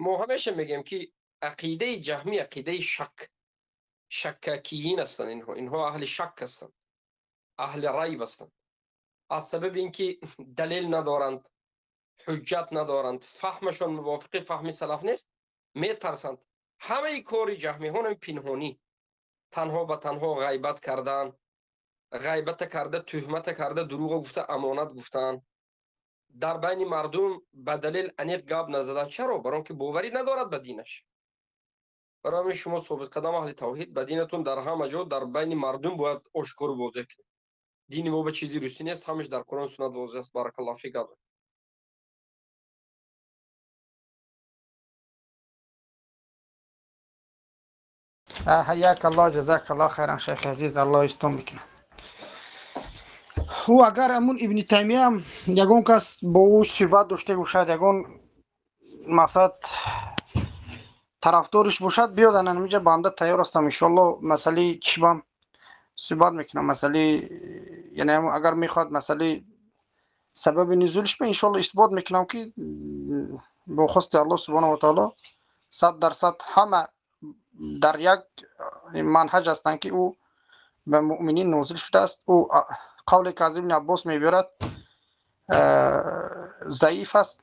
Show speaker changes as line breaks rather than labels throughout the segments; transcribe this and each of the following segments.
Мо ҳамеша мегӯем, ки ақидаи ҷаҳмӣ ақидаи шак, шаккакиин ҳастанд инҳо. Инҳо аҳли шак ҳастанд, аҳли райб ҳастанд. Аз сабаби ин ки далел надоранд, ҳуҷҷат надоранд, фаҳмашон мувофиқи фаҳми салаф нест, метарсанд. Ҳамаи кори ҷаҳмиҳон пинҳонӣ, танҳо ба танҳо ғайбат кардан, ғайбата карда, туҳмата карда, дурӯғ гуфта, амонат гуфтан, дар байни мардум ба далел аниқ гап назадан. Чаро? Барои он ки боварӣ надорад ба динаш. Барои ҳамин шумо собитқадам аҳли тавҳид ба динатон дар ҳама ҷо дар байни мардум бояд ошкору возеҳ кунед. Дини мо ба чизи русӣ нест, ҳамаш дар Қуръон суннат возеҳ аст. Баракаллоҳу фик. Гап.
Ҳаяк Аллоҳ, ҷазак Аллоҳ хайран, шайхи азиз, Аллоҳ истон бикунад. Ӯ агар ҳамун Ибни Таймияам ягон кас бо ӯ сифат дошта бошад, ягон мақсад тарафдориш бошад, биёд анаминҷа, банда тайёр ҳастам, иншоалло масъалаи чибам суҳбат мекунам, масъалаи яъне агар мехоҳад масъалаи сабаби нузулиш ба иншоалло исбот мекунам, ки бо хости Аллоҳ субҳонаҳу ва таоло 100% ҳама дар як манҳаҷ ҳастанд, ки ӯ ба муъминин нозил шудааст. Ӯ қавле ки аз Ибни Аббос мебиёрад, заиф аст,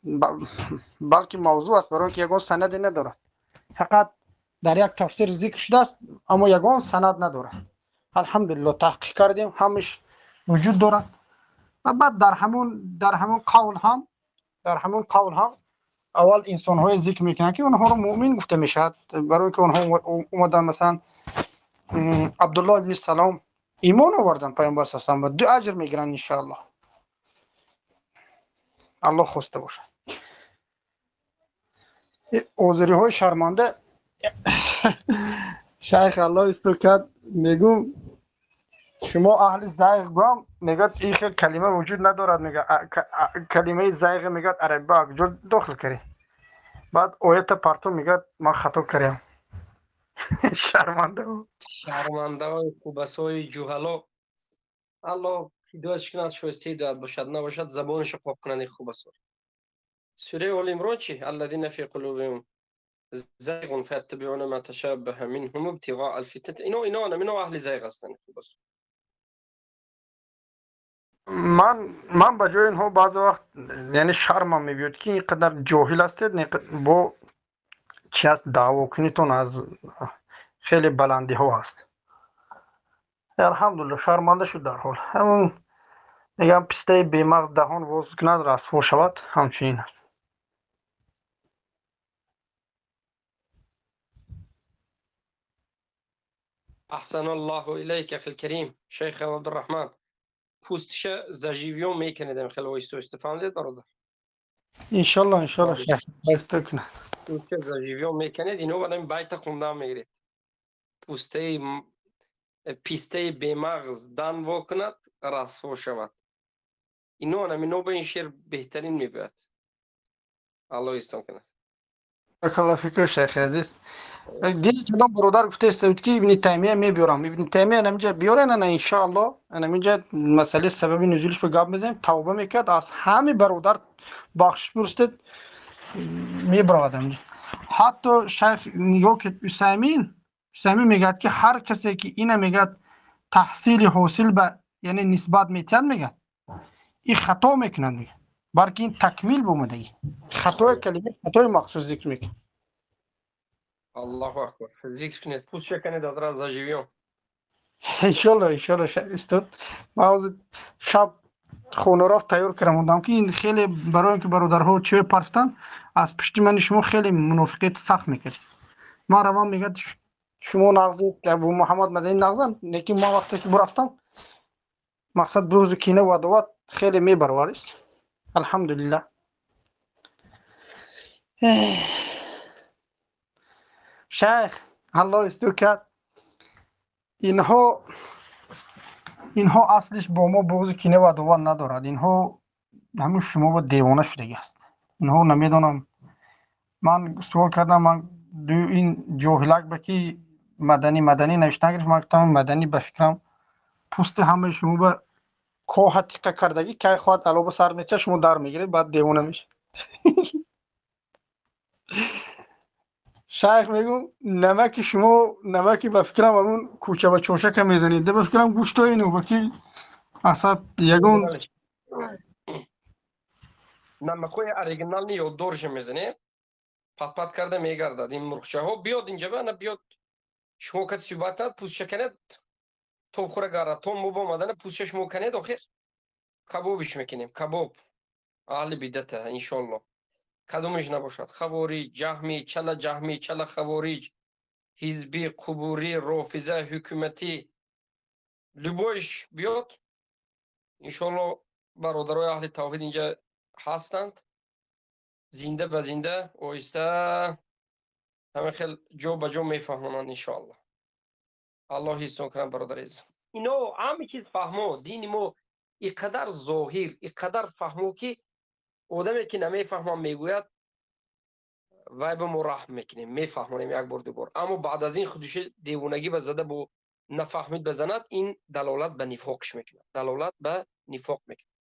балки мавзӯъ аст, барои ки ягон санаде надорад, фақат дар як тафсир зикр шудааст, аммо ягон санад надорад. Алҳамдулилло, таҳқиқ кардем, ҳамаш вуҷуд дорад. Ва баъд дар ҳамон қавл ҳам аввал инсонҳое зикр мекунанд, ки онҳоро муъмин гуфта мешавад, барои ки онҳо омаданд, масалан, Абдулло ибни Салом имон оварданд Паёмбар салам ва ду аҷр мегиранд, иншоаллоҳ, Аллоҳ хоста бошад. Озириҳои шарманда, шайх, Аллоҳ исто кард, мегум, шумо аҳли зайғ гӯям, мегӯяд, ин хел калима вуҷуд надорад, мега, калимаи зайғ, мегӯяд, араба ҷо дохил карӣ. Баъд оята парту, мегӯяд, ман хато кардам. Шарманда.
Шармандаҳои хубасои ҷуҳало, Аллоҳ ҳидоятш кунад, шоистаи ҳидоят бошад, набошад, забонашо қоқ кунад ин хубасо. Сураи Оли Имрон чи? Аллазина фи қулубиҳим зайғун фаятtabиуна ма ташаббаҳа минҳум ибтиғоа алфитнати. Ино ино аҳли зайғ ҳастанд, хубасо.
Ман ба ҷои инҳо баъзе вақт яъне шармам мебиёд, ки ин қадар ҷоҳил ҳастед, бо чи аст даъвокунитон аз хеле баландиҳо ҳаст. Алҳамдулилло, шарманда шуд дар ҳол. Ҳамун мегӯям, пистаи бемағз даҳон воз кунад, расво шавад, ҳамчунин аст.
Аҳсана Аллоҳу илайка, ахил карим, шайх Абдурраҳман. Пӯстиша заживём мекунедам хеле оҳиста оҳиста, фаҳмидед, бародар?
Иншолло, иншолло, шайх оҳиста кунад.
Пӯстиша заживём мекунед, ино баъд байта хундан мегиред. Пӯстаи пистаи бемағз дан во кунад, расво шавад. Ино анам ба ин шеър беҳтарин мебояд. Аллоҳ истон кунад.
Баракаллоҳу фикум, шайхи азиз. Дили калом бародар гуфтаест, ки Ибни Таймия мебиёрам. Ибни Таймия анаминҷа биёрен, ана иншоалло анаминҷа масъалаи сабаби нузулиш ба гап мезанем, тавба мекард, аз ҳами бародар бахшиш пурсид, мебаровад аминҷа. Ҳатто шайх, нигоҳ ки Усаймин мегӯяд, ки ҳар касе ки ина, мегӯяд, таҳсили ҳосил ба яъне нисбат метиҳад, мегӯяд, ин хато мекунад, мегӯяд, балки ин такмил бомадагӣ хатои калимаи хатои махсус зикр мекунад.
Аллоҳу акбар. Зикр кунед, пӯстша канед, азрат заживём.
Иншолло, иншолло, устод. Ман ҳозир шаб хонаро тайёр кардам, мондам, ки ин хеле барои ки бародарҳо чӯ парфтанд аз пушти мани шумо, хеле мунофиқияти сахт мекард. Ман равам, мегӯяд, шумо нағзи, Абу Муҳаммад Мадани нағзан, лекин ман вақте ки бурафтам, мақсад бурӯзу кина ва адоват хеле мебароварист. Алҳамдулиллаҳ. Шайх, Аллоҳ исто кард, инҳо аслиш бо мо буғзу кина ва адоват надорад. Инҳо ҳамун шумо ба девона шудагӣ аст. Инҳо намедонам, ман суол кардам, ман ин ҷоҳилак ба ки Маданӣ Маданӣ навиштан гирифт, ман гуфтам, Маданӣ ба фикрам пӯсти ҳамаи шумо ба коҳа тиқа кардагӣ, кай хоҳад алоба сар меча, шумо дар мегиред, баъд девона мешавед. Шайх мегум намаки шумо намаки ба фикрам ҳамун кӯча ба чошака мезанед, ба фикрам гӯштои нубаки асад ягон
намакои оригинални ёддорша мезанем, пат-пат карда мегардад. Ин мурғчаҳо биёд инҷа ба на биёд, шумо кат суҳбат пӯстша канед, то хӯра гара то мо омадана пӯстша шумо канед, охир кабобиш мекунем, кабоб аҳли бидата иншоалло. Кадомиш набошад, хавориҷ, ҷаҳмӣ, чала ҷаҳмӣ, чала хавориҷ, ҳизбӣ, қубурӣ, рофиза, ҳукуматӣ, любой ш биёд, иншоалло бародарои аҳли тавҳид инҷа ҳастанд, зинда ба зинда оҳиста ҳама хел ҷо ба ҷо мефаҳмонанд иншоалло. Аллоҳ ҳифзтон кунад, бародари азиз. Ино ҳама чиз фаҳмо, дини мо ин қадар зоҳир, ин қадар фаҳмо, ки одаме ки намефаҳмам мегӯяд, вай ба мо раҳм мекунем, мефаҳмонем як бор, ду бор, аммо баъд аз ин худуши девонагӣ ба зада бо нафаҳмид базанад, ин далолат ба нифоқш мекунад, далолат ба нифоқ мекунад.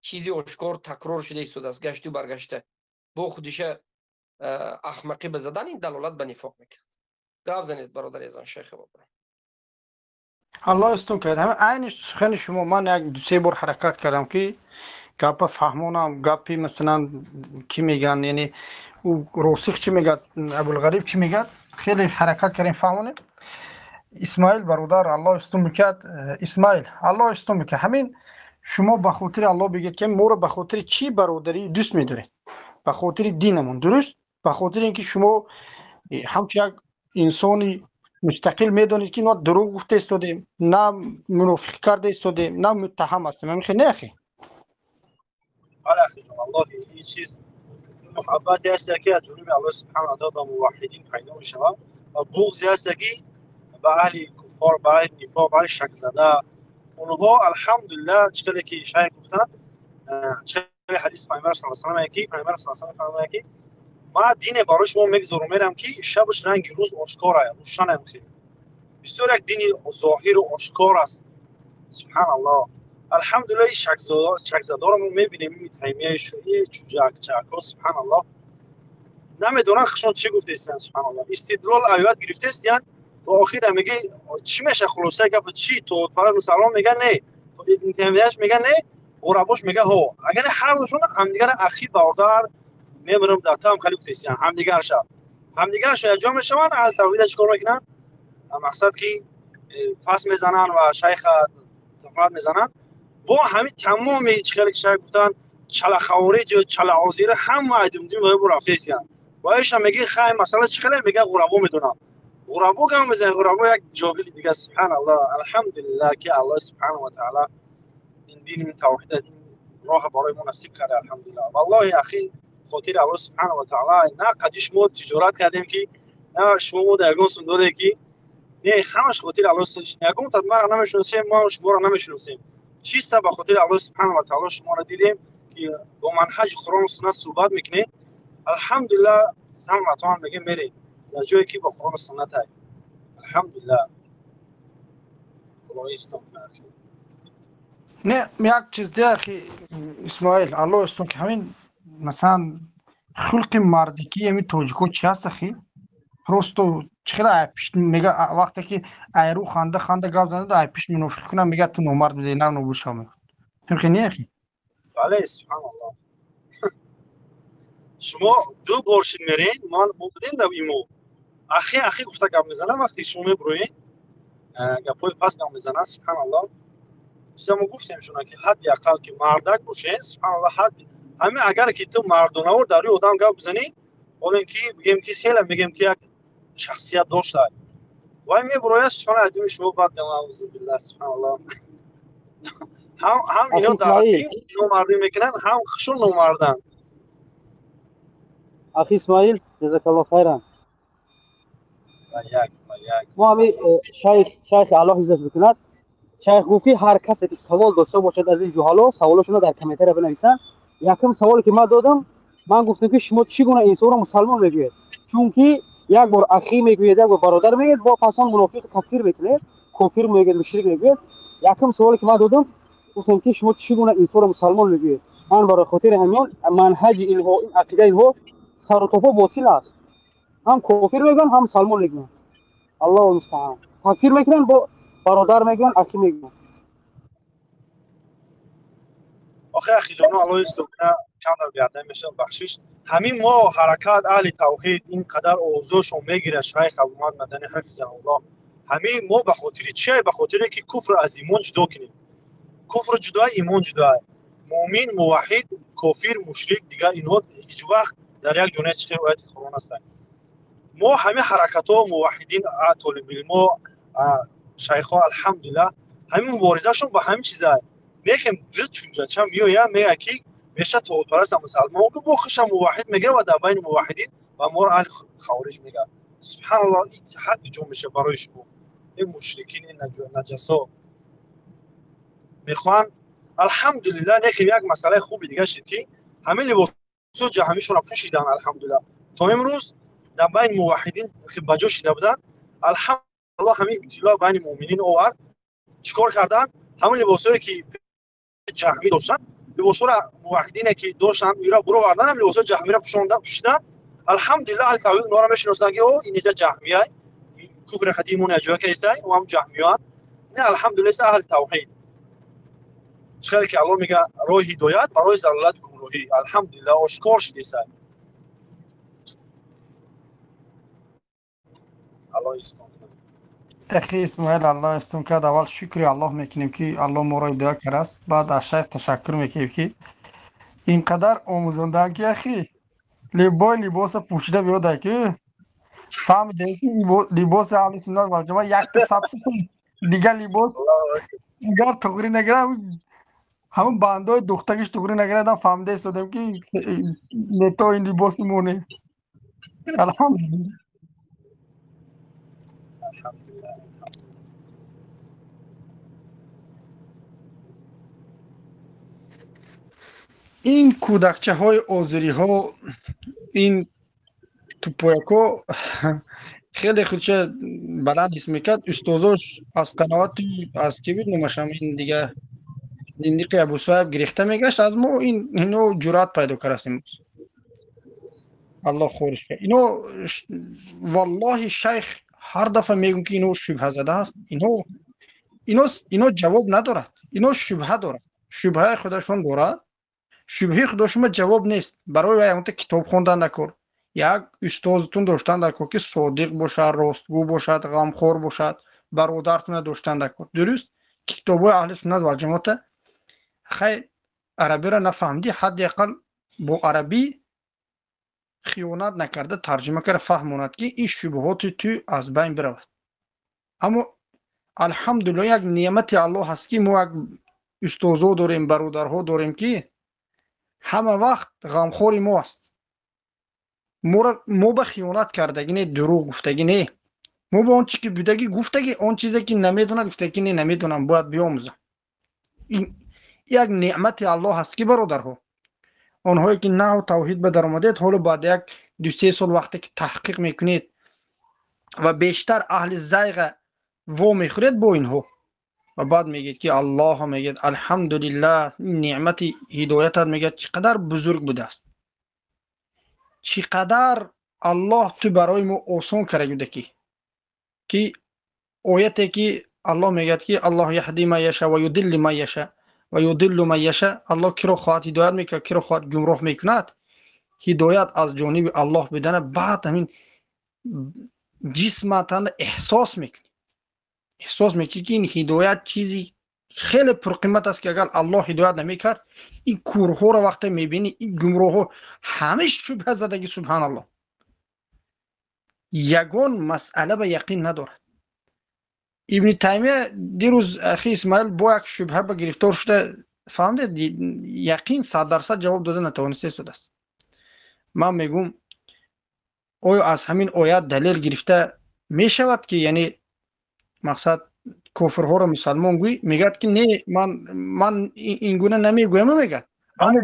Чизи ошкор такрор шуда истодааст, гашту баргашта бо худиша ахмақӣ ба задан, ин далолат ба нифоқ мекунад. Гап занед, бародари азам, шайхи бобо.
Аллоҳ истон кард. Ҳама айни сухани шумо, ман як ду-се бор ҳаракат кардам, ки гапа фаҳмонам, гапи масалан кӣ меган, яъне ӯ росих чӣ мегӯяд, Абулғариб чӣ мегӯяд, хеле ҳаракат кардем фаҳмонем. Исмаил бародар, Аллоҳ истон бикард. Исмаил, Аллоҳ истон бикард. Ҳамин шумо ба хотири Аллоҳ бигӯед, ки моро ба хотири чӣ бародарӣ дӯст медоред? Ба хотири динамон, дуруст? Ба хотири ин ки шумо ҳамчун як инсони мустақил медонед, ки на дурӯғ гуфта истодем, на мунофиқӣ карда истодем, на муттаҳам ҳастем. Ҳамин хел не, ахи?
Бале, ахиҷон, валлоҳи ин чиз муҳаббате ҳаст, ки аз ҷониби Аллоҳ субҳанаҳу ва таъала ба муваҳҳидин пайдо мешавад, ва буғзе ҳаст, ки ба аҳли куффор, ба аҳли нифоқ, ба аҳли шакзада. Онҳо алҳамдулиллаҳ, чӣ хеле ки шайх гуфтанд, чӣ хеле ҳадиси Пайғамбар саллаллоҳу алайҳи васаллам, ки Пайғамбар саллаллоҳу алайҳи васаллам фармояд, ки ман дине барои шумо мегузорам мерам, ки шабаш ранги рӯз ошкора, рӯшанам. Хеле бисёр як дини зоҳиру ошкор аст, субҳаналлоҳ. Алҳамдулиллаҳ, ин шакзадоро мо мебинем, ин Таймияи чуҷакчако, субҳаналлоҳ, намедонанд худшон чӣ гуфтаистанд, субҳаналлоҳ. Истидлол оят гирифтаистиянд ва охира мега чӣ меша хулосаи гапа чӣ? То фараз мусалмон мега не, то Ибн Таймияш мега не, ғурабош мега ҳо. Агар ҳар душон ҳамдигара ахи бародар мемирам дар там хали гуфтаистиянд, ҳамдигарша якҷо мешаванд, аҳли тавҳида чӣ кор мекунанд? Мақсад ки пас мезананд ва шайха туҳмат мезананд. Бо ҳамин тамоми чӣ хеле ки шайх гуфтанд, чала хавориҷ, чала озира, ҳама айдумдин ва бу рафтаистиянд. Ва иша меги хай масъала чӣ хеле мега ғурабо медонам. Ғурабо гам мезанад, ғурабо як ҷоҳили дига, субҳаналлоҳ. Алҳамдулиллаҳ, ки Аллоҳ субҳанаҳу ва таъала ин дин, ин тавҳид, ин роҳ барои мо насиб карда, алҳамдулиллаҳ. Валлоҳи ахи, хотири Аллоҳ субҳанаҳу ва таъала на қади шумо тиҷорат кардем, ки на шумо мо дар ягон сум додем, ки не, ҳамаш хотири Аллоҳ. Ягон тад маро намешиносем, мо шуморо намешиносем. Чиста ба хотири Аллоҳ субҳанаҳу ва таъала шуморо дидем, ки бо манҳаҷи Қуръону суннат суҳбат мекунед. Алҳамдулиллаҳ, самъатон мегем, мерем дар ҷое ки бо Қуръону суннат ай. Алҳамдулиллаҳ, Аллоҳ истон кунад.
Не, як чиз де, ахи Исмоил, Аллоҳ истон, ки ҳамин масалан хулқи мардикӣ ҳамин тоҷико чи ҳаст, ахи? Просто чӣ хела ай пишт мега, вақте ки айрӯ ханда ханда гап занад, ай пишт мунофиқ кунам, мега ту номард будӣ, на нобуд шав мекун. Ҳамхе не, ахи?
Бале, субҳаналлоҳ. Шумо ду бор шид мерен, ман мо будем дар имо, ахи ахи гуфта гап мезанам, вақте шумо мебуроед, гапҳои пас гап мезанад, субҳаналлоҳ. Чиза мо гуфтем шуна, ки ҳадди ақал ки мардак бошед, субҳаналлоҳ, ҳадди ҳамин агар ки ту мардонавор дар рӯи одам гап бизанӣ, олем ки бигем ки хеле мегем ки як шахсият дошта. Вай мебурояд, субҳаналлоҳ, адими шумо бад гам, аузубиллаҳ, субҳаналлоҳ. Ҳам ино дар номардӣ мекунанд, ҳам хушон номарданд.
Ахи Исмоил, ҷазакаллоҳ хайран.
Як як.
Мо ҳами шайх, Аллоҳ ҳифзат бикунад, шайх гуфт, ки ҳар касе ки савол дошта бошад аз ин ҷуҳало, саволошонро дар комментария бинависанд. Якум саволе ки ман додам, ман гуфтам, ки шумо чӣ гуна инсонро мусалмон мегӯед? Чунки як бор ахӣ мегӯед, як бор бародар мегӯед, бо пас он мунофиқ такфир мекунед, кофир мегӯед, мушрик мегӯед. Якум саволе ки ман додам, гуфтам, ки шумо чӣ гуна инсонро мусалмон мегӯед? Ман барои хотири ҳамин манҳаҷи инҳо, ин ақидаи инҳо сарутопо ботил аст. Ҳам кофир мегӯянд, ҳам мусалмон мегӯянд. Аллоҳу мустаъан. Такфир мекунанд, бо бародар мегӯянд, ахи мегӯянд.
Охи ахиҷоно, Аллоҳ истокна, камдар биадаб мешавам, бахшиш. Ҳамин мо ҳаракат аҳли тавҳид ин қадар овозошон мегирад, шайх Абумад Мадани ҳафизаҳуллоҳ. Ҳамин мо ба хотири чие? Ба хотире ки куфр аз имон ҷудо кунем. Куфр ҷудоа, имон ҷудоа. Муъмин, муваҳҳид, кофир, мушрик, дигар инҳо ҳеҷ вақт дар як ҷо нест, чӣ хел ояти Қуръон ҳастанд. Мо ҳамин ҳаракатҳо, муваҳҳидин, толибилмо, шайхҳо, алҳамдулиллаҳ, ҳамин муборизашон ба ҳамин чиза. Мехем ду чуҷача меоя, мега ки меша тоғутпараста мусалмон, ки бо хиша муваҳҳид мега ва дар байни муваҳҳидин ва моро аҳли хавориҷ мега. Субҳаналлоҳ, ин ҳад ҷо меша барои шумо. Ин мушрикин, ин наҷасо мехоҳанд. Алҳамдулиллаҳ, некем як масъалаи хуби дига шид ки ҳамин либосҳо ҷаҳамишонро пӯшиданд, алҳамдулиллаҳ. То имрӯз дар байни муваҳҳидин ба ҷо шида буданд. Алҳамдулиллаҳ, ҳамин ибтило байни муъминин овард. Чӣ кор карданд? Ҳамин либосҳое ки ҷаҳмӣ доштанд, либосҳоро муваҳҳидине ки доштанд, ира буровардан, ҳам либосҳои ҷаҳмиро пӯшиданд. Алҳамдулиллаҳ, аҳли тавҳид онҳоро мешиносанд ки о инҷа ҷаҳмия, куфри хати имон ҷоя кайсай, о ҳам ҷаҳмиён. Не, алҳамдулиллаҳ, аҳли тавҳид. Чӣ хеле ки Аллоҳ мега роҳи ҳидоят барои залолат гумроҳӣ. Алҳамдулиллаҳ, ошкор шидисай. Аллоҳ истон.
Ахи Исмоил, Аллоҳ истон кард. Аввал шукри Аллоҳ мекунем ки Аллоҳ моро ҳидоят кардааст. Баъд аз шайх ташаккур мекунем ки инқадар омӯзондаанд ки ахи либои либоса пӯшида биёда ки фаҳмидем ки либоси аҳли суннат вал ҷамоа якта сабз, дигар либос агар туғри нагирам, ҳамон бандҳои духтагиш туғри нагирадам, фаҳмида истодем ки нето ин либоси мо не. Алҳамдулиллаҳ. Ин кӯдакчаҳои озириҳо, ин тупоякҳо хеле худша баланд ҳис мекард. Устозош аз қаноати аз ки буд номашам, ин дига зиндиқи Абусуайб гирехта мегашт. Аз мо ин ино ҷуръат пайдо кардааст имрӯз. Аллоҳ хориш кард. Ино валлоҳи шайх ҳар дафъа мегӯм ки ино шубҳазада аст. Ино ҷавоб надорад. Ино шубҳа дорад. Шубҳаи худашон дорад. Шубҳаи худошума ҷавоб нест. Барои вай ягонта китоб хондан накор. Як устозтун доштан даркор ки содиқ бошад, ростгӯ бошад, ғамхор бошад, бародартуна доштан даркор. Дуруст? Китобҳои аҳли суннат вал ҷамоата хай арабиро нафаҳмидӣ, ҳадди ақал бо арабӣ хиёнат накарда тарҷума карда фаҳмонад ки ин шубҳоти ту аз байн биравад. Аммо алҳамдулиллоҳ як неъмати Аллоҳ ҳаст ки мо як устозҳо дорем, бародарҳо дорем ки ҳама вақт ғамхори мо аст. Мо ба хиёнат кардагӣ не, дурӯғ гуфтагӣ не. Мо ба он чи ки будагӣ гуфтагӣ, он чизе ки намедонад гуфтагӣ не, намедонам, бояд биомӯзам. Ин як неъмати Аллоҳ ҳаст ки бародарҳо, онҳое ки нав тавҳид ба даромадед, ҳоло баъд як ду-се сол вақте ки таҳқиқ мекунед ва бештар аҳли зайға во мехӯред бо инҳо ва баъд мегӯед ки Аллоҳ мегӯяд алҳамдулиллаҳ, неъмати ҳидоятат мегӯяд чӣ қадар бузург будааст, чӣ қадар Аллоҳ ту барои мо осон карда буда ки ояте ки Аллоҳ мегӯяд ки Аллоҳ яҳди ман яша ва юдилли ман яша ва юдиллу ман яша. Аллоҳ киро хоҳад ҳидоят мекунад, киро хоҳад гумроҳ мекунад. Ҳидоят аз ҷониби Аллоҳ будана баъд ҳамин ҷисматан эҳсос мекунӣ, эҳсос мекунӣ ки ин ҳидоят чизи хеле пурқимат аст ки агар Аллоҳ ҳидоят намекард, ин курҳоро вақте мебинӣ, ин гумроҳҳо ҳамаи шубҳазадагӣ, субҳаналлоҳ, ягон масъала ба яқин надорад. Ибни Таймия дирӯз ахи Исмаил бо як шубҳа ба гирифтор шуда, фаҳмидед, яқин 100% ҷавоб дода натавониста истодааст. Ман мегӯм оё аз ҳамин оят далел гирифта мешавад ки яъне мақсад кофирҳоро мусалмон гӯй? Мегӯяд ки не, ман ин гуна намегӯям, мегӯяд. Аммо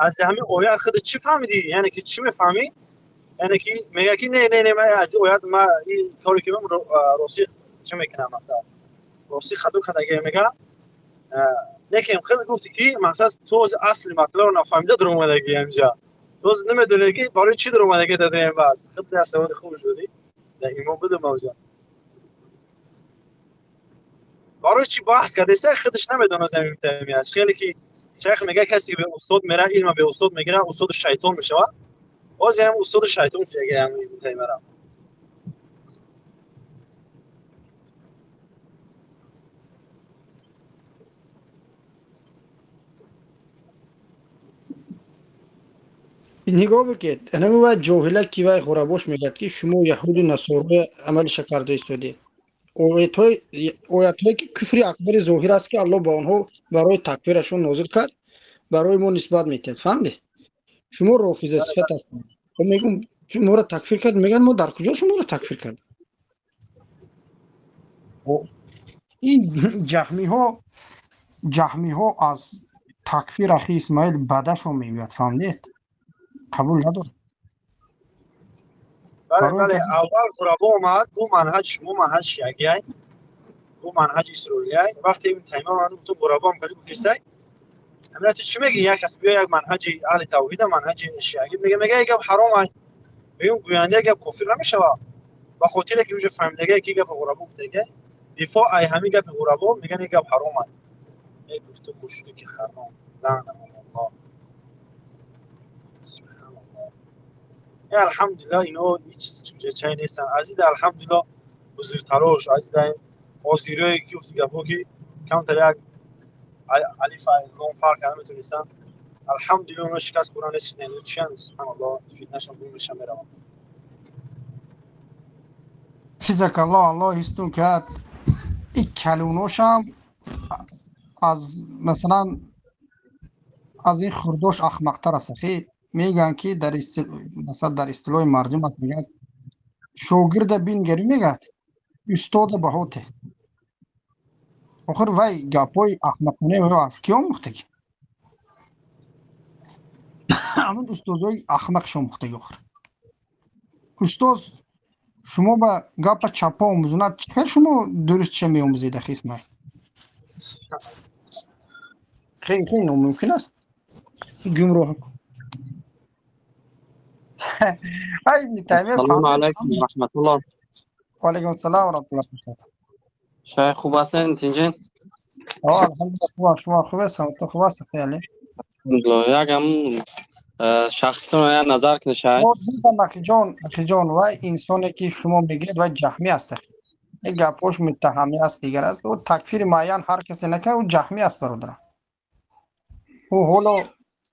аз ҳамин оят худ чӣ фаҳмидӣ? Яъне ки чӣ мефаҳмӣ? Яъне ки мегӯяд ки не, не, не, ман аз ин оят ман ин коре ки ман росӣ чӣ мекунам, масалан росӣ хато кардагӣ мегӯяд. Лекин худ гуфтӣ ки мақсад ту асли матлабро нафаҳмида дуромадагӣ ҳаминҷа. Боз намедонӣ ки барои чӣ даромадаги дар баҳс. Худ як саволи хуб шудӣ. Дар имон буду мавҷуд. Барои чӣ баҳс кардааст, худаш намедонад ҳамин Таймия. Хеле ки шайх мегӯяд касе ки бе устод меравад, илма бе устод мегирад, устоди шайтон мешавад. Боз ям устоди шайтон шуда ҳамин Таймияро.
Нигоҳ бикед, ҳамин вай ҷоҳила ки вай ғурабош мегӯяд ки шумо яҳуду насоро амалиша карда истодед. Оятҳое ки куфри акбари зоҳир аст ки Аллоҳ ба онҳо барои такфирашон нозил кард, барои мо нисбат метиҳад. Фаҳмдед? Шумо рофиза сифат ҳастед. Мегӯм моро такфир кард, мегӯянд мо дар куҷо шуморо такфир кардем? Ин ҷаҳмиҳо аз такфир ахи Исмоил бадашон мегӯяд, фаҳмдед? Қабул надорад.
Бале, бале, аввал ғурабо омад, гуфт манҳаҷ шумо манҳаҷ шиагиай, гуфт манҳаҷ исроилиай. Вақте ибн Таймия омад гуфт ғурабо ҳам кардӣ гуфтисай. Ҳамина ту чӣ мегӣ? Як кас биё як манҳаҷи аҳли тавҳида, манҳаҷи шиагӣ мега, мега як гап ҳаром ай. Мегӯм гӯянда як гап кофир намешавад. Ба хотире ки уже фаҳмидагай ки гапи ғурабо гуфтагай, дифоъ ай ҳамин гапи ғурабо меган як гап ҳаром ай. Эй гуфту мушрики ҳаром, лаънаҳумуллоҳ. Алҳамдулиллоҳ ино ҳеҷ чуҷачай нестанд. Аз ида алҳамдулиллоҳ ҳузуртарош, аз ида озирое ки гуфти гапҳо ки камтар як алиф лом фарқ карда метонистанд. Алҳамдулиллоҳ оно шикаст хӯрда нестанд. Чиянд? Субҳаналлоҳ, фитнашон гум меша мераванд.
Физакаллоҳ, Аллоҳ ҳифзтун кард. Ин калуношам аз масалан аз ин хурдош ахмақтар аст. Ахи мегӯянд ки дар масалан дар истилоҳи мардум аст, мегӯяд шогирда бингарӣ, мегӯяд устода баҳоте. Охир вай гапҳои ахмақонаи вай аз кӣ омӯхтагӣ? Ҳамин устозҳои ахмақш омӯхтагӣ. Охир устоз шумо ба гапа чапа омӯзонад, чӣ хел шумо дуруст ча меомӯзед, ахи Исмоил? Хеле хеле номумкин аст. Гумроҳ.
Салому алайкум ва раҳматуллоҳ.
Ва алайкум ассалом ва раҳматуллоҳ.
Шайх хуб ҳастед, тинҷин?
Алҳамдулиллоҳ хубам, шумо хуб ҳастед? Ту хуб ҳастед, хеле?
Алҳамдулиллоҳ. Як ҳам шахситон як назар кунед, шайх.
Ахиҷон, ахиҷон, вай инсоне ки шумо мегӯед вай ҷаҳмӣ аст. Ин гапҳош муттаҳамӣ аст, дигар аст. Ӯ такфири муайян ҳар касе накард, ӯ ҷаҳмӣ аст, бародарам. Ӯ ҳоло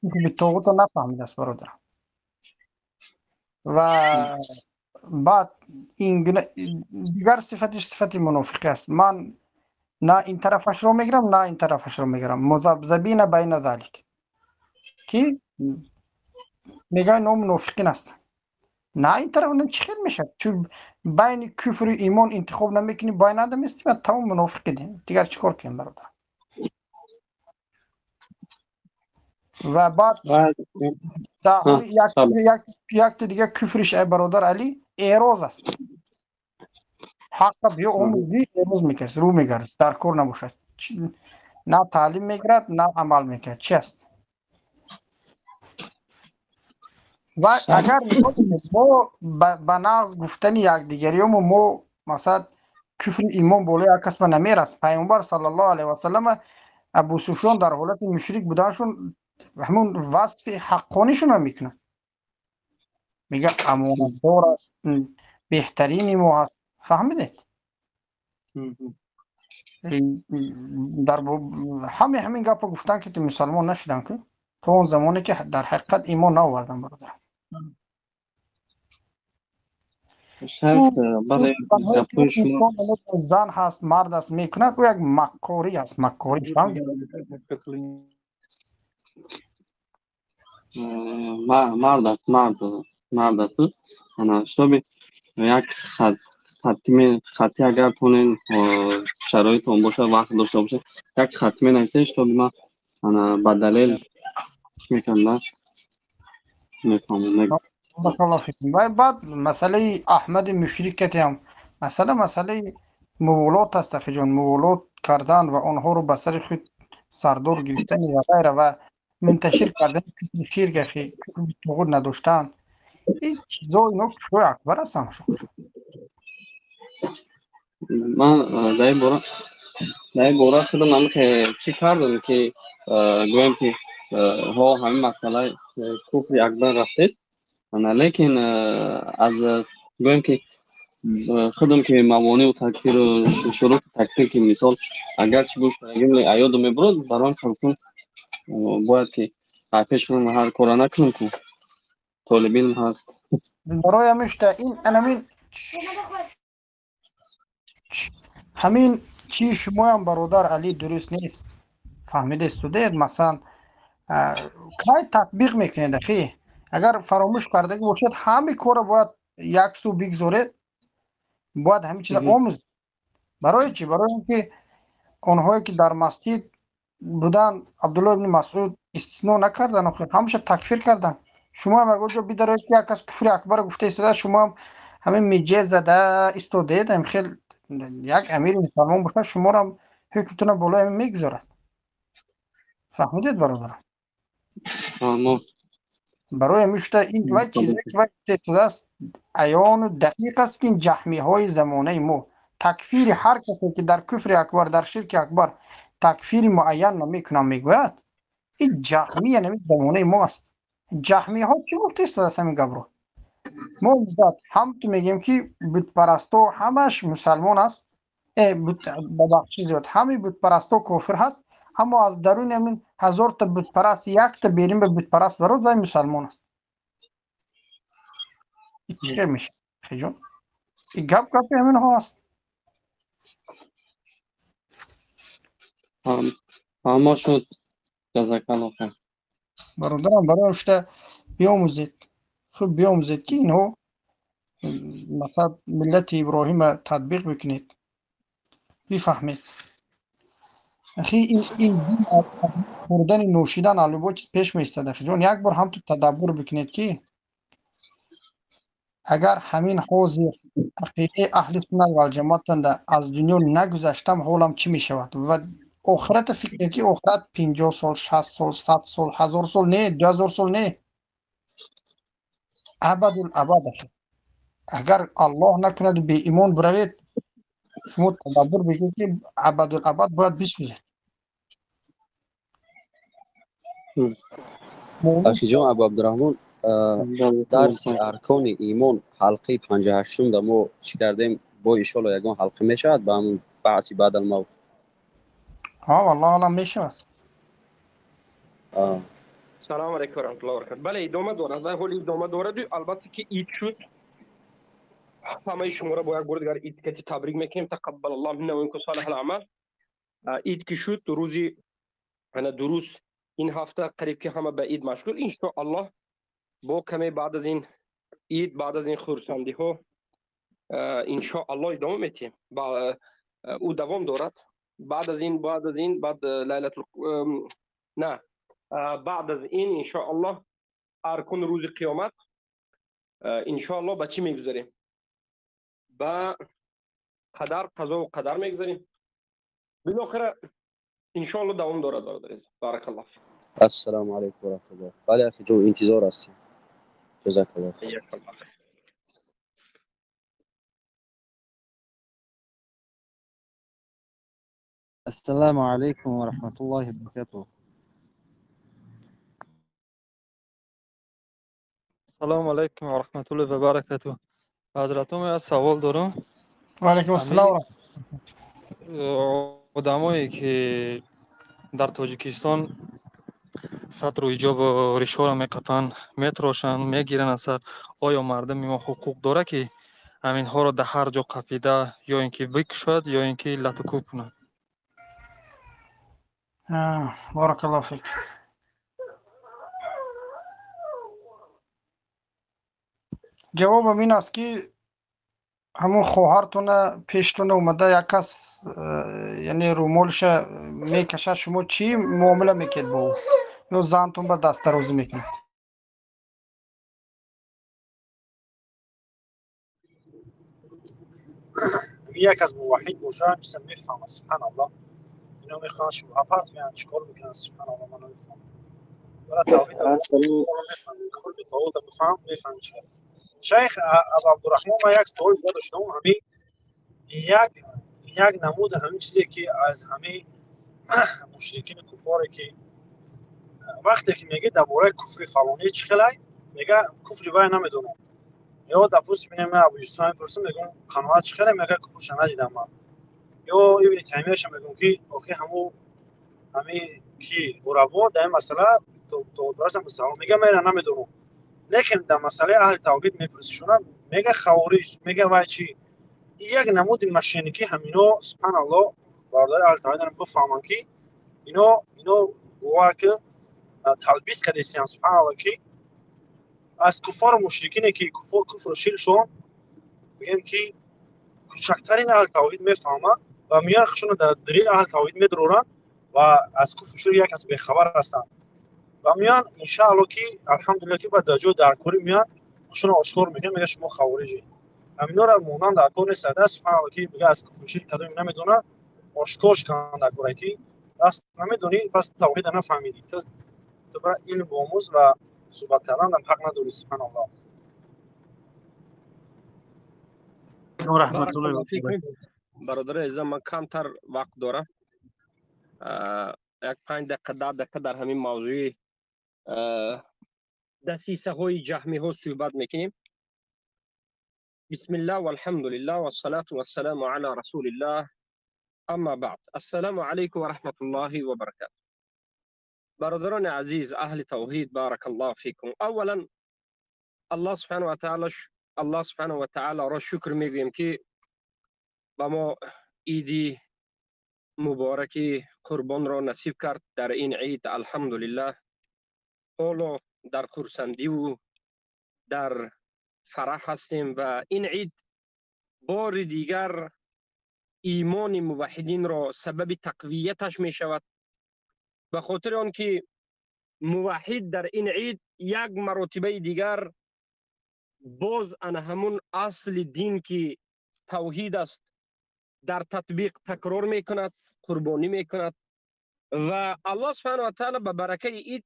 куфри тоғутро нафаҳмидааст, бародарам. Ва баъд ин дигар сифатиш сифати мунофиқӣ аст. Ман на ин тарафашро мегирам, на ин тарафашро мегирам. Музабзабина байна залик, ки мегӯянд но мунофиқин ҳастанд. На ин тараф, на чӣ хел мешавад? Чун байни куфру имон интихоб намекунӣ, байна наместӣ, тамом мунофиқӣ. Дигар чӣ кор кунем, бародар? Ва баъд якти дигар куфриш, ай бародар Али, эъроз аст. Ҳаққа биё омӯзӣ, эъроз мекард, рӯ мегардад, дар кор набошад. На таълим мегирад, на амал мекунад. Чи аст? Ва агар мо ба нағз гуфтани якдигариёмо мо масалан куфри имон болои як кас ба намерасад. Пайғамбар саллаллоҳу алайҳи васаллам Абу Суфён дар ҳолати мушрик буданашон ҳамон васфи ҳаққонишонро мекунад. Мегӯяд амонатдор аст, беҳтарини мо аст. Фаҳмидед? Дар ҳамин гапро гуфтан ки мусалмон нашуданд, ки то он замоне ки дар ҳақиқат имон наоварданд, бародар. Зан ҳаст, мард аст, мекунад, ӯ як маккорӣ аст, маккорӣ. Фаҳмидед?
Мард аст, мард аст. Ана шутоби як хатти агар тонен шароитон бошад, вақт дошта бошад, як хат менависед, шутоби ман ана ба далел мекунам, мефаҳмам.
Баракаллоҳу фикум. Ва баъд масъалаи Аҳмади мушрикатиам масъалаи муволот аст, ахиҷон, муволот кардан ва онҳоро ба сари худ сардор гирифтани ва ғайра. Ва Мунташир кардани куфри ширк, ахи, куфри туғуд надоштан, ин чизо ино куфрҳои акбар ҳастанд, шукр.
Ман дар ин бора худам чӣ кардам ки гӯям ки ҳо ҳамин масъалаи куфри акбар рафтест, лекин аз гӯям ки худам ки мавонеу такфиру шурути такфир ки мисол агарчи гӯш аёду мебурад, барои гуфтам бояд ки пеш кунам ҳар кора накунам ку толибилм ҳаст.
Барои ҳамишта ин анамин ҳамин чи шумоям бародар Али дуруст нест. Фаҳмида студент масалан кай татбиқ мекунед ахи? Агар фаромӯш кардагӣ бошад, ҳамин корро бояд як су бигзоред, бояд ҳамин чиза омӯзед. Барои чӣ? Барои ин ки онҳое ки дар масҷид буданд, Абдулло ибни Масъуд истисно накарданд, охир ҳамаша такфир карданд. Шумо ҳам агар ҷо бидароед ки як кас куфри акбарро гуфта истода, шумо ҳам ҳамин миҷе зада истодед, ҳам хел як амири мусалмон бошад, шуморо ҳам ҳукмтона болои ҳамин мегузорад. Фаҳмидед бародарам? Барои ҳамин шуда ин вай чизое ки вай гуфта истодааст аёну дақиқ аст ки ин ҷаҳмиҳои замонаи мо такфири ҳар касе ки дар куфри акбар, дар ширки акбар такфири муайян намекунам мегӯяд, ин ҷаҳмӣ яъне замонаи мо аст. Ҷаҳмиҳо чӣ гуфта истодааст ҳамин гапро? Мо ҳам ту мегӯем ки бутпарасто ҳамаш мусалмон аст, бабахши зиёд, ҳамаи бутпарасто кофир ҳаст, аммо аз даруни ҳамин ҳазорта бутпараст якта берин ба бутпараст барод, вай мусалмон аст. Чӣ хел мешавад хеҷон? Ин гап гапи ҳаминҳо аст.
Фаҳмо шуд. Ҷазакаллоҳ хайр.
Бародарам, барои шуда биомӯзед, хуб биомӯзед ки инҳо масалан миллати Иброҳима татбиқ бикунед, бифаҳмед. Ахи ин дин хӯрдани нӯшидан аллибо чиз пеш меистад. Ахи ҷон, як бор ҳам ту тадаббур бикунед ки агар ҳамин ҳозир ақидаи аҳли суннат валҷамоатанда аз дунё нагузаштам, ҳолам чӣ мешавад? Ва охирата фикр кунед ки охират 50 сол, 60 сол, 100 сол, 1000 сол не, 2000 сол не, абадул абад аст. Агар Аллоҳ накунад беимон биравед, шумо тадаббур бикунед ки абадул абад бояд бисӯзед.
Ашиҷон Абу Абдурраҳмон, дарси аркони имон ҳалқаи 58-ум да мо чӣ кардем, бо иншоалло ягон ҳалқа мешавад ба ҳамун баъси баъдал мавт?
Ҳа, валлоҳ алам мешавад.
Салому алайкум ва раҳматуллоҳи ва баракатуҳ. Бале, идома дорад ва ҳоли идома дорад. Албатта ки ид шуд, ҳамаи шуморо бо як бори дигар ид кати табрик мекунем. Тақаббалаллоҳу минна ва минкум солиҳал аъмал. Ид ки шуд, рӯзи ана дурӯз ин ҳафта қариб ки ҳама ба ид машғул. Иншоаллоҳ бо каме баъд аз ин ид, баъд аз ин хурсандиҳо иншоаллоҳ идома метиҳем. Ӯ давом дорад. Баъд аз ин, баъд аз ин, баъд лайлатул на, баъд аз ин иншоаллоҳ аркон рӯзи қиёмат иншоаллоҳ ба чӣ мегузарем? Ба қадар, қазову қадар мегузарем. Билохира иншоаллоҳ давом дорад бародар азиз. Баракаллоҳ.
Ассалому алайкум ва раҳматуллоҳ. Бале ахи ҷон, интизор ҳастем. Ҷазакаллоҳ.
Ассалому алайкум ва раҳматуллоҳи ва баракатуҳ.
Ассалому алайкум ва раҳматуллоҳи ва баракатуҳ. Ҳазратум, як савол дорам.
Ва алайкум ассалом.
Одамое ки дар Тоҷикистон сатру ҳиҷобу ришоро меқапанд, метрошанд, мегиранд аз сар, оё мардуми мо ҳуқуқ дорад ки ҳаминҳоро дар ҳар ҷо қапида ё ин ки бикушад, ё ин ки латукӯб кунад?
Баракаллоҳу фик. Ҷавобам ин аст ки ҳамон хоҳартона пештона омада як кас яъне румолша мекашад, шумо чӣ муомила мекунед бо ӯ? Ё зантон ба дастдарозӣ мекунад?
Як аз муваҳҳид боша, ҳамчиза мефаҳмад. Субҳаналлоҳ, ино мехоҳанд шубҳа партоянд, чӣ кор мекунанд? Субҳаналлоҳ, ман намефаҳмам. Бара тавҳид куфр битоғут бифаҳм, мефаҳми чӣ. Шайх Абу Абдурраҳмон, ман як суол дига доштам. Ҳамин як намуди ҳамин чизе ки аз ҳамин мушрикини куффоре ки вақте ки мегӯ дар бораи куфри фалонӣ чӣ хелай, мега куфри вай намедонам. Ё допустим, инам Абу Юсуф мепурсам, мегӯм қаноат чӣ хелай, мега куфрша надидам ман. Ё Ибни Таймияша мегӯм ки охи ҳаму ҳамин ки ғурабо дар ин масъала дораса мусалмон, мега ман ира намедонам. Лекин дар масъалаи аҳли тавҳид мепурсишона, мега хавориҷ, мега вай чӣ. Як намуди мошенникӣ ҳамино, субҳаналлоҳ, бародари аҳли тавҳид бифаҳманд ки ино бовар ки талбис кардесиян, субҳаналлоҳ, ки аз куффору мушрикине ки куфру ширкшон бигем ки кӯчактарин аҳли тавҳид мефаҳманд ва миён худшонро дар дили аҳли тавҳид медуроранд ва аз куфру ширк як кас бехабар ҳастанд. Ва миён иншаалло ки алҳамдулилла ки ба дар ҷои даркорӣ миён худшонро ошкор мекунанд, мега шумо хавориҷед. Ҳаминора мондан дар кор нест, субҳаналло, ки мега аз куфру ширк кадоме намедонад, ошкорш кунанд дар коре ки раст намедонӣ, пас тавҳида нафаҳмидӣ. Ту бара илм омӯз ва суҳбат кардан ҳақ надорӣ, субҳаналлоҳ.
Бародари азизам, ман камтар вақт дорам, як 5 дақиқа 10 дақиқа дар ҳамин мавзӯи дасисаҳои ҷаҳмиҳо суҳбат мекунем. Бисмиллаҳ валҳамдулиллаҳ вассалату вассаламу ала расулиллаҳ, амма баъд. Ассалому алайкум ва раҳматуллоҳи ва баракатуҳ. Бародарони азиз, аҳли тавҳид, баракаллоҳу фикум. Аввалан Аллоҳ субҳанаҳу ва таолоро шукр мегӯем ки ба мо иди мубораки қурбонро насиб кард. Дар ин ид алҳамдулиллаҳ ҳоло дар хурсандиву дар фараҳ ҳастем ва ин ид бори дигар имони муваҳҳидинро сабаби тақвияташ мешавад, ба хотири он ки муваҳҳид дар ин ид як маротибаи дигар боз ана ҳамун асли дин ки тавҳид аст дар татбиқ такрор мекунад, қурбонӣ мекунад ва Аллоҳ субҳанаҳу ва таъоло ба баракаи ид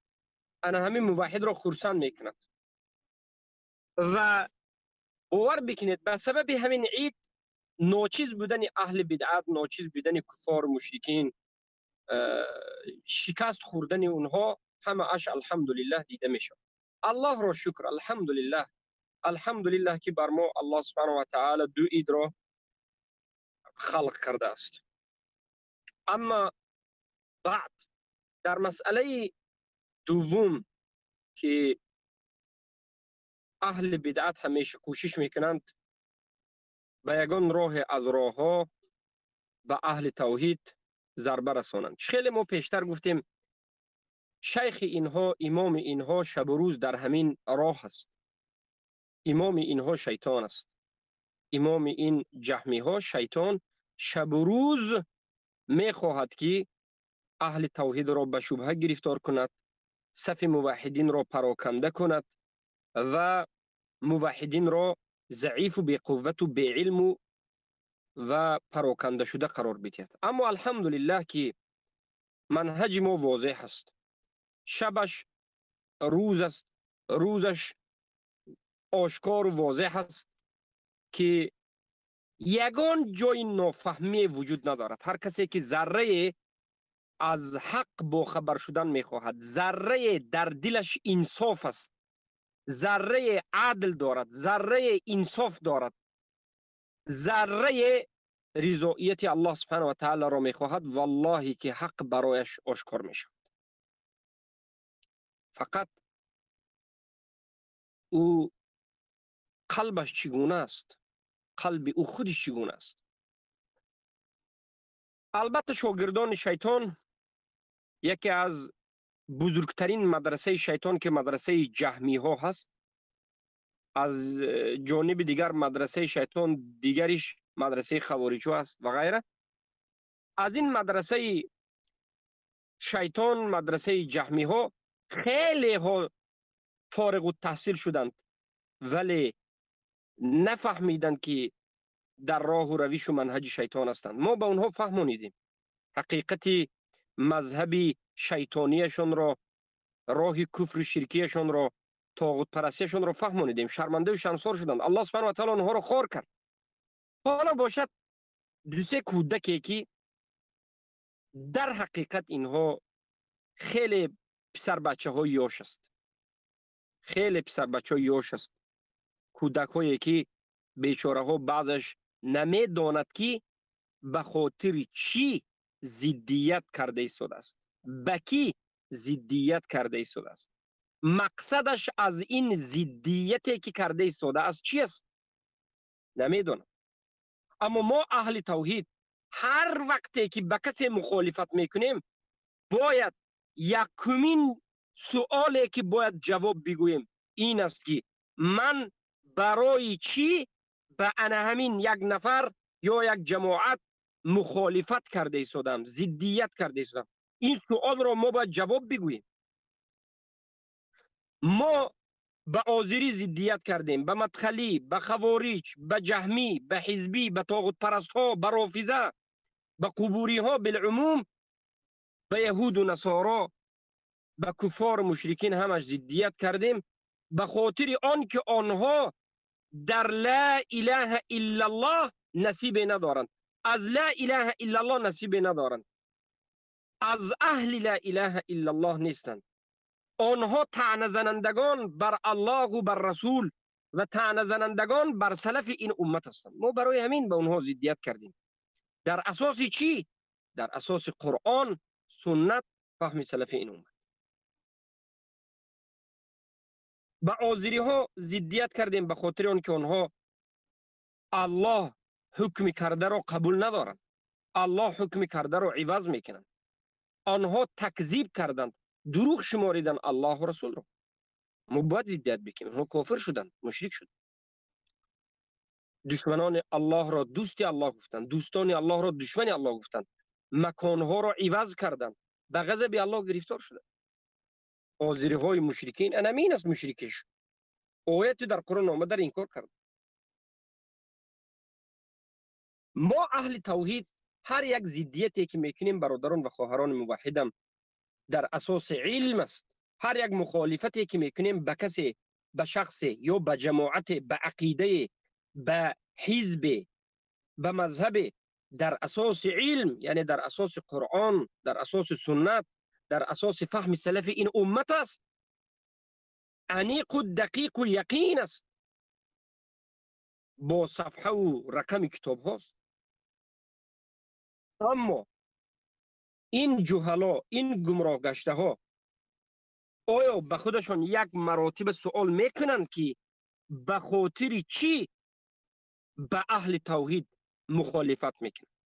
ана ҳамин муваҳҳидро хурсанд мекунад. Ва бовар бикунед, ба сабаби ҳамин ид ночиз будани аҳли бидъат, ночиз будани куффор, мушрикин, шикаст хӯрдани онҳо ҳамааш алҳамдулиллаҳ дида мешавад. Аллоҳро шукр, алҳамдулиллаҳ, алҳамдулиллаҳ ки бар мо Аллоҳ субҳанаҳу ва таъоло ду идро халқ кардааст. Амма баъд дар масъалаи дуввум ки аҳли бидъат ҳамеша кӯшиш мекунанд ба ягон роҳе аз роҳҳо ба аҳли тавҳид зарба расонанд. Хеле мо пештар гуфтем, шайхи инҳо, имоми инҳо шабу рӯз дар ҳамин роҳ аст. Имоми инҳо шайтон аст. Имоми ин ҷаҳмиҳо шайтон шабу рӯз мехоҳад ки аҳли тавҳидро ба шубҳа гирифтор кунад, сафи муваҳҳидинро пароканда кунад ва муваҳҳидинро заифу беқуввату беилму ва пароканда шуда қарор бидиҳад. Аммо алҳамдулиллаҳ ки манҳаҷи мо возеҳ аст. Шабаш рӯз аст, рӯзаш ошкору возеҳ аст ки ягон ҷои нофаҳмие вуҷуд надорад. Ҳар касе ки заррае аз ҳақ бохабар шудан мехоҳад, заррае дар дилаш инсоф аст, заррае адл дорад, заррае инсоф дорад, заррае ризоияти Аллоҳ субҳанаҳу ва таолоро мехоҳад, валлоҳи ки ҳақ барояш ошкор мешавад. Фақат ӯ қалбаш чӣ гуна аст, қалби ӯ худиш чӣ гуна аст. Албатта шогирдони шайтон, яке аз бузургтарин мадрасаи шайтон ки мадрасаи ҷаҳмиҳо ҳаст, аз ҷониби дигар мадрасаи шайтон дигариш мадрасаи хавориҷҳо аст ва ғайра. Аз ин мадрасаи шайтон, мадрасаи ҷаҳмиҳо хелеҳо фориғу таҳсил шуданд, вале нафаҳмиданд ки дар роҳу равишу манҳаҷи шайтон ҳастанд. Мо ба онҳо фаҳмонидем ҳақиқати мазҳаби шайтонияшонро. роҳи куфру ширкияшонро, тоғутпарастияшонро фаҳмонидем, шармандаю шармсор шуданд. Аллоҳ субҳанаҳу ва таъоло онҳоро хор кард. Ҳоло бошад ду-се кӯдаке, ки дар ҳақиқат инҳо хеле писарбачаҳои ёш аст, хеле писарбачаҳои ёш аст, кӯдакҳое ки бечораҳо баъзаш намедонад, ки ба хотири чӣ зиддият карда истодааст, ба кӣ зиддият карда истодааст, мақсадаш аз ин зиддияте ки карда истодааст чӣ аст, намедонад. Аммо мо аҳли тавҳид ҳар вақте ки ба касе мухолифат мекунем, бояд якумин суоле ки бояд ҷавоб бигӯем ин аст, ки ман барои чӣ ба ана ҳамин як нафар ё як ҷамоат мухолифат карда истодам, зиддият карда истодам. Ин суолро мо бояд ҷавоб бигӯем. Мо ба озирӣ зиддият кардем, ба мадхалӣ, ба хавориҷ, ба ҷаҳмӣ, ба ҳизбӣ, ба тоғутпарастҳо, ба рофиза, ба қубуриҳо билумум, ба яҳуду насоро, ба куффору мушрикин ҳамаш зиддият кардем, ба хотири он ки онҳо дар ла илаҳа иллаллоҳ насибе надоранд, аз ла илаҳа иллаллоҳ насибе надоранд, аз аҳли ла илаҳа иллаллоҳ нестанд. Онҳо таъназанандагон бар Аллоҳу бар расул ва таъназанандагон бар салафи ин уммат ҳастанд. Мо барои ҳамин ба онҳо зиддият кардем. Дар асоси чӣ? Дар асоси Қуръон, суннат, фаҳми салафи ин уммат. Ба озириҳо зиддият кардем ба хотири он ки онҳо Аллоҳ ҳукми кардаро қабул надоранд, Аллоҳ ҳукми кардаро иваз мекунанд. Онҳо такзиб карданд, дурӯғ шумориданд Аллоҳу расулро. Мо бояд зиддият бикунем. Онҳо кофир шуданд, мушрик шуданд. Душманони Аллоҳро дӯсти Аллоҳ гуфтанд, дӯстони Аллоҳро душмани Аллоҳ гуфтанд, маконҳоро иваз карданд, ба ғазаби Аллоҳ гирифтор шуданд. Озириҳои мушрикин анамин аст мушрикиш. Ояте дар Қуръон омада инкор кард. Мо аҳли тавҳид ҳар як зиддияте ки мекунем, бародарон ва хоҳарони муваҳҳидам, дар асоси илм аст. Ҳар як мухолифате ки мекунем ба касе, ба шахсе ё ба ҷамоате, ба ақидае, ба ҳизбе, ба мазҳабе, дар асоси илм, яъне дар асоси Қуръон, дар асоси суннат, дар асоси фаҳми салафи ин уммат аст. Аниқу дақиқу яқин аст, бо сафҳаву рақами китобҳост. Аммо ин ҷуҳало, ин гумроҳ гаштаҳо оё ба худашон як маротиба суол мекунанд, ки ба хотири чӣ ба аҳли тавҳид мухолифат мекунанд,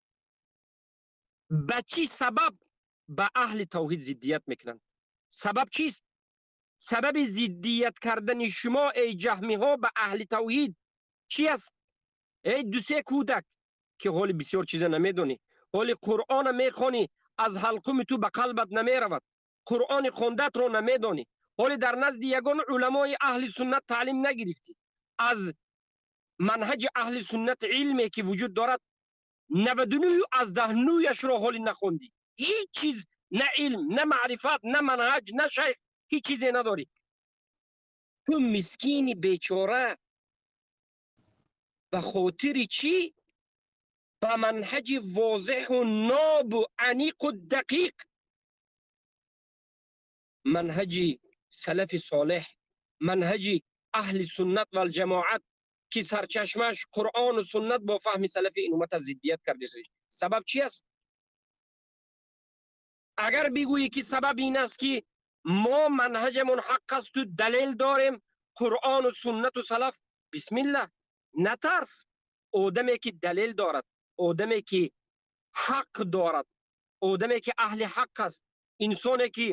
ба чӣ сабаб ба аҳли тавҳид зиддият мекунанд? Сабаб чист? Сабаби зиддият кардани шумо, эй ҷаҳмиҳо, ба аҳли тавҳид чӣ аст? Эй ду-се кӯдак ки ҳоли бисёр чиза намедонӣ, ҳоли Қуръона мехонӣ, аз ҳалқуми ту ба қалбат намеравад, Қуръони хондатро намедонӣ, ҳоли дар назди ягон уламои аҳли суннат таълим нагирифтӣ, аз манҳаҷи аҳли суннат илме ки вуҷуд дорад 99 аз 10 нӯяшро ҳоли нахондӣ, ҳеҷ чиз, на илм, на маърифат, на манҳаҷ, на шайх, ҳеҷ чизе надорӣ. Ту мискини бечора ба хотири чӣ ба манҳаҷи возеҳу нобу аниқу дақиқ, манҳаҷи салафи солеҳ, манҳаҷи аҳли суннат валҷамоат, ки сарчашмааш Қуръону суннат бо фаҳми салафи ин уммат зиддият карда? Сабаб чӣ аст? Агар бигӯӣ, ки сабаб ин аст, ки мо манҳаҷамон ҳақ асту далел дорем, Қуръону суннату салаф, бисмиллаҳ, натарс. Одаме ки далел дорад, одаме ки ҳақ дорад, одаме ки аҳли ҳақ аст, инсоне ки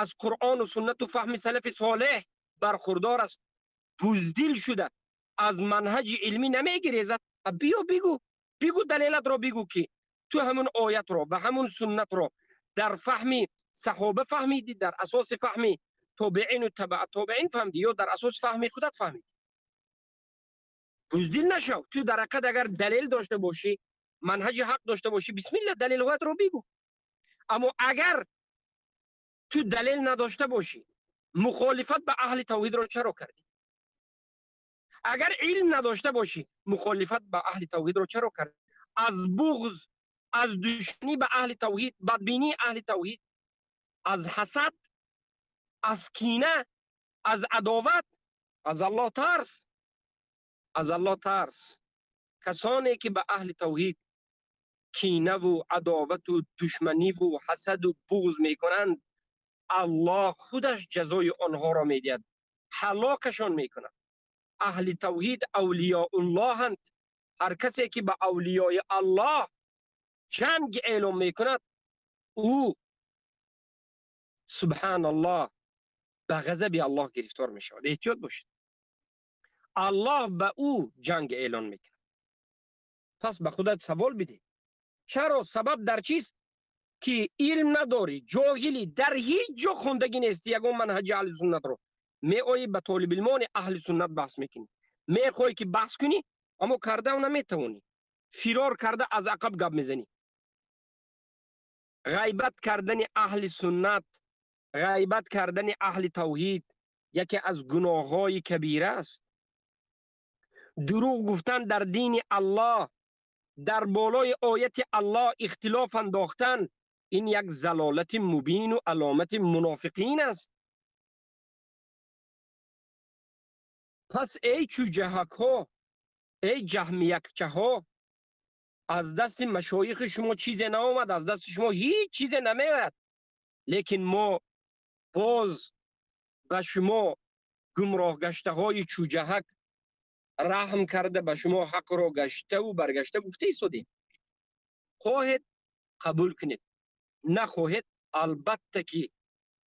аз Қуръону суннату фаҳми салафи солеҳ бархурдор аст, буздил шуда аз манҳаҷи илмӣ намегирезад. Биё, бигӯ, бигӯ, далелатро бигӯ, ки ту ҳамун оятро ва ҳамун суннатро дар фаҳми саҳоба фаҳмидӣ, дар асоси фаҳми тобеину табаа тобеин фаҳмидӣ ё дар асоси фаҳми худат фаҳмидӣ. Буздил нашав. Ту дар ҳақиқат агар далел дошта бошӣ, манҳаҷи ҳақ дошта бошӣ, бисмилла, далелҳоятро бигӯ. Аммо агар Ту далел надошта бошӣ, мухолифат ба аҳли тавҳидро чаро кардӣ? Агар илм надошта бошӣ, мухолифат ба аҳли тавҳидро чаро кардӣ? Аз буғз, аз душманӣ ба аҳли тавҳид, бадбинии аҳли тавҳид, аз ҳасад, аз кина, аз адоват, аз Аллоҳ тарс, аз Аллоҳ тарс. Касоне ки ба аҳли тавҳид кинаву адовату душманиву ҳасаду буғз мекунанд, Аллоҳ худаш ҷазои онҳоро медиҳад, ҳалокашон мекунад. Аҳли тавҳид авлиёуллоҳанд. Ҳар касе ки ба авлиёи Аллоҳ ҷанг эълон мекунад, ӯ субҳаналлоҳ ба ғазаби Аллоҳ гирифтор мешавад. Эҳтиёт бошед. Аллоҳ ба ӯ ҷанг эълон мекунад. Пас ба худат савол бидеҳ, чаро? Сабаб дар чист ки илм надорӣ, ҷоҳилӣ, дар ҳеҷ ҷо хондагӣ нести ягон манҳаҷи аҳли суннатро. Меоӣ ба толибилмони аҳли суннат баҳс мекунӣ, мехоҳӣ ки баҳс кунӣ, аммо карда наметавонӣ, фирор карда аз ақаб гап мезанӣ. Ғайбат кардани аҳли суннат, ғайбат кардани аҳли тавҳид яке аз гуноҳҳои кабира аст. Дурӯғ гуфтан дар дини Аллоҳ, дар болои ояти Аллоҳ ихтилоф андохтан, ин як залолати мубину аломати мунофиқин аст. Пас эй чӯҷаҳакҳо, эй ҷаҳмиякчаҳо, аз дасти машоихи шумо чизе наомад, аз дасти шумо ҳеҷ чизе намеояд. Лекин мо боз ба шумо гумроҳгаштаҳои чӯҷаҳак раҳм карда, ба шумо ҳақро гаштаву баргашта гуфта истодем. Хоҳед қабул кунед, нахоҳед албатта ки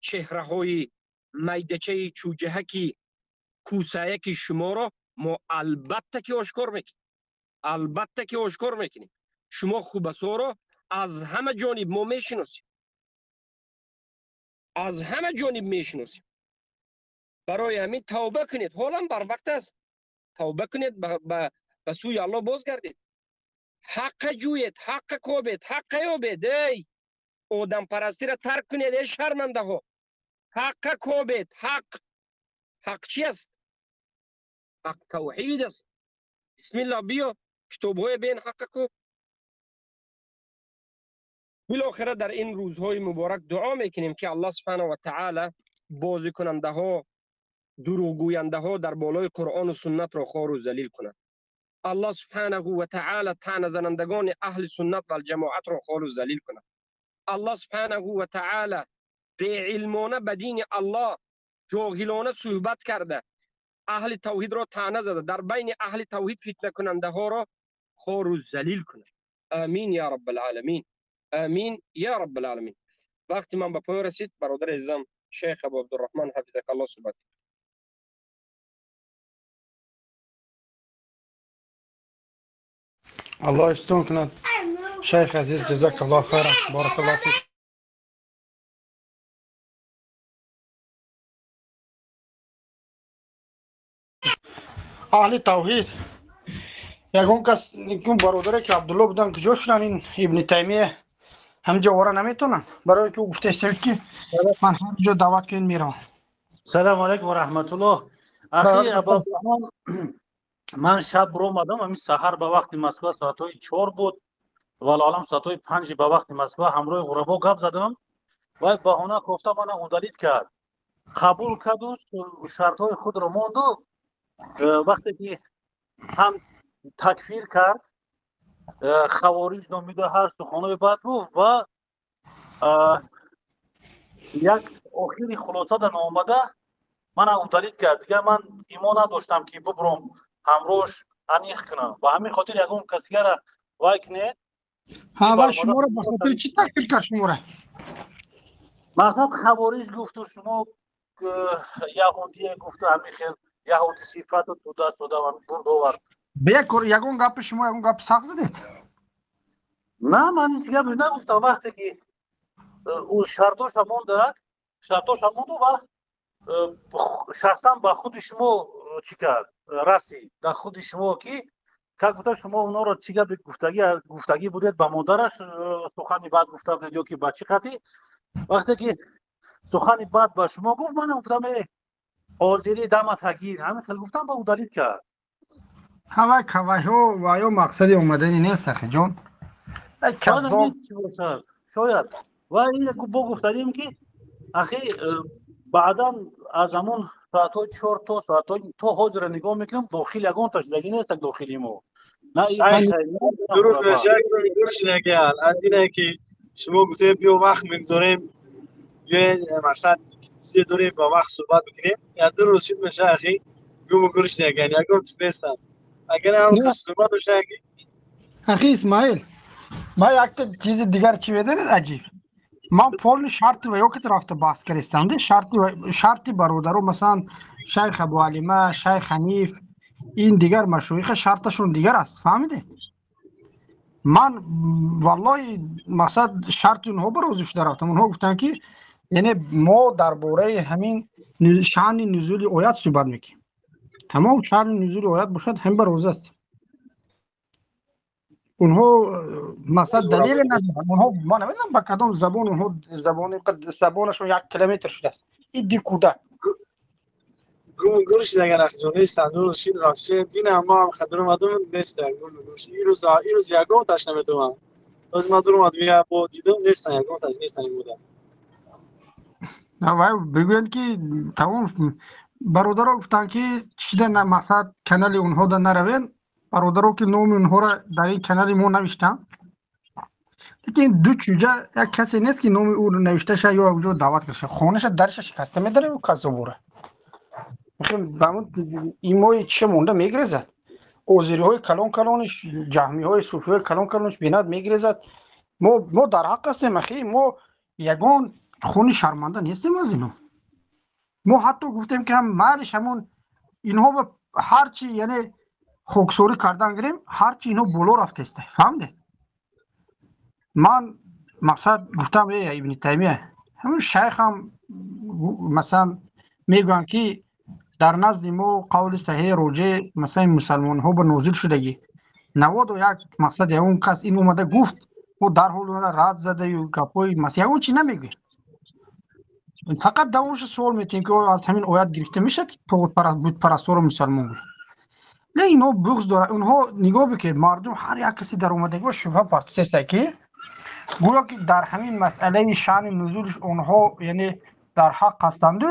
чеҳраҳои майдачаи чӯҷаҳаки кӯсаяки шуморо мо албатта ки ошкор мекунем, албатта ки ошкор мекунем. Шумо хубасоро аз ҳама ҷониб мо мешиносем, аз ҳама ҷониб мешиносем. Барои ҳамин тавба кунед, ҳолам барвақт аст. Тавба кунед, ба сӯи Аллоҳ бозгардед, ҳаққа ҷӯед, ҳаққа кобед, ҳаққа ёбед. Эй одампарастиро тарк кунед, эй шармандаҳо, ҳаққа кобед. Ҳақ, ҳақ чи аст? Ҳақ тавҳид аст. Бисмиллоҳ, биё китобҳое бен, ҳаққа коб. Билохира дар ин рӯзҳои муборак дуо мекунем ки Аллоҳ субҳанаҳу ва таъала бозикунандаҳо, дурӯғгӯяндаҳо дар болои Қуръону суннатро хору залил кунад. Аллоҳ субҳанаҳу ва таъала таъназанандагони аҳли суннат валҷамоатро хору залил кунад. Аллоҳ субҳанаҳу ва таъала беилмона ба дини Аллоҳ ҷоҳилона суҳбат карда, аҳли тавҳидро таъна зада, дар байни аҳли тавҳид фитнакунандаҳоро хору залил кунад. Амин я раббалъаламин, амин я раббалъаламин. Вақти ман ба поён расид, бародари азизам шейх Абу Абдурраҳмон ҳафизакаллоҳ суҳбат.
Аллоҳ ифтон кунад. Шайх азиз, ҷазакаллоҳ хайран, баракаллоҳ фик. Аҳли тавҳид ягон кас бародаре ки Абдулло будан куҷо шуданд? Ин Ибни Таймия ҳамҷо вора наметавонанд, барои ки ӯ гуфтаистед ки ман ҳар ҷо даъват кунед меравам.
Салому алайкум ва раҳматуллоҳ. Ахи Абу Абдурраҳмон, ман шаб омадам, ҳамин саҳар ба вақти Москва соатҳои 4 буд, валлоҳу соатҳои 5 ба вақти Москва ҳамроҳи ғурабо гап задам. Вай баҳона кофта мана удалить кард, қабул карду шартҳои худро монду. Вақте ки ҳам такфир кард, хавориҷ номида, ҳар суханои бад гуфт ва як охири хулоса дар омада мана удалить кард. Дигар ман имон надоштам ки бубурам ҳамроҳш аниқ кунам. Ба ҳамин хотир ягон касигара вай кунед.
Ҳа, вай шуморо ба хотири чӣ такфир кард шуморо?
Мақсад хавориҷ гуфту шумо яҳудие гуфту, ҳамин хел яҳуди сифату туда суда бурд овард.
Бекор ягон гапи шумо ягон гапи сахт задед?
На, ман ҳеҷ гапе нагуфтам. Вақте ки ӯ шартоша монда, шартоша монду ва шахсан ба худи шумо чӣ кард, расид дар худи шумо ки как будто шумо онҳоро чӣ гапи гуфтагӣ будед, ба модараш сухани бад гуфта будед ё ки ба чӣ қатӣ. Вақте ки Сухани бад ба шумо гуфт, манам гуфтам э ҳозирӣ дама тагир, ҳамин хел гуфтам, ба удалить кард.
Ҳавай кавайҳо ва ё мақсади омадани нест, ахиҷон.
Шояд. Ва ин бо гуфтанем ки ахи баъдан аз ҳамон соатҳои 4 то соатҳои то ҳозира нигоҳ мекунам, дохил ягонта шудагӣ нест дохили мо.
Дуруст мешагуршинагиан аз ине ки шумо гуфтед биё вақт мегузорем, биё мақсад чизе дорем ба вақт суҳбат бикунем, я ду рӯз шуд меша ахи гуму гуршинагиан ягон чиз нестанд. Агар ҳам суҳбат бошаги.
Ахи Исмаил, ман якта чизи дигар чӣ медонед аҷиб? Ман полни шарти ва ёкит рафта баҳс кардистам, шарти бародаро, масалан шайх Абуалима, шайх Ҳаниф, ин дигар машоиха шарташон дигар аст, фаҳмидед? Ман валлоҳи мақсад шарти онҳо ба розӣ шуда рафтам. Онҳо гуфтанд ки яъне мо дар бораи ҳамин шаъни нузули оят суҳбат мекунем. Тамом шаъни нузули оят бошад, ҳам ба розӣ ҳастем. Онҳо масалан далеле надоранд. Онҳо ман намедонам ба кадом забон онҳо забони забонашон 1 километр шудааст. Иди кӯдак.
Гум шудаган ахҷон нестанд. Дуруст шид рафше динам ма ҳам қадр омадам нестанд. Гум гурш. Ирӯз ягон таш наметавонам. Боз ман дур омадам я бо дидам нестанд, ягон таш нестанд ин муддат.
Вай бигӯянд ки тамом бародаро гуфтанд ки чида мақсад канали онҳо да наравен. Бародаро ки номи онҳоро дар ин канали мо навиштанд. Лекин ду чӯҷа як касе нест ки номи ӯро навишта шавад ё якҷо даъват карда шавад. Хонаша дарша шикаста медарад ӯ каззобора. Имои чиша монда мегрезад. Озириҳои калон калониш, ҷаҳмиҳои суфиҳои калон калониш бенад мегрезад. Мо дар ҳақ ҳастем, ахи, мо ягон хуни шарманда нестем аз инҳо. Мо ҳатто гуфтем ки ҳам майлиш ҳамон инҳо ба ҳарчи яъне хоксорӣ кардан гирем, ҳарчи инҳо боло рафтеста, фаҳмидед? Ман мақсад гуфтам э Ибни Таймия, ҳамон шайхам масалан мегӯянд ки дар назди мо қавли саҳеҳ роҷеъ масалан мусалмонҳо ба нозил шудагӣ. Наводу як мақсад ягон кас ин омада гуфт, мо дарҳол ӯро рад задаю гапҳои масалан ягон чи намегӯем. Фақат давомша суол метиҳем ки оё аз ҳамин оят гирифта мешавад ки бутпарастҳоро мусалмон гӯем. Не, инҳо буғз дорад. Онҳо нигоҳ бикунед, мардум ҳар як касе дар омадагӣ ба шубҳа партофтааст ки гӯё ки дар ҳамин масъалаи шаъни нузулш онҳо яъне дар ҳақ ҳастанду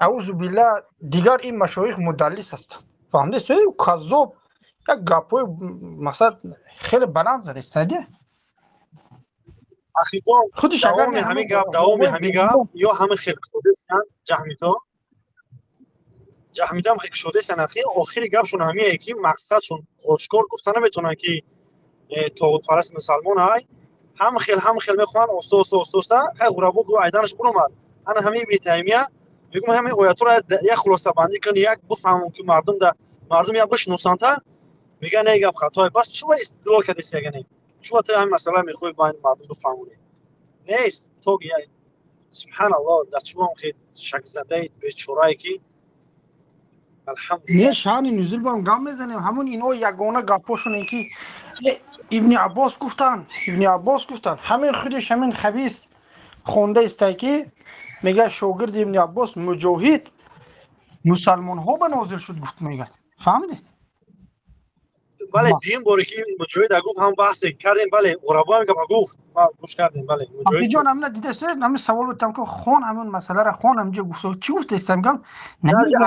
аузу билла дигар ин машоих мудаллис ҳастанд. Фаҳмидед? Каззоб як гапҳои мақсад хеле баланд задааст.
Ахиҷон,
худиш агар
давоми ҳамин гап, давоми ҳамин гап ё ҳамин хел кушодаистанд ҷаҳмито, ҷаҳмито ҳам хел кушодаистанд ахи, охири гапшон ҳамие ки мақсадшон ошкор гуфта наметавонанд ки тоғутпараст мусалмон ай, ҳам хел мехоҳанд оста оста оста оста хай ғурабо гу айданаш буромад. Ана ҳамин Ибни Таймия мегӯм ҳамин оятҳоро як хулосабандӣ кун, як бифаҳмам ки мардум як бишносанд, мегӯянд не гап хатое, бас чӣ ба истидлол кардест ягане? Чӣ ба ту ҳамин масъала мехоҳӣ ба мардум бифаҳмонӣ? Нест, то субҳаналлоҳ, дар чӣ бом хел шакзадаи бечорае ки
Не, шаъни нузул бам гап мезанем. Ҳамон инҳо ягона гапҳошон ин ки Ибни Аббос гуфтанд, Ибни Аббос гуфтанд. Ҳамин худиш ҳамин хабис хонда истай ки мегӯяд шогирди Ибни Аббос Муҷоҳид мусалмонҳо ба нозил шуд гуфт мегӯяд. Фаҳмидед?
Бале, дуюм боре ки Муҷоҳид гуфт ҳам баҳсе кардем, бале, ғурабо ҳам гапа гуфт, ма гӯш кардем, бале, Муҷоҳид.
Абдиҷон, ҳамина дидаст, ҳамин савол бутам ки хон ҳамин масъаларо хон, ҳаминҷо гуфт, чӣ гуфтаистам гап?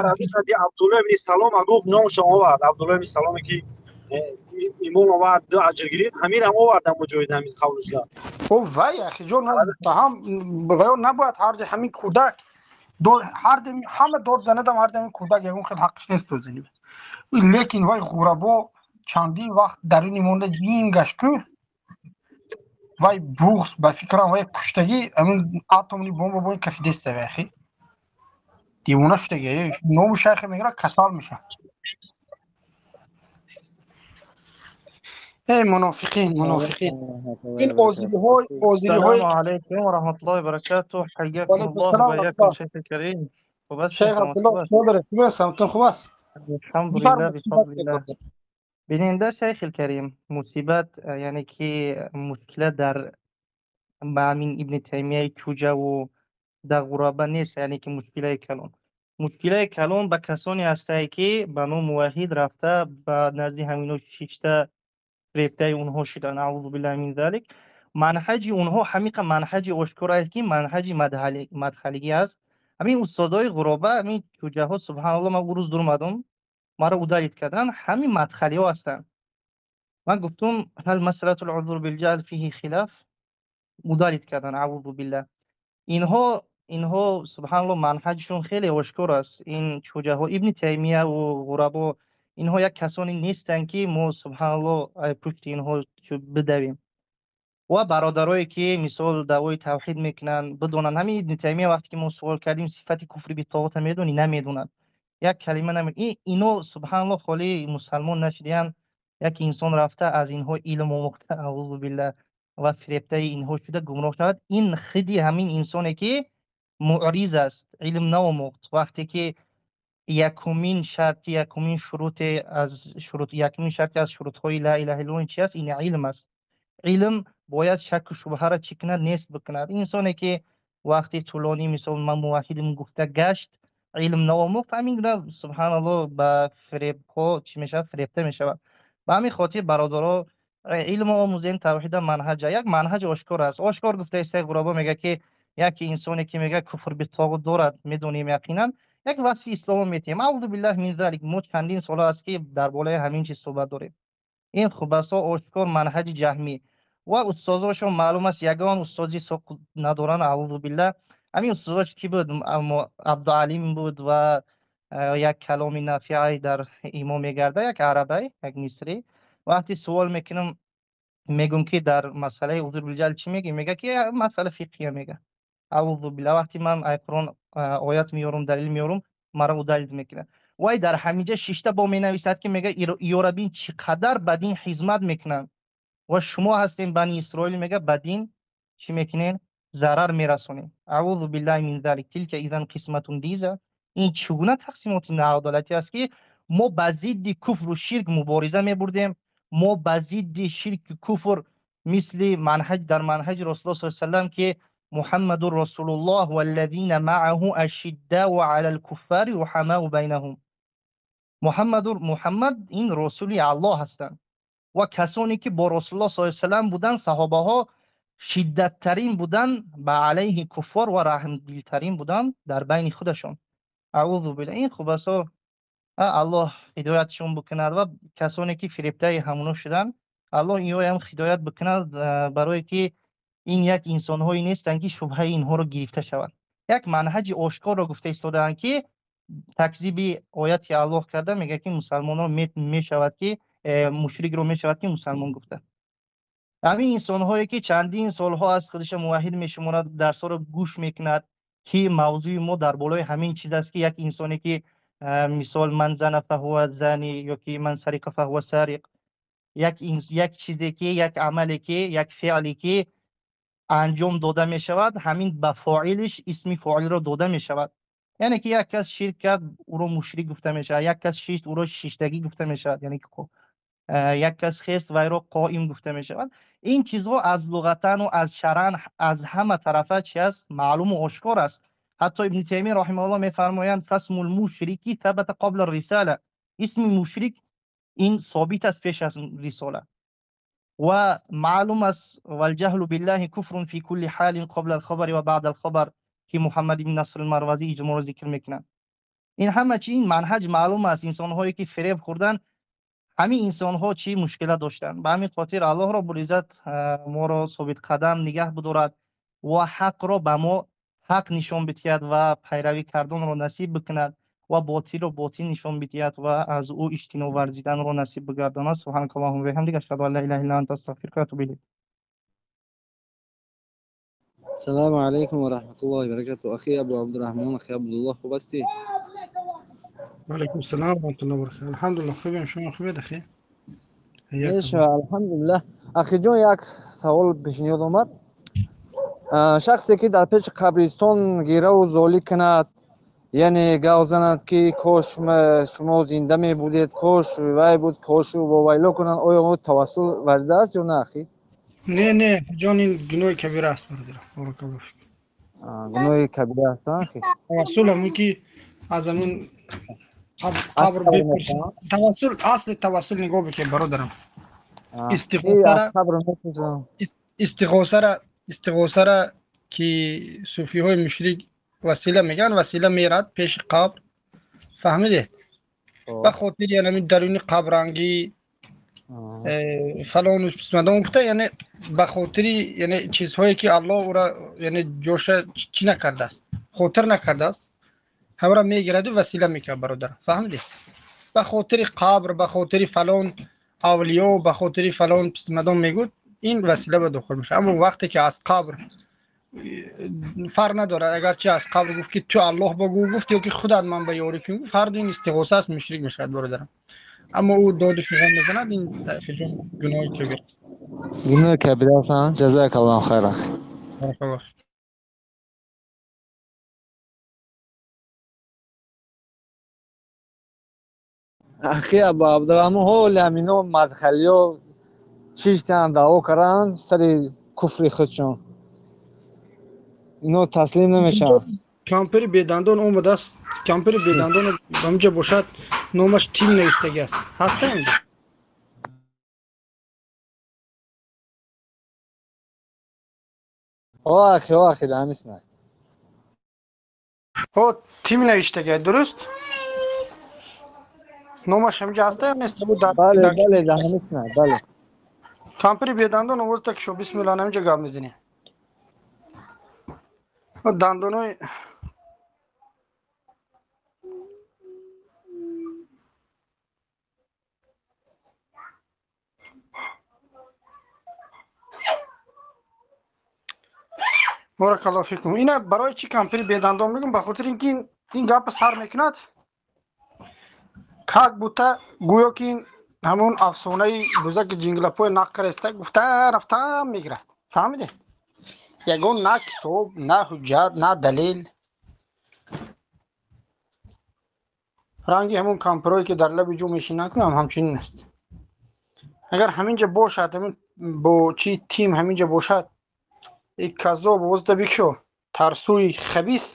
Арабӣ сади Абдулло ибни Салом гуфт, номашро овард, Абдулло ибни Саломе ки имон овард, ду аҷр гирифт, ҳамин ҳам овардам Муҷоҳид ҳамин қавлашда.
О вай, ахиҷон, ҳам ваё набояд ҳар ҳамин кӯдак ҳар ҳама дод занадам, ҳар ҳамин кӯдак ягон хел ҳаққиш нест дод занӣ. Лекин вай ғурабо чандин вақт даруни монда ҷин гашт ку вай буғз ба фикрам вай куштагӣ ҳамин атомни бомба бо ин кафидеста вай ахи девона шудагӣ, ному шайхе мегирад касал мешавад. Эй мунофиқин, мунофиқин, ин озириҳои озириҳои.
السلام عليكم ورحمة الله وبركاته، حياكم الله وبياكم شيخ الكريم. وبس
шайх Абдулло, шумо хуб аст? Ҳамтон хуб аст?
الحمد لله بفضل الله. биненда шайх الكريم، мусибат яъне ки мушкила дар ба ҳамин Ибни Таймияи чӯҷаву Дар ғураба нест, яъне ки мушкилаи калон. Мушкилаи калон ба касоне ҳастае, ки ба ном муваҳҳид рафта, ба назди ҳамино шишта фиребтаи онҳо шуда. Наъузу биллаҳи мин залик. Манҳаҷи онҳо ҳамиқа манҳаҷи ошкор аст, ки манҳаҷи мадхалигӣ аст. Ҳамин устодои ғуроба, ҳамин чӯҷаҳо, субҳаналлоҳ, ман рӯз дуромадам, маро удалить карданд, ҳамин мадхалиҳо ҳастанд. Ман гуфтум: ҳал масъалату лузур билҷаҳл фиҳи хилаф? Удалить карданд, аъузу биллаҳ. Инҳо, субҳаналлоҳ, манҳаҷшон хеле ошкор аст. Ин чӯҷаҳо, Ибни Таймия ва ғурабо, инҳо як касоне нестанд, ки мо, субҳаналлоҳ, пушти инҳо бидавем. Ва бародарое, ки мисол даъвои тавҳид мекунанд, бидонанд, ҳамин Ибни Таймия, вақте ки мо суол кардем: сифати куфри битоғута медонӣ? Намедонад, як калима наме. Ино, субҳаналлоҳ, холӣ мусалмон нашудиянд. Як инсон рафта аз инҳо илм омӯхта, аъузу биллаҳ, ва фиребтаи инҳо шуда гумроҳ шавад. Ин хиди ҳамин инсоне, ки муъриз аст, илм наомӯхт. Вақте ки якумин шарти, якумин шуруте аз шурут, якумин шарти аз шурутҳои ла илаҳа иллаллоҳ чи аст? Ин илм аст. Илм бояд шакку шубҳаро чӣ кунад? Нест бикунад. Инсоне, ки вақти тӯлонӣ, мисол, ман муваҳҳидим гуфта гашт, илм наомӯхт, ҳамин гуна, субҳаналлоҳ, ба фиребҳо чӣ мешавад? Фиребта мешавад. Ба ҳамин хотир, бародаро, илм омӯзем, тавҳида манҳаҷа, як манҳаҷ ошкор аст. Ошкор гуфта истаи ғураба мега, ки як инсоне, ки мега куфр битоғут дорад, медонем яқинан, як васфи исломо метиҳем. Аъузу биллаҳ мин залик. Мо чандин сола аст, ки дар болои ҳамин чиз суҳбат дорем. Ин хубасо ошкор манҳаҷи ҷаҳмӣ ва устозошон маълум аст, ягон устози соқ надоранд, аъузу биллаҳ. Ҳамин устозош ки буд? Абдуалим буд ва як каломи нафиай дар имо мегарда, як арабай, як мисрӣ. Вақте суол мекунам, мегӯм, ки дар масъалаи узр билҷаҳл чӣ мегӯӣ? Мега, ки масъала фиқҳия мега. Аъузу биллаҳ. Вақте ман ай Қуръон оят меёрам, далил меёрам, маро удалить мекунад. Вай дар ҳаминҷа шишта бо менависад, ки мега: иёра бин, чӣ қадар ба дин хизмат мекунанд ва шумо ҳастем бани Исроил, мега, ба дин чӣ мекунед? Зарар мерасонем. Аъузу биллаҳи мин залик. Тилка изан қисматун диза. Ин чӣ гуна тақсимоти ноадолатӣ аст, ки мо ба зидди куфру ширк мубориза мебурдем, мо ба зидди ширки куфр, мисли манҳаҷ, дар манҳаҷи Расулуллоҳ саллаллоҳу алайҳи васаллам, ки Муҳаммадун расулуллоҳ валлазина маъаҳу ашиддау алал куффари руҳамау байнаҳум. Муҳаммад ин расули Аллоҳ ҳастанд ва касоне, ки бо Расулуллоҳ саллаллоҳу алайҳи васаллам буданд, саҳобаҳо, шиддаттарин буданд ба алайҳи куффор ва раҳмдилтарин буданд дар байни худашон. Аъузу биллаҳ. Ин хубасо, Аллоҳ ҳидоятшон бикунад ва касоне, ки фиребтаи ҳамоно шуданд, Аллоҳ инҳоям ҳидоят бикунад, барое ки ин як инсонҳое нестанд, ки шубҳаи инҳоро гирифта шавад. Як манҳаҷи ошкорро гуфта истодаанд, ки такзиби ояти Аллоҳ карда, мегӯяд, ки мусалмонро мешавад, ки мушрикро мешавад, ки мусалмон гуфта. Ҳамин инсонҳое, ки чандин солҳо аст худашро муваҳҳид мешуморад, дарсҳоро гӯш мекунад, ки мавзӯи мо дар болои ҳамин чиз аст, ки як инсоне, ки мисол, ман зана фаҳува зани ё ки ман сариқа фаҳува сариқ, як чизе, ки як амале, ки як феъле, ки анҷом дода мешавад, ҳамин ба фоилиш исми фоилро дода мешавад. Яъне ки як кас ширк кард, ӯро мушрик гуфта мешавад, як кас шишт, ӯро шиштагӣ гуфта мешавад, яъне ки як кас хест, вайро қоим гуфта мешавад. Ин чизҳо аз луғатану аз шаръан, аз ҳама тарафа чи аст? Маълуму ошкор аст. Ҳатто Ибни Таймия раҳимаҳуллоҳ мефармоянд: фасмул мушрики сабата қабла рисала. Исми мушрик ин собит аст пеш аз рисола. Ва маълум аст: валҷаҳлу биллаҳи куфрун фи кулли ҳалин қабла алхабари ва баъда алхабар, ки Муҳаммад ибн Наср Алмарвазӣ иҷмоъро зикр мекунанд. Ин ҳама чи, ин манҳаҷ маълум аст. Инсонҳое, ки фиреб хӯрданд, ҳамин инсонҳо чӣ мушкила доштанд. Ба ҳамин хотир Аллоҳ роббул иззат моро собитқадам нигаҳ бидорад ва ҳақро ба мо ҳақ нишон бидиҳад ва пайравӣ карданро насиб бикунад ва ботилро ботил нишон бидиҳад ва аз ӯ иҷтиноб варзиданро насиб бигардонад. Субҳанака аллоҳумма ва биҳамдика, ашҳаду ан ла илаҳа илла анта, астағфирука ва атубу илайк.
السلام عليكم ورحمة الله وبركاته. أخي أبو عبد الرحمن، أخي عبد الله، خوب هستی؟
وعلیکم السلام ورحمة الله وبرکاته. الحمدلله خوبیم، شما خوبید اخی؟ حیاک
میشه
الله.
الحمدلله. اخی جون، یک سوال پیشنهاد آمد. شخصی که در پیش قبرستان گیره و زولی کند، یعنی گاو زند که کاش شما زنده می بودید، کاش وای بود، کاش و وایلا کنند، آیا ما توسل ورده است یا نه اخی؟
نه نه جان، این گناه کبیره است برادر. بارک الله فیک.
Гуноҳи кабира аст, ахи?
Тавассул ҳамон ки аз ҳамон қабр бипурсад. Тавассул, асли тавассул нигоҳ бикун, бародарам. Истиғосара ки суфиҳои мушрик васила мегӯянд, васила мерад пеши қабр, фаҳмидед? Ба хотири ҳамин даруни қабрангӣ фалону писмадон гуфта, яъне ба хотири яъне чизҳое ки Аллоҳ ӯра яъне ҷоша чӣ накардааст, хотир накардааст, ҳамра мегираду васила мекунад, бародар, фаҳмидед? Ба хотири қабр, ба хотири фалон авлиё, ба хотири фалон писмадон мегӯд, ин васила ба дохил мешавад. Аммо вақте ки аз қабр фарқ надорад, агарчи аз қабр гуфт ки ту Аллоҳ ба гӯ гуфт ё ки худат ман ба ёрӣ кун гуфт, ҳар ду ин истиғоса аст, мушрик мешавад, бародарам. Аммо ӯ доду фиғон мезанад, ин ҷон гуноҳи кабир аст.
Гуноҳи кабир аст. Ҷазакаллоҳу хайран.
Баракаллоҳ.
Ахи Абу Абдурраҳмон, ҳоли ҳамино мадхалиё чиштан даъво карданд сари куфри худшон, ино таслим намешаванд.
Кампири бедандон омадааст, кампири бедандон ҳаминҷа бошад, номаш Тим навиштагӣ аст. Ҳаста ҳаминҷа?
О ахи, о ахи, ҳамисна.
О, Тим навиштагӣ, дуруст? Номаш ҳаминҷа ҳаста ё нест?
Бале, бале, ҳамисна, бале.
Кампири бедандон овозта кишо, бисмилла, ҳаминҷа гап мезанем. Дандонои баракаллоҳу фикум. Ина барои чӣ кампири бедандон мегӯм? Ба хотири ин ки ин гапа сар мекунад, как будто гӯё ки ин ҳамон афсонаи бузаки ҷинглапои нақ кареста гуфта рафта мегирад, фаҳмидед? Ягон на китоб, на ҳуҷҷат, на далел. Ранги ҳамон кампирое ки дар лаби ҷо мешинанд, кунам ҳамчунин аст. Агар ҳаминҷа бошад, ҳамин бо чи Тим ҳаминҷа бошад, и каззоб овозда бикшо, тарсуи хабис.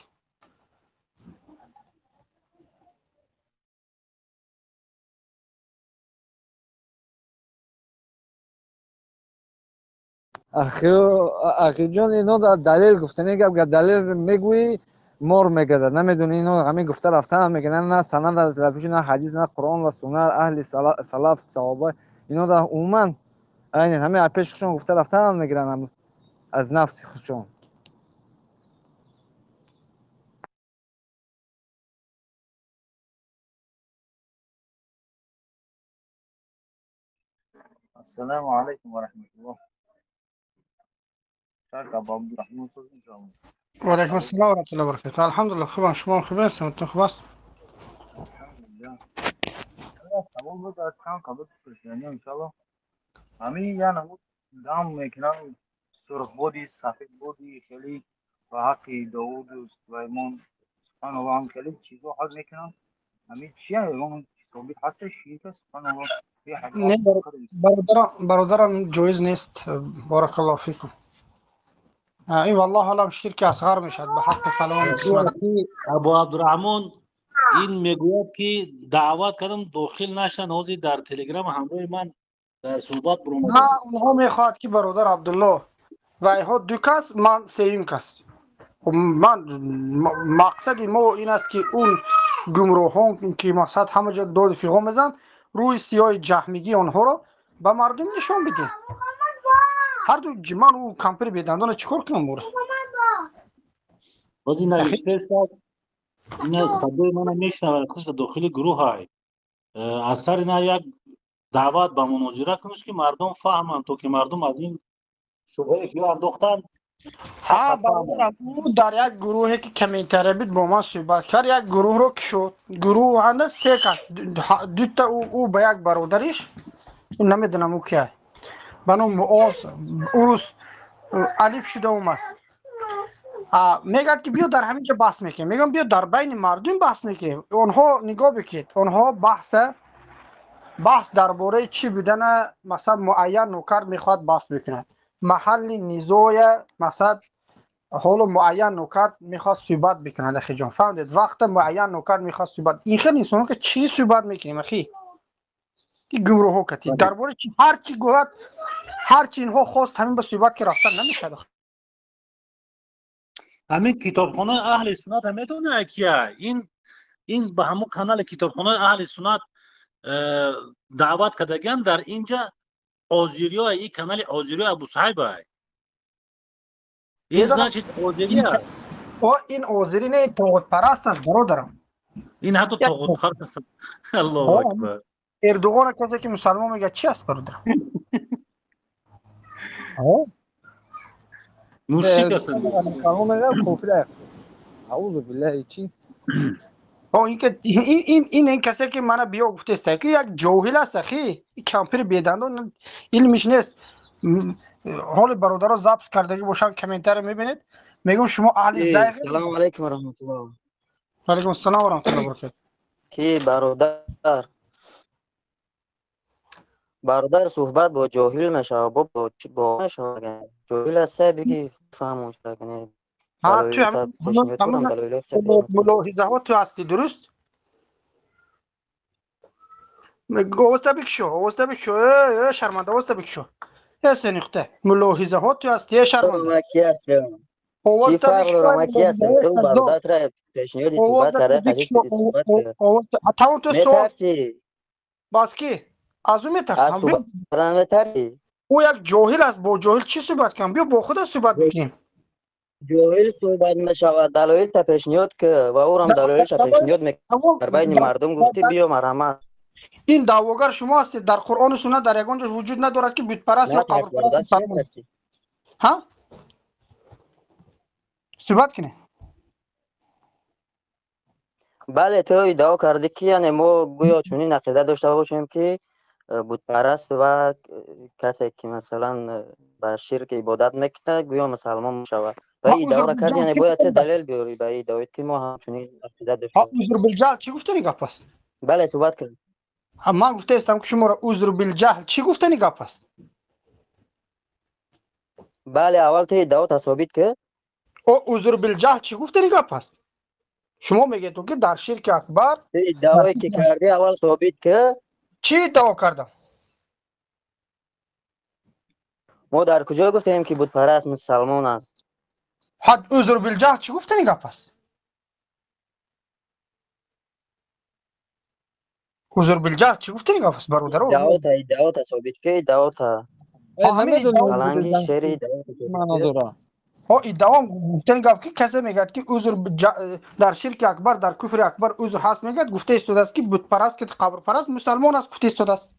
Ахиҷон, ино далел гуфтани гап, далел мегӯӣ, мор мегардад, намедонӣ, ино ҳамин гуфта рафтан мекунанд, на санад дар пеши, на ҳадис, на Қуръон ва суннат, аҳли салаф, саҳоба, ино дар умуман айнан ҳамин аз пеши худшон гуфта рафтан мегиранд, аз нафси худшон.
Ассалому алайкум ва раҳматуллоҳ.
Ва алайкум ассалом ва раҳматуллоҳи ва баракатуҳ. Алҳамдулиллоҳ, хубам, шумо хуб ҳастед? Ту хуб аст?
Алҳамдулиллоҳ. Савол буд аз чанд қабл пурсидани, иншоаллоҳ. Ҳамин я намуд дам мекунам, сурх буди, сафед буди, хеле ба ҳаққи Довуду Сулаймон, субҳаналлоҳ, ҳам хеле чизо ҳал мекунам. Ҳамин чия? Ягон собит ҳаст ширк, субҳаналлоҳ?
Не, бародарам, бародарам, ҷоиз нест. Баракаллоҳу фикум. Ин валлоҳу алам ширки асғар мешавад ба ҳаққи фалон.
Абу Абдурраҳмон ин мегӯяд ки даъват кардам, дохил нашанд, ҳозир дар телеграм ҳамроҳи ман дар суҳбат
баромадааст. Онҳо мехоҳад ки бародар Абдуллоҳ ва инҳо ду кас, ман сеюм кас. Ман мақсади мо ин аст ки он гумроҳон ки мақсад ҳама ҷо доду фиғон мезананд, рӯи сиёҳи ҷаҳмигии онҳоро ба мардум нишон бидем. Ҳар ду ман ӯ кампири бедандона чӣ кор кунам ӯро?
Боз ин навиштааст, ина садои мана мешунавад, худаш дохили гурӯҳ ай. Аз сари на як даъват ба мунозира куниш ки мардум фаҳманд, то ки мардум аз ин шубҳае ки андохтанд.
Ҳа, бародарам, ӯ дар як гурӯҳе ки комментария буд бо ман суҳбат кард, як гурӯҳро кушод. Гурӯҳ анда се кас, дута ӯ ба як бародариш, намедонам ӯ кия, ба ном Муоз, урус алиф шуда омад. Мегӯяд ки биё дар ҳамин ҷо баҳс мекунем. Мегӯям биё дар байни мардум баҳс мекунем. Онҳо нигоҳ бикунед, онҳо баҳс дар бораи чӣ будана, масалан, муайян нокард мехоҳад баҳс бикунад. Маҳалли низоя, масалан, ҳоло муайян нокард мехост суҳбат бикунад, ахиҷон, фаҳмдед? Вақта муайян нокард мехост суҳбат. Ин хел инсонҳо ки чӣ суҳбат мекунем, ахи? Ин гумроҳҳо кати дар бораи чи ҳар чи гӯяд, ҳар чи инҳо хост, ҳамин ба суҳбат ки рафтан намешавад.
Ҳамин китобхонаи аҳли суннат медонад кия? Ин ба ҳамон канали китобхонаи аҳли суннат даъват кардагиан. Дар инҷа озириё, ин канали озириё Абусаҳайба. Ин значит озири аст.
О, ин озири не, тоғутпараст аст, бародарам.
Ин ҳатто тоғутпараст аст. Аллоҳу акбар.
Эрдоғона касе ки мусалмон мегӯяд, чи аст, бародарам?
Мушрик аст.
Мусалмон мегӯяд, кофир аст. Аузу биллаҳи, чи?
О, ин ки ин касе ки мана биё гуфтест, ки як ҷоҳил аст, ахи, ин кампири бедандон, илмиш нест. Ҳоли бародаро запис кардагӣ бошанд, комментария мебинед, мегӯм шумо аҳли зайғ.
Салому алайкум ва раҳматуллоҳ.
Ва алайкум ассалом ва раҳматуллоҳи ва баракатуҳ.
Ки бародар суҳбат бо ҷоҳил мешавад, бо мешавад. Ҷоҳил аст, бигӣ фаҳмон шуда кунед.
Ҳа, ту мулоҳизаҳо ту ҳастӣ, дуруст? Овозта бикшо, овозта бикшо, э, шарманда, овозта бикшо. Э, сенихте, мулоҳизаҳо ту ҳастӣ, э, шарманда.
Чӣ фарқ дорам, ки ҳастем? Ту бародаратра пешниҳоди суҳбат карда,
тамом, ту суол. Бас ки? Аз ӯ метарсам. Ӯ як ҷоҳил аст, бо ҷоҳил чӣ суҳбат кунам? Биё бо худат суҳбат бикунем.
Ҷоҳил суҳбат мешавад, далоилта пешниҳод ки ва ӯрам далоилша пешниҳод мекунад. Дар байни мардум гуфтӣ, биё марҳамат.
Ин даъвогар шумо ҳастед. Дар Қуръону суннат дар ягон ҷо вуҷуд надорад, ки бутпараст ё қабрпараст мусалмон. Ҳа, суҳбат кунед.
Бале, ту иддао кардӣ, ки яъне мо гӯё чунин ақида дошта бошем, ки бутпараст ва касе ки масалан ба ширк ибодат мекунад, гӯё мусалмон мешавад. Ва иддаоро кардӣ, яъне бояд ту далел биёрӣ ба иддаоит, ки мо ҳамчунин ақида дошта.
Узр билҷаҳл чӣ гуфтани гап аст?
Бале, суҳбат кунед.
Ман гуфтаистам, ки шуморо узр билҷаҳл чӣ гуфтани гап аст?
Бале, аввал ту иддаота собит ки.
О, узр билҷаҳл чӣ гуфтани гап аст? Шумо мегӯед, ки дар ширки акбар.
Иддаое ки кардӣ, аввал собит ки.
Чӣ иддао кардам?
Мо дар куҷо гуфтем, ки бутпараст мусалмон аст?
Ҳад, узр билҷаҳл чӣ гуфтани гап аст? Узр билҷаҳл чӣ гуфтани гап аст, бародаро?
Иддаота собит ки, иддаота. Аланги шери
иддаота.
Ҳо, иддаом гуфтани гап, ки касе мегӯяд, ки узр дар ширки акбар, дар куфри акбар узр ҳаст, мегӯяд, гуфта истодааст, ки бутпараст, ки қабрпараст мусалмон аст, гуфта истодааст.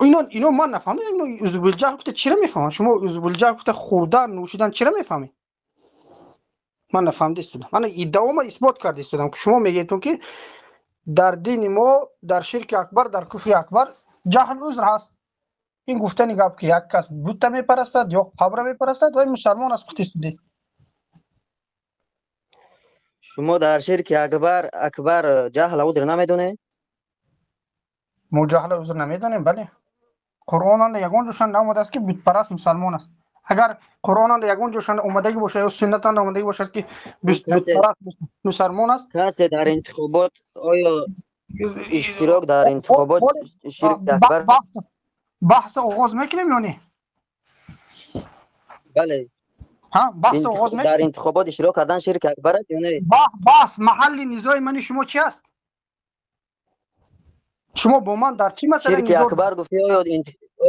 Ино ман нафаҳмидам, ино узр билҷаҳл гуфта чира мефаҳманд? Шумо узр билҷаҳл гуфта хӯрдан, нӯшидан чира мефаҳмед? Ман нафаҳмида истодам. Ман иддаома исбот карда истодам, ки шумо мегӯедтон, ки дар дини мо дар ширки акбар, дар куфри акбар ҷаҳл узр ҳаст. Ин гуфтани гап, ки як кас бута мепарастад ё қабра мепарастад, вай мусалмон аст, гуфта истодед.
Шумо дар ширки акбар ҷаҳла узр намедонед?
Мо ҷаҳла узр намедонем, бале. Қуръонанда ягон ҷошанда наомадааст, ки бутпараст мусалмон аст. Агар Қуръонанда ягон ҷошанда омадагӣ бошад ё суннатанда омадагӣ бошад, ки бутпараст мусалмон аст.
Касе дар интихобот, оё иштирок дар интихобот ширки акбар?
Баҳса оғоз мекунем ё не?
Бале.
Ҳа, баҳс оғоз мекунем.
Дар интихобот иштирок кардан ширки акбар аст ё не?
Баҳс маҳалли низои мани шумо чи аст? Шумо бо ман дар чӣ масъала?
Ширки акбар гуфтӣ,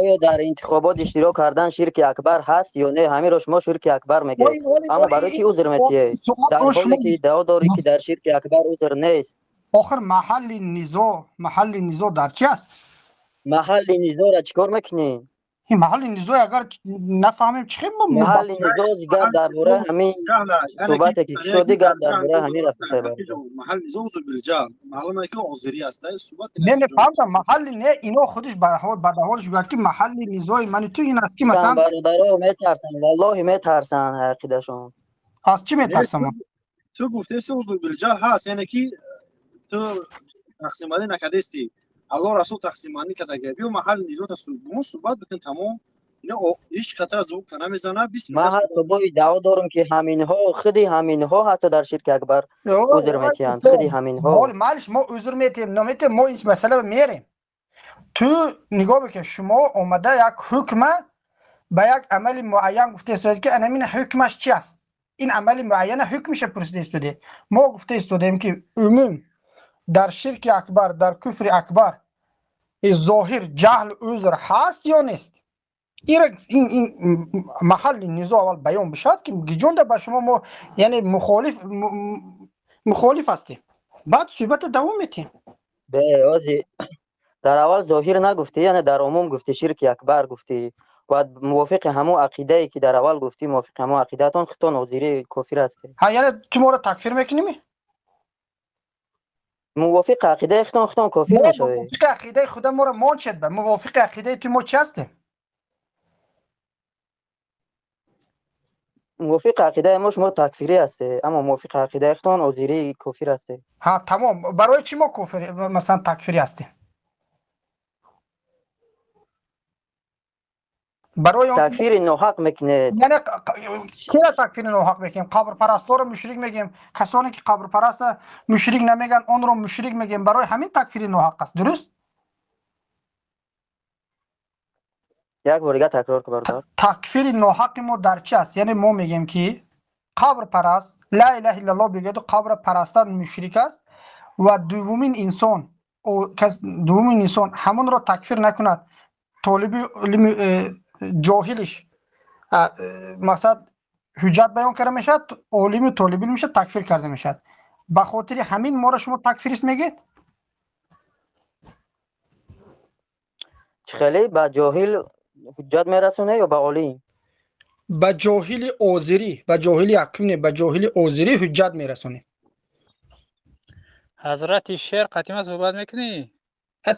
оё дар интихобот иштирок кардан ширки акбар ҳаст ё не? Ҳаминро шумо ширки акбар мегӯед, аммо барои чӣ узр метиҳед, дар ҳоле ки иддао дорӣ, ки дар ширки акбар узр нест?
Охир маҳалли низо дар чӣ аст?
Маҳалли низоро чӣ кор мекунӣ?
Маҳалли низо агар нафаҳмем, чӣ хел?
Маҳалли низо гап дар бораи ҳамин суҳбате ки шуди, гап дар бораи ҳамин рафт.
Маҳалли низо узр билҷаҳл маълуме, ки озирӣ аст, суҳбат.
Не, фаҳмдам, маҳалли не, ино худиш ба даҳонаш мегӯяд, ки маҳалли низои мани ту ин аст, ки масалан.
Бародаро метарсанд, валлоҳи метарсанд ақидашон.
Аз чӣ метарсам?
Ту гуфтеси, узр билҷаҳл ҳаст, яъне ки ту тақсимбандӣ накардести, Аллоҳ расул тақсимбандӣ карда. Биё маҳалли низота мо суҳбат бикун, тамом. Ино ҳеҷ қатра звук намезанад.
Ман ҳатто бо иддао дорам, ки ҳаминҳо, худи ҳаминҳо ҳатто дар ширки акбар узр метиҳанд, худи ҳаминҳо.
Малиш, мо узр метиҳем, наметиҳем, мо ин масъала мерем. Ту нигоҳ бикун, шумо омада як ҳукма ба як амали муайян гуфта истодаед, ки анамин ҳукмаш чи аст? Ин амали муайяна ҳукмиша пурсида истодаед. Мо гуфта истодаем, ки умум дар ширки акбар, дар куфри акбар зоҳир ҷаҳл узр ҳаст ё нест? Ин маҳалли низо аввал баён бишавад, ки гиҷонда ба шумо мо, яъне, мухолиф ҳастем, баъд суҳбата давом метиҳем.
Дар аввал зоҳир нагуфтӣ, яъне дар умум гуфтӣ, ширки акбар гуфтӣ ва мувофиқи ҳамон ақидае, ки дар аввал гуфтӣ, мувофиқи ҳамон ақидаатон худтон озирӣ кофир ҳастед.
Ҳа, яъне ту моро такфир мекунӣ?
Мувофиқи ақидаи худтон кофир мешавед.
Мувофиқи ақидаи худа моро мончед ба мувофиқи ақидаи ту мо чӣ ҳастем?
Мувофиқи ақидаи мо шумо такфирӣ ҳастед, аммо мувофиқи ақидаи худтон озирӣ кофир ҳастед.
Ҳа, тамом. Барои чӣ мо кофир, масалан, такфирӣ ҳастем? Барои
такфири ноҳақ мекунед.
Яъне кира такфири ноҳақ мекунем? Қабрпарастҳоро мушрик мегӯем, касоне ки қабрпараста мушрик намегӯянд, онро мушрик мегӯем. Барои ҳамин такфири ноҳақ аст, дуруст?
Як бор дигар такрор кун, бародар.
Такфири ноҳақи мо дар чи аст? Яъне мо мегӯем, ки қабрпараст ла илаҳа иллаллоҳ бигӯяду қабра парастан мушрик аст ва дуввумин инсон ҳамонро такфир накунад, толиби илми ҷоҳилиш мақсад ҳуҷҷат баён карда мешавад, олиму толибилм мешавад, такфир карда мешавад. Ба хотири ҳамин моро шумо такфирист мегӯед?
Чӣ хеле ба ҷоҳил ҳуҷҷат мерасонед ё ба олим?
Ба ҷоҳили озирӣ, ба ҷоҳили якум не, ба ҷоҳили озирӣ ҳуҷҷат мерасонем.
Ҳазрати шер, қатима суҳбат мекунӣ?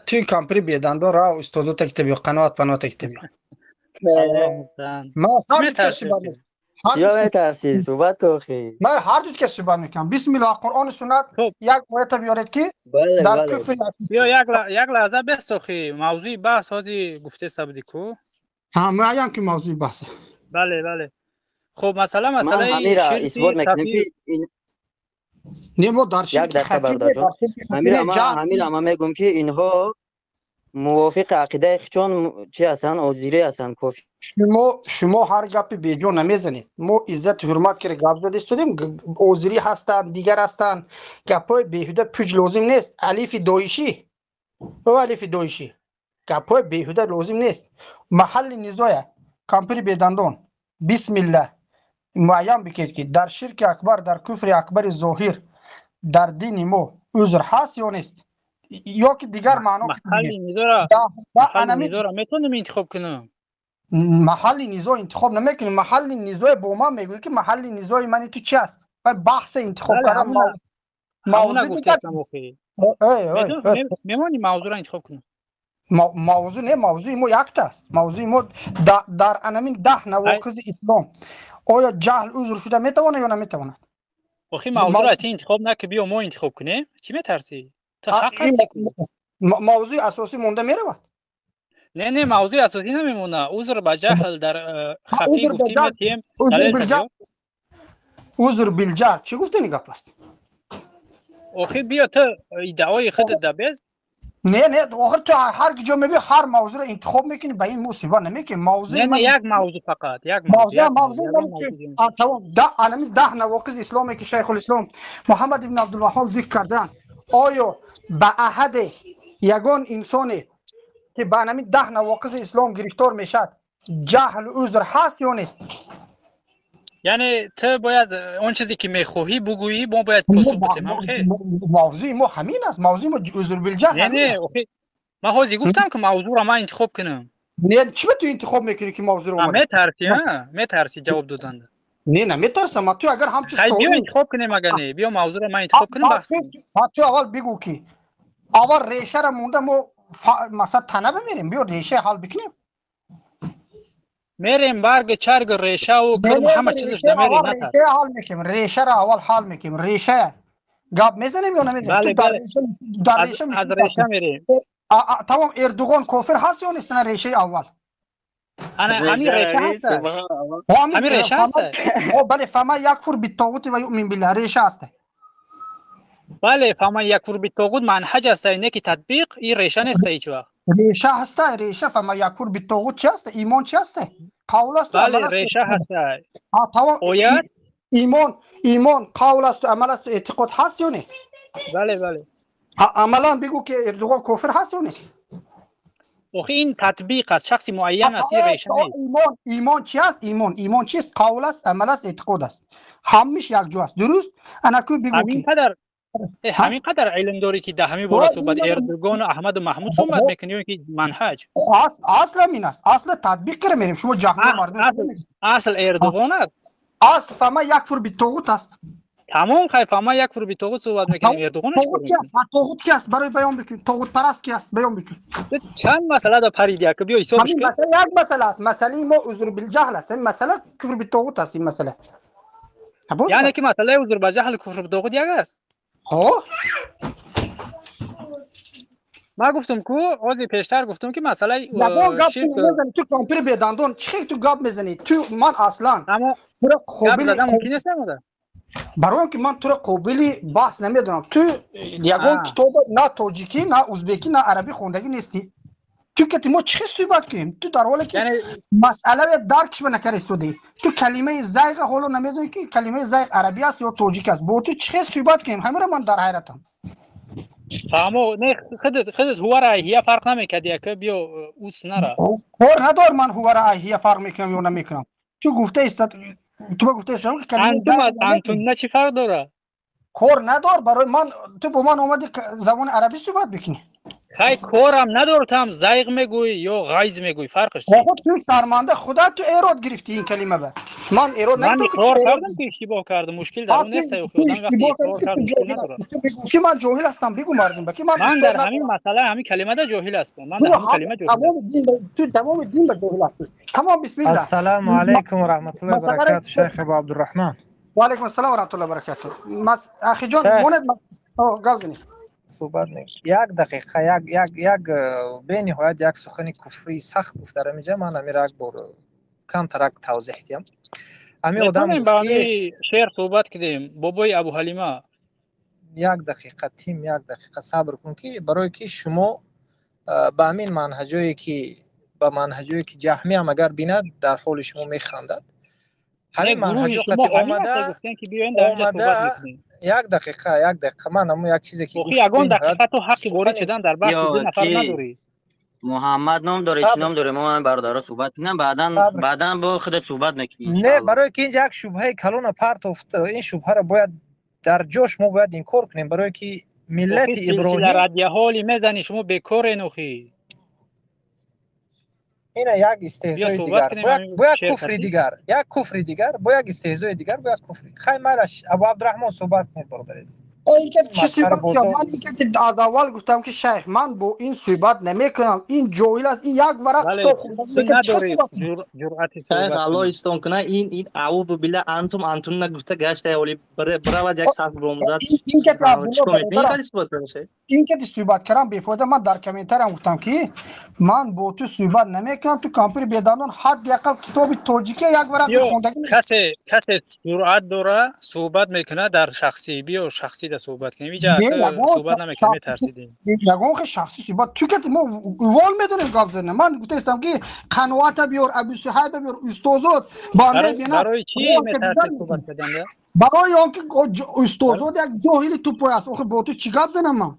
Туи кампири бедандон, рав устозота кита биё, қаноат паноата кита биё.
Чиё метарсӣ? Суҳбат кун, охи.
Ман ҳар ду ка суҳбат мекунам. Бисмиллоҳ, Қуръону суннат, як оята биёред, ки дар куфри
Биё, як лаҳза бест, охи, мавзӯи баҳс ҳози гуфтеса будӣ ку.
Ҳа, муайян ки мавзӯи баҳс.
Бале, хуб, масъала масъалаи
ҳамира исбот мекунем, ки
Не, мо дар
як дақиқа, бародарҷон, ҳамира ман мегӯм, ки инҳо мувофиқи ақидаи худшон чи ҳастанд? Озирӣ ҳастанд, кофир.
Шумо ҳар гапи беҷо намезанед. Мо иззату ҳурмат кира гап зада истодем. Озирӣ ҳастанд, дигар ҳастанд, гапҳои беҳуда пуҷ лозим нест. Алифи доишӣ, ӯ алифи доишӣ, гапҳои беҳуда лозим нест. Маҳалли низоя, кампири бедандон, бисмилла, муайян бикед, ки дар ширки акбар, дар куфри акбари зоҳир дар дини мо узр ҳаст ё нест, ё ки дигар маъно?
Маҳалли низоро метавонем интихоб кунем?
Маҳалли низо интихоб намекунем. Маҳалли низое бо ман мегӯӣ, ки маҳалли низои мани ту чи аст? Баҳса интихоб кардам.
Мавзӯъ гуфтестам, охи, мемонӣ мавзӯъро интихоб кунем?
Мавзӯъ не, мавзӯи мо якта аст. Мавзӯи мо дар анамин 10 навоқизи ислом оё ҷаҳл узр шуда метавонад ё наметавонад?
Охи, мавзӯъро ти интихоб наки, биё мо интихоб кунем. Чӣ метарсӣ? Ту ҳақ ҳасти.
Мавзӯи асосӣ монда меравад.
Не, мавзӯи асосӣ намемона. Узр ба ҷаҳл дар хафӣ гуфтӣ, метиҳем.
Узр билҷаҳл чӣ гуфтани гап аст?
Охи, биё, ту иддаои худат дабез.
Не, охир ту ҳар ҷо мебиёй, ҳар мавзӯъро интихоб мекунӣ, ба ин мо суҳбат намекунем. Мавзӯи
Не, як мавзӯъ, фақат як
мавзӯъ. Анами 10 навоқизи исломе, ки шайхулислом Муҳаммад ибн Абдулваҳҳоб зикр карданд, оё ба аҳаде ягон инсоне, ки ба анами 10 навоқизи ислом гирифтор мешавад, ҷаҳл узр ҳаст ё нест?
Яъне ту бояд он чизе ки мехоҳӣ бугӯӣ, мо бояд посух бидем.
Мавзӯи мо ҳамин аст. Мавзӯи мо узр билҷаҳл.
Не, ман ҳозир гуфтам, ки мавзӯъро ман интихоб кунам.
Не, чӣ ба ту интихоб мекунӣ, ки мавзӯро?
Метарсӣ, метарсӣ ҷавоб додан.
Не, наметарсам. Ту агар ҳамчун
Биё, интихоб кунем, агар не, биё мавзӯъро ман интихоб кунем, баҳс.
Ту аввал бигӯ, ки аввал решаро монда мо масалан тана бимерем. Биё, решаи ҳал бикунем.
Мерем, барг, чарг, решаву кирм, ҳама чизаш намерем.
Решаи ҳал мекунем, решаро аввал ҳал мекунем. Реша гап мезанем ё намезанем?
Дар реша, аз реша мерем.
Тамом, Эрдуғон кофир ҳаст ё нест? На, решаи аввал.
Ана ҳамин реша ҳаст. Ҳамин реша ҳаст.
Бале, فمن یکفر بالطاغوت و یؤمن بالله реша ҳаст.
Бале, فمن یکفر بالطاغوت манҳаҷ аст, не ки татбиқ, ин реша нест ҳеҷ вақт.
Реша ҳаст, реша فمن یکفر بالطاغوت чи ҳаст? Имон чи ҳаст? Қавл аст.
Бале, реша ҳаст. Оят
имон, имон қавл асту амал асту эътиқод ҳаст ё не?
Бале, бале.
Амалан бигӯ ки Эрдуғон кофир ҳаст ё не?
Охи ин татбиқ аст, шахси муайян аст, ин реша нест.
Имон, имон чи аст? Имон, имон чист? Қавл аст, амал аст, эътиқод аст. Ҳамиш якҷо аст. Дуруст? Анаку бигӯ ки
ҳамин қадар илм дорӣ ки дар ҳамин бора суҳбат Эрдугону Аҳмаду Маҳмуд суҳбат мекунӣ ё ки манҳаҷ?
Асл ҳамин аст. Асл татбиқ кара мерем. Шумо ҷаҳл мардум.
Асл Эрдуғон аст.
Асл فمن یکفر بالطاغوت аст.
Тамом, хай, فمن یکفر بالطاغوت суҳбат мекунем. Эрдуғон
тоғут ки аст? Барои баён бикун. Тоғутпараст ки аст? Баён бикун.
Чанд масъала да париди ака, биё ҳисобш
кун. Як масъала аст. Масъалаи мо узр билҷаҳл аст. Ин масъала куфр битоғут аст, ин масъала.
Яъне ки масъалаи узр ба ҷаҳл куфр битоғут як аст?
Ҳо.
Ман гуфтам ку, ҳозир пештар гуфтам ки масъалаи
ширк ту компир бедандон, чӣ хел ту гап мезанӣ? Ту ман аслан туро
қобили гап задан мумкин нест намода?
Барои он ки ман туро қобили баҳс намедонам. Ту ягон китоб на тоҷикӣ, на узбекӣ, на арабӣ хондагӣ нестӣ. Ту ки мо чӣ хел суҳбат кунем? Ту дар ҳоле ки масъаларо даркш ба накарда истодаӣ. Ту калимаи зайға ҳоло намедонӣ ки калимаи зайғ арабӣ аст ё тоҷик аст. Бо ту чӣ хел суҳбат кунем? Ҳаминро ман дар ҳайратам.
Фаҳмо, не, худат ҳувара айҳия фарқ намекарди, ака, биё ус нара.
Кор надор ман ҳувара айҳия фарқ мекунам ё намекунам. Ту гуфта истад, ту ба гуфта истодам ки калимаи
антум аз антунна чӣ фарқ дорад?
Кор надор барои ман, ту бо ман омади забони арабӣ суҳбат бикунӣ.
Хай, корам надор, ту ҳам зайғ мегӯӣ ё ғайз мегӯӣ, фарқаш чи?
Охо, ту шарманда, худат ту эрод гирифтӣ ин калима ба. Ман эрод
Ман иқрор кардам ки иштибоҳ кардам, мушкил дар он нест, охи одам вақте иқрор кард мушкил надорад.
Ту бигӯ ки ман ҷоҳил ҳастам, бигӯ мардум ба ки ман
Ман дар ҳамин масъала, ҳамин калимада ҷоҳил ҳастам. Ман дар ҳамин калима ҷоҳил ҳастам.
Ту тамоми дин ба ҷоҳил ҳастӣ. Тамом, бисмиллаҳ.
Ассалому алайкум ва раҳматуллоҳи ва баракатуҳ, шайх Абу Абдурраҳмон.
Ва алайкум ассалом ва раҳматуллоҳи ва баракатуҳ. Ахиҷон, монед, гап занед.
Суҳбат як дақиқа, як як як бениҳоят як сухани куфрии сахт гуфт дар ҳаминҷа, ман ҳамира як бор камтарак тавзеҳ диҳам. Ҳамин одам
Метавонем ба ҳамин шеър суҳбат кунем, бобои Абу Ҳалима.
Як дақиқа, тим, як дақиқа сабр кун, ки барое ки шумо ба ҳамин манҳаҷое ки ба манҳаҷое ки ҷаҳмӣ ҳам агар бинад дар ҳоли шумо механдад. Ҳамин манҳаҷо қати омада омада як дақиқа, як дақиқа, ман ҳамун як чизе ки
охи ягон дақиқа ту ҳаққи ворид шудан дар баҳси ду нафар надорӣ.
Муҳаммад ном дорӣ, чӣ ном дорӣ? Мо ҳамин бародаро суҳбат кунем, баъдан баъдан бо худат суҳбат мекунӣ.
Не, барое ки инҷа як шубҳаи калона партофт, ин шубҳаро бояд дар ҷош мо бояд инкор кунем, барое ки миллати Иброҳим
радияҳоли мезанӣ, шумо бекорен охи.
Ина як истеҳзои дигар, бо як куфри дигар, як куфри дигар, бо як истеҳзои дигар, бо як куфри. Хай, майлаш, Абу Абдураҳмон, суҳбат кунед, бародари азиз.
Ман аз аввал гуфтам ки шайх, ман бо ин суҳбат намекунам, ин ҷоҳил аст, ин як варақ китоб
ҷуръати
шайх, Аллоҳ истон кунад, ин аъузу билла антум антунна гуфта гашта оли биравад як саф бомзад.
Ин ки суҳбат кардам бефоида. Ман дар комментариям гуфтам ки ман бо ту суҳбат намекунам, ту компютери бедандон, ҳадди ақал китоби тоҷикия як варақ хондагӣ.
Касе ҷуръат дора суҳбат мекунад дар шахсӣ, биё шахсӣ да суҳбат кунем. Иҷа суҳбат намекунем, метарсидем.
Ягон хел шахсӣ суҳбат ту ки мо вол медонем гап занем. Ман гуфтаистам ки қаноата биёр, Абу Суҳайба биёр, устозот банда бина.
Барои чӣ метарсед суҳбат кардан?
Барои он ки устозот як ҷоҳили тупой аст. Охи бо ту чӣ гап занам ман?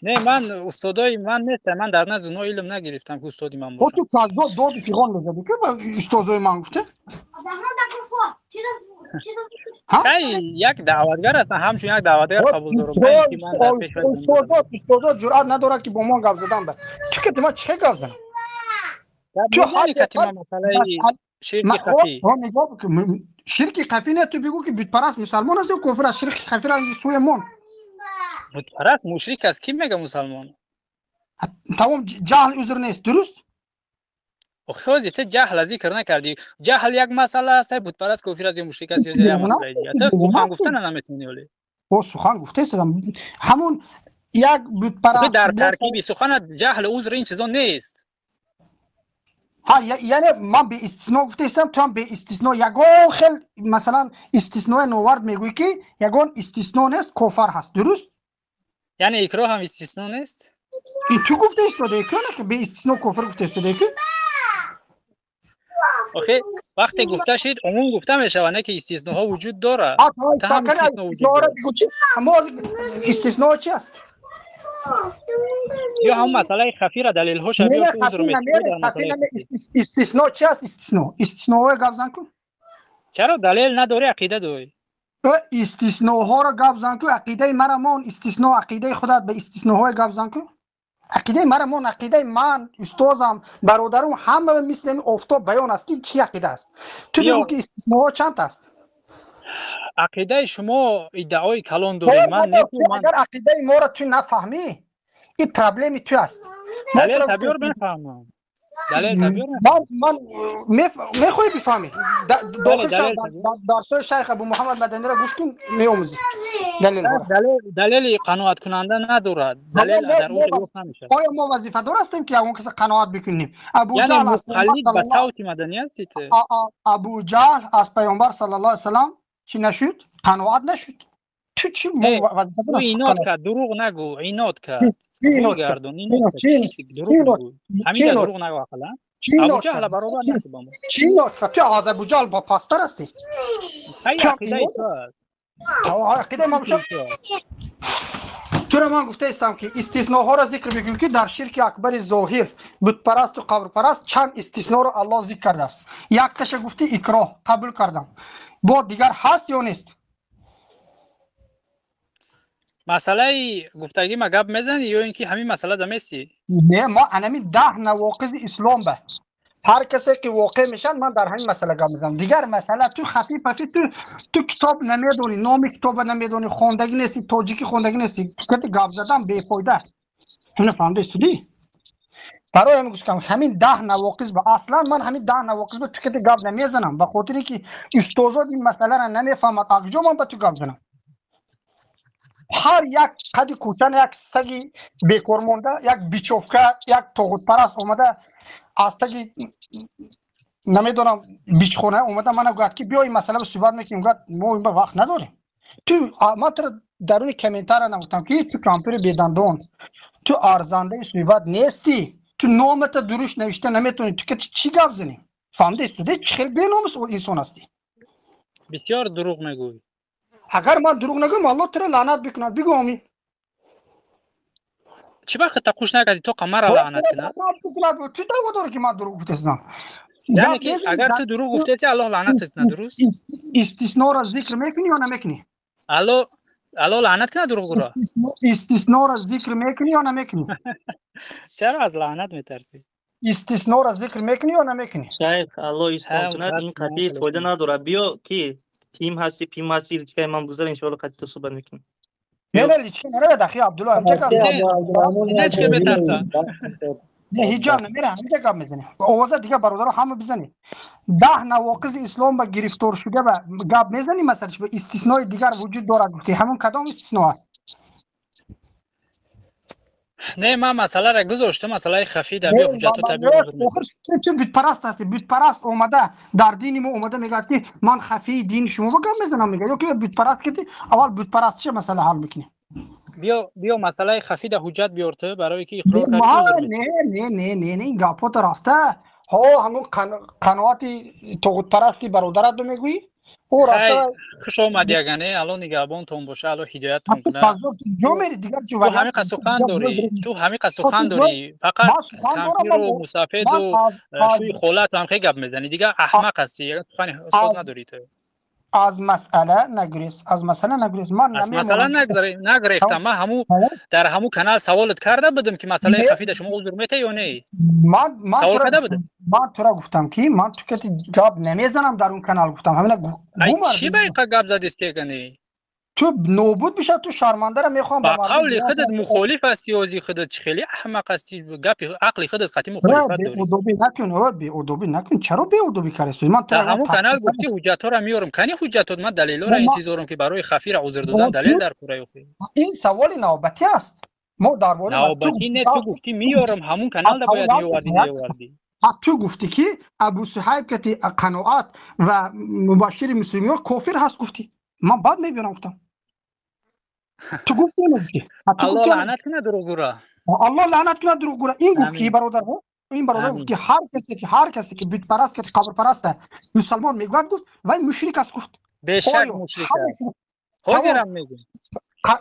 Не, ман устодои ман нестам, ман дар назди онҳо илм нагирифтам ки устоди ман бошанд.
Ту каззоб доду фиғон мезадӣ ки ба устозои ман гуфта?
Хай, як даъватгар ҳастам, ҳамчун як даъватгар қабул дорам.
Устозот, устозот ҷуръат надорад ки бо мо гап задан ба. Ту ки ман чӣ хел гап занам?
Ту ҳадди ман масъалаи ширки хафӣ.
Ширки хафӣ не, ту бигӯ ки бутпараст мусалмон аст ё кофир аст? Ширки хафиро сӯи мон.
Бутпараст мушрик аст, кӣ мега мусалмон?
Тамом, ҷаҳл узр нест, дуруст?
Охи ҳозир ту ҷаҳла зикр накардӣ. Ҷаҳл як масъала аст, бутпараст кофир аст ё мушрик аст ё як масъалаи дигар. Ту сухан гуфтана наметавонӣ ҳоле.
О, сухан гуфта истодам. Ҳамун як бутпараст
дар таркиби суханат ҷаҳл, узр ин чизо нест.
Ҳа, яъне ман беистисно гуфтаистам, ту ҳам беистисно ягон хел, масалан, истисное новард мегӯӣ, ки ягон истисно нест, кофар ҳаст, дуруст?
Яъне икроҳ ҳам истисно нест?
Ин ту гуфта истодаӣ ку, ки беистисно кофир гуфта истодаӣ ку?
Охе, вақте гуфта шид, умум гуфта мешавад, не ки истисноҳо вуҷуд дорад.
Истисно чи аст?
Ё ҳам масъалаи хафира далелҳоша биёр, ки узр
метавад. Истисно чи аст? Истисно, истисноҳое гап зан ку.
Чаро далел надорӣ, ақида дорӣ?
Истисноҳоро гап зан ку. Ақидаи мара мон, истисно ақидаи худат ба истисноҳое гап зан ку. Ақидаи мара мон, ақидаи ман, устозам, бародарум, ҳама мисли офтоб баён аст, ки чӣ ақида аст. Ту бигӯ, ки истисноҳо чанд аст.
Ақидаи шумо иддаои калон доред, ман
не. Агар ақидаи моро ту нафаҳмӣ, ин проблеми ту аст.
Далел табиёр, мефаҳмам. Далел табиёр.
Ман мехоҳӣ бифаҳмӣ, дохил шав, дарсҳои шайх Абу Муҳаммад Маданиро гӯш кун, меомӯзӣ
далелҳоро. Далели қаноаткунанда надорад, далел дар он ҷо ёфт намешавад.
Оё мо вазифадор ҳастем, ки ягон каса қаноат бикунем?
Абуҷаҳл муқаллид ба савти маданӣ ҳастӣ ту.
Абуҷаҳл аз паёмбар саллаллоҳу алайҳи васаллам чӣ нашуд? Қаноат нашуд. Ту чӣ?
Ӯ инод кард, дурӯғ нагӯ, инод кард, гардон, дурӯғ нагӯ, ҳамин дурӯғ нагӯ, ақалан Абуҷаҳла баробар нашуд бо мо.
Чӣ инод кард? Ту аз Абуҷаҳл пасттар ҳастӣ.
Ҳай, ақидаи ту аст.
Ақидаи ман бошад, туро ман гуфтаистам, ки истисноҳоро зикр мекунем, ки дар ширки акбари зоҳир, бутпарасту қабрпараст, чанд истисноро Аллоҳ зикр кардааст. Якташа гуфти, икроҳ, қабул кардам. Бо дигар ҳаст ё нест?
Масъалаи гуфтагӣ ма гап мезанӣ ё ин ки ҳамин масъала даместӣ?
Не, мо анами 10 навоқизи ислом ба ҳар касе ки воқеъ мешавад, ман дар ҳамин масъала гап мезанам. Дигар масъала ту хафи пафи, ту китоб намедонӣ, номи китоба намедонӣ, хондагӣ нести, тоҷикӣ хондагӣ нести, ту гап задан бефоида. Ҳамина фаҳмида истудӣ? Барои ҳамин гуфтам, ҳамин 10 навоқиз ба аслан ман ҳамин 10 навоқиз ба ту кати гап намезанам, ба хотире ки устозот ин масъаларо намефаҳмад. Аз куҷо ман ба ту гап занам? Ҳар як қади кӯчан як саги бекор монда, як бичовка, як тоғутпараст омада, аз таги намедонам бичхона омада, мана гӯяд, ки биё, ин масъала суҳбат мекунем. Гӯяд, мо ин вақт надорем. Ту, ман туро даруни комментария нагуфтам, ки ту кампири бедандон, ту арзандаи суҳбат нестӣ, ту номата дуруст навишта наметавонӣ, ту ки чӣ гап занем? Фаҳмида истода, чӣ хел беномус инсон ҳастӣ?
Бисёр дурӯғ мегӯӣ.
Агар ман дурӯғ нагӯям, Аллоҳ туро лаънат бикунад, бигӯ омин.
Чӣ вақт та хуш накардӣ, то қамара лаънат кунад?
Ту даъво дорӣ, ки ман дурӯғ гуфтаистам.
Яъне ки агар ту дурӯғ гуфтаисти, Аллоҳ лаънатат кунад, дуруст?
Истисноро зикр мекунӣ ё намекунӣ?
Аллоҳ лаънат кунад дурӯғгӯро.
Истисноро зикр мекунӣ ё намекунӣ?
Чаро аз лаънат метарсӣ?
Истисноро зикр мекунӣ ё намекунӣ?
Шайх, Аллоҳ ислом кунад, ин қатъи фоида надорад. Биё, ки тим ҳасти, пим ҳасти, личкаи ман бигзар, иншоалло қатъи ту суҳбат мекунем.
Не, не, личка наравед, ахи Абдулло, ҳамҷа гап.
Не, метарсам.
Не, ҳиҷоб намера, ҳамҷа гап мезанем. Овоза дигар бародаро ҳама бизанед. 10 навоқизи ислом ба гирифтор шуда ба гап мезанӣ, масалан, ба истиснои дигар вуҷуд дорад гуфтӣ. Ҳамон кадом истисно аст?
Не, ман масъаларо гузоштам, масъалаи хафӣ да, биё ҳуҷҷатҳо табиё.
Охир ту бутпараст ҳастӣ. Бутпараст омада дар дини мо омада мегӯяд, ки ман хафии дини шумо ба гап мезанам, мегӯяд. Ё ки бутпараст ки аввал бутпараст чия масъала ҳал мекунем.
Биё, масъалаи хафӣ да ҳуҷҷат биёр, ту барое ки иқрор кардӣ.
Не, не, не, не, не, ин гапҳото рафта, ҳо, ҳамон қаноати тоғутпарасти бародарат мегӯӣ.
Ӯ рафта. Хуш омадӣ, ягане, Алло нигаҳбонтон боша, Алло ҳидояттон кунад.
Ҷо мери дигар.
Ту ҳамиқа сухан дорӣ, ту ҳамиқа сухан дорӣ, фақат кампиру мусафеду шӯи холату ҳам хел гап мезанӣ, дигар аҳмақ ҳастӣ, ягон сухани соз надорӣ ту.
Аз масъала нагурез, аз масъала нагурез. Ман
аз масъала нагрехтам. Ман ҳаму дар ҳаму канал саволат карда будам, ки масъалаи хафида шумо узр метаҳ ё не? Савол карда будам.
Ман тура гуфтам, ки ман ту кати гап намезанам дар он канал, гуфтам. Ҳамина.
Чӣ ба инқа гап задисти, ягане?
Ту нобуд бишад, ту шармандаро мехоҳам.
Ба қавли худат мухолиф ҳасти, ози худат чӣ хеле аҳмақ ҳасти, гапи ақли худат қатъи мухолифат дорӣ.
Беодобӣ накун, о, беодобӣ накун. Чаро беодобӣ кардӣ? Ман
дар ҳамон канал гуфти, ҳуҷҷатҳоро меорам. Кани ҳуҷҷатот? Ман далелҳоро интизорам, ки барои хафира узр додан далел дар кураи охир.
Ин саволи навбатӣ аст. Мо дар бораи
навбатӣ не, ту гуфтӣ меорам, ҳамун каналда бояд меовардӣ, меовардӣ.
Ту гуфтӣ ки Абу Суҳайб кати қаноат ва мубашшири муслимиёр кофир ҳаст, гуфтӣ. Ман баъд мебиёрам, гуфтам. Ту гуфтӣ, нагуфтӣ?
Аллоҳ лаънат кунад дурӯғгӯра.
Аллоҳ лаънат кунад дурӯғгӯра. Ин гуфт ки бародарҳо, ин бародар гуфт ки ҳар касе ки бутпараст, ки қабрпараст, мусалмон мегӯяд, гуфт, вай мушрик аст, гуфт.
Бешак мушрик аст. Ҳозирам мегӯям.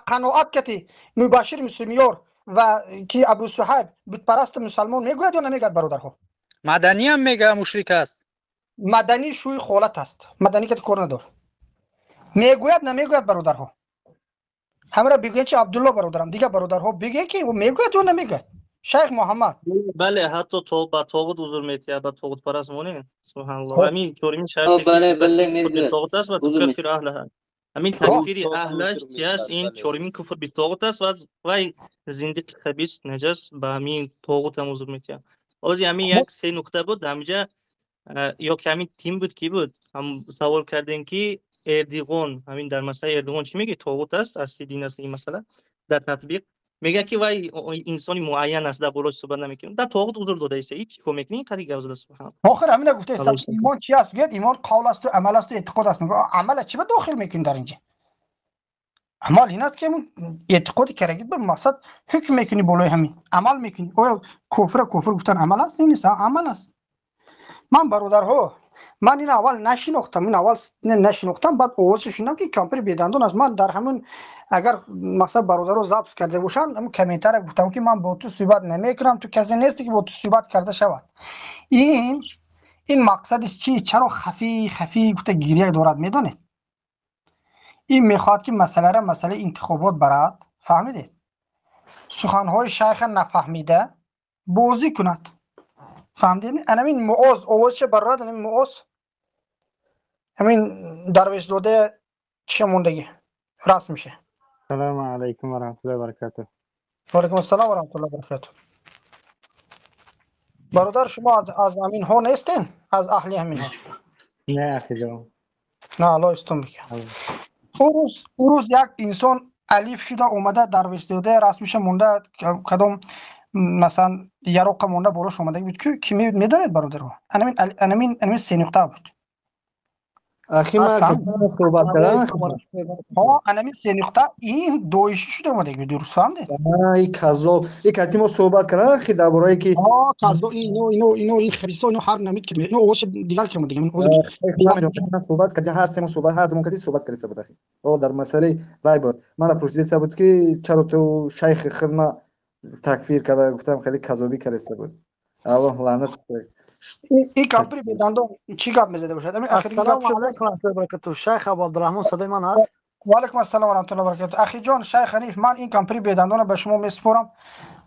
Қаноат кати мубашшир муслимиёр ва ки Абу Суҳайб бутпараст мусалмон мегӯяд ё намегӯяд, бародарҳо?
Маданиям мегӯяд, мушрик аст.
Маданӣ шӯи холат аст. Маданӣ кати кор надор. Мегӯяд, намегӯяд, бародарҳо? Ҳамаро бигӯяд чи Абдулло бародарам, дигар бародарҳо бигӯяд ки мегӯяд ё намегӯяд? Шайх Муҳаммад.
Бале, ҳатто ба тоғут узр метиҳад, ба тоғутпараст монем. Субҳаналлоҳ. Ҳамин чорумин шарте ки тоғут аст ва такфир аҳлаҳа. Ҳамин такфири аҳлаш чи аст? Ин чорумин куфр битоғут аст ва вай зиндиқи хабис наҷас ба ҳамин тоғут ҳам узр метиҳад. Ҳозир ҳамин як се нуқта буд, ҳаминҷа ё ки ҳамин тим буд, ки буд, ҳам савол кардем ки Эрдиғон, ҳамин дар масъалаи Эрдиғон чӣ мегӯяд? Тоғут аст, асли дин аст ин масъала дар татбиқ. Мегӯяд ки вай инсони муайян аст, дар болош суҳбат намекунем. Дар тоғут узр додаист, ҳеҷ чӣ кор мекунӣ? Ин қадри гап зада, субҳаналлоҳ.
Охир ҳамина гуфтааст, имон чи аст? Гӯяд, имон қавл асту амал асту эътиқод аст. Мегӯяд, амала чӣ ба дохил мекунӣ дар инҷа? Амал ин аст ки ҳамун эътиқоди карагит ба мақсад ҳукм мекунӣ, болои ҳамин амал мекунӣ. Оё кофира кофир гуфтан амал аст? Нест, амал аст. Ман бародарҳо, ман ин аввал нашинохтам, ин аввал нашинохтам, баъд овозшо шунидам ки кампири бедандон аст. Ман дар ҳамун, агар масалан бародаро запис карда бошанд, ҳамун комментария гуфтам ки ман бо ту суҳбат намекунам, ту касе нести ки бо ту суҳбат карда шавад. Ин мақсадиш чи? Чаро хафӣ хафӣ гуфта гиря дорад, медонед? Ин мехоҳад ки масъаларо масъалаи интихобот барад, фаҳмидед? Суханҳои шайха нафаҳмида бозӣ кунад. Фаҳмидед? Анамин Муоз овозша барорад, анамин Муоз ҳамин Дарвешзода чиша мондагӣ расм меша.
Салому алайкум ва раҳматуллоҳи ва баракатуҳ.
Ва алайкум ассалом ва раҳматуллоҳи ва баракатуҳ. Бародар, шумо аз ҳаминҳо нестен? Аз аҳли ҳаминҳо?
Не, ахиҷон.
На, Аллоҳ истон бикунад. Ӯ рӯз як инсон алиф шуда омада, Дарвешзода расмиша монда, кадом масалан яроқа монда болош омадаги буд, ки медонед, бародарҳо? Анамин се нуқта буд.
Ахи, ман суҳбат кардам.
Ҳо, анамин се нуқта ин доишӣ шуда омадаги буд, дуруст фаҳмдед?
И каззоб, и кати мо суҳбат кардам, ахи, дар бораи ки
ҳо, каззоб, ино ин хабисо, ино ҳар намид ки ино овозша дигар ки омадаги.
Суҳбат кардем, ҳар семо суҳбат, ҳар замон кати суҳбат карда буд, ахи. О, дар масъалаи вай буд. Мана пурсида буд ки чаро ту шайхи хидма такфир карда, гуфтам хеле казобӣ карда буд. Аллоҳ лаънат.
Ин кампири бедандон чӣ гап мезада бошад?
Ассалому алайкум ва раҳматуллоҳи ва баракатуҳ. Шайх Абу Абдурраҳмон, садои ман ҳаст?
Ва алайкум ассалом ва раҳматуллоҳи ва баракатуҳ. Ахиҷон, шайх Ҳаниф, ман ин кампири бедандонро ба шумо месупорам.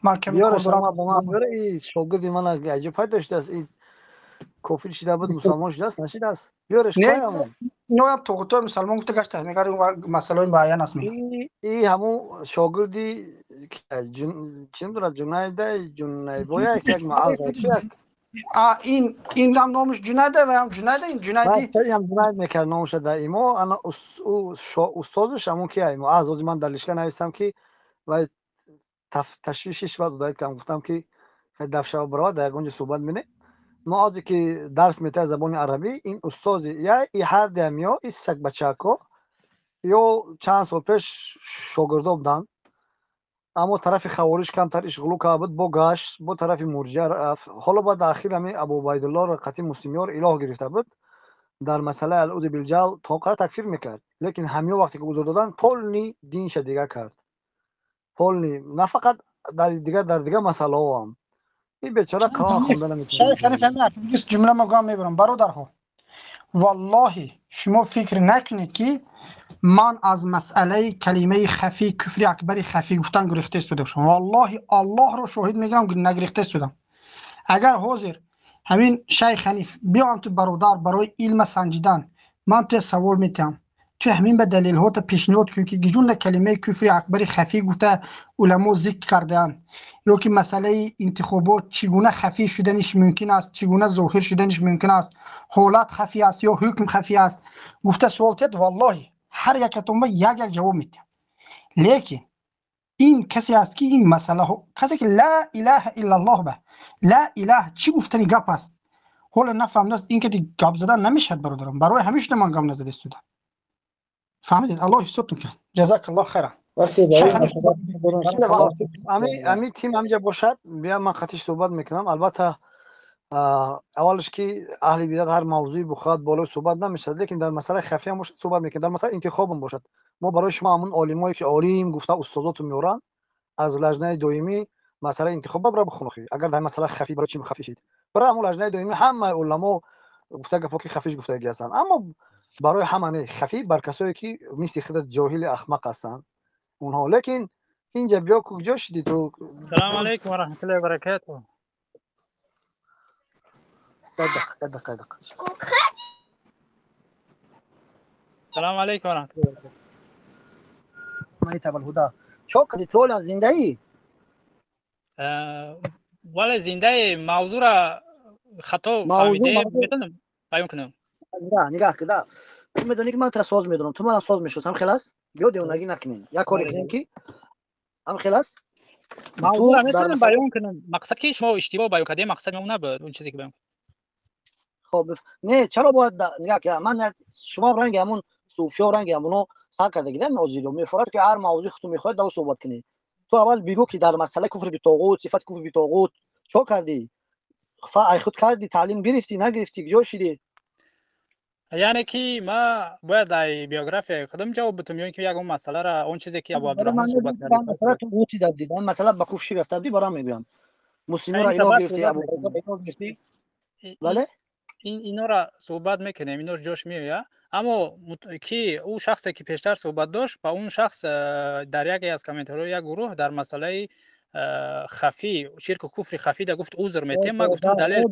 Ман каме кор дорам.
Ба ман биёр, ин шогирди ман аҷиб пайдо шудааст. Ин кофир шида буд, мусалмон шудааст, нашидааст? Биёреш.
Иноям тоғутои мусалмон гуфта гашта, мегӯяд масъалаҳои муайян аст.
И ҳамун шогирди чӣ дорад, Ҷунайда, Ҷунайбоя, як мааз.
Ин ҳам номаш Ҷунайда ва ҳам Ҷунайда, ин Ҷунайди.
Ҳам Ҷунайд мекард номаша дар имо, ана устозаш ҳамун ки Муаз. Ҳозир ман дар лишка нависам ки вай ташвишиш баъд удаид кардам, гуфтам ки дафшава баровад, дар ягон ҷо суҳбат мене. Муозе ки дарс метаҳад забони арабӣ, ин устози я и ҳардиам ё и сагбачако ё чанд сол пеш шогирдо буданд, аммо тарафи хавориш камтар ишғулу карда буд, бо гашт бо тарафи мурҷиа рафт. Ҳоло баъд ахир ҳамин Абу Убайдуллоро қатъи муслимиёр илоҳ гирифта буд, дар масъалаи алъуди билҷал тоқара такфир мекард, лекин ҳамиё вақте ки узр доданд, полни динша дига кард, полни, на фақат дар дигар масъалаҳо ҳам. Ин бечора Қуръон хонда наметавонад.
Шайх Ҳаниф, ҳамин ҷумла ма гӯям мебарам. Бародарҳо, валлоҳи шумо фикр накунед ки ман аз масъалаи калимаи хафӣ, куфри акбари хафӣ гуфтан гурехта истода бошам. Валлоҳи Аллоҳро шоҳид мегирам, нагирехта истодам. Агар ҳозир ҳамин шайх Ҳаниф биёам, ту бародар, барои илма санҷидан ман туя савол метиҳам, ту ҳамин ба далелҳота пешниҳод кун ки гижунда калимаи куфри акбари хафӣ гуфта уламо зикр кардаанд, ё ки масъалаи интихобот чӣ гуна хафӣ шуданиш мумкин аст, чӣ гуна зоҳир шуданиш мумкин аст, ҳолат хафӣ аст ё ҳукм хафӣ аст, гуфта суол тиҳад, валлоҳи ҳар якатон ба як як ҷавоб медиҳам. Лекин Ин касе аст ки ин масъалаҳо, касе ки ла илаҳа иллаллоҳ ба ла илаҳ чӣ гуфтани гап аст, ҳоло нафаҳмидааст, ин ки гап задан намешавад, бародарам. Барои ҳамин шуда ман гап назада истодам. Фаҳмидед? Аллоҳ ҳифзатон кунад. Ҷазакаллоҳ хайран.
Ами тим ҳамҷа бошад, бия ман қатиш суҳбат мекунам. Албатта, аввалш ки аҳли бидат ҳар мавзӯи бухоҳад болои суҳбат намешавад, лекин дар масъалаи хафиям бошад суҳбат мекунем, дар масъалаи интихобам бошад. Мо барои шумо ҳамун олимое ки олим гуфта устозоту меоранд аз лаҷнаи доимӣ масъалаи интихоб бара бихун. Агар дар масъала хафӣ, барои чӣ хафӣ шид? Бара ҳамун лаҷнаи доимӣ ҳамаи уламо гуфта гапҳо ки хафиш гуфтагӣ ҳастанд, аммо барои ҳама не, хафӣ бар касое ки мисли худат ҷоҳили ахмақ ҳастанд онҳо. Лекин инҷа биё, куҷо шидӣ ту?
Салому алайкум ва раҳматуллоҳи ва баракатуҳ.
Дақиқа, дақиқа.
Салому алайкум ва раҳматуллоҳи ва баракатуҳ.
Майта валҳуда, чо кардӣ ту? Ҳолам зиндаӣ?
Вале зиндаи, мавзӯра хато фаҳмидем, метавонам баён кунам?
Нигаҳ кида, ту медонӣ ки ман тура соз медонам, ту манам соз мешиносам. Хел аст, биё девонагӣ накунем, як коре кунем ки ҳам хел аст.
Мавзӯра метавонам баён кунам. Мақсад ки шумо иштибоҳ баён кардем, мақсади мо набуд он чизе ки баён.
Хоб, не, чаро бояд? Нигаҳ, ман шумо ранги ҳамун суфиё, ранги ҳамуно сар карда гидам. Озило мефорад ки ҳар мавзӯи худту мехоҳад дар суҳбат кунӣ. Ту аввал бигӯ ки дар масъалаи куфри битоғут, сифати куфри битоғут чо кардӣ? Ай худ кардӣ, таълим гирифтӣ, нагирифтӣ, куҷо шидӣ?
Яъне ки ма бояд ай биографияи худам ҷавоб битам ё ин ки ягон масъалара, он чизе ки Абу Абдурраҳмон суҳбат
кард? Масъала ту ғутида будӣ, дар масъала ба куфр рафта будӣ, барам мегӯям. Муслимиро ино гирифтӣ, Абу ино гирифтӣ, бале.
Инора суҳбат мекунем, ино ҷош меояд, аммо ки ӯ шахсе ки пештар суҳбат дошт, ба он шахс дар яке аз комментариҳои як гурӯҳ дар масъалаи хафӣ, ширку куфри хафӣ да гуфт узр метем. Ман гуфтам далел.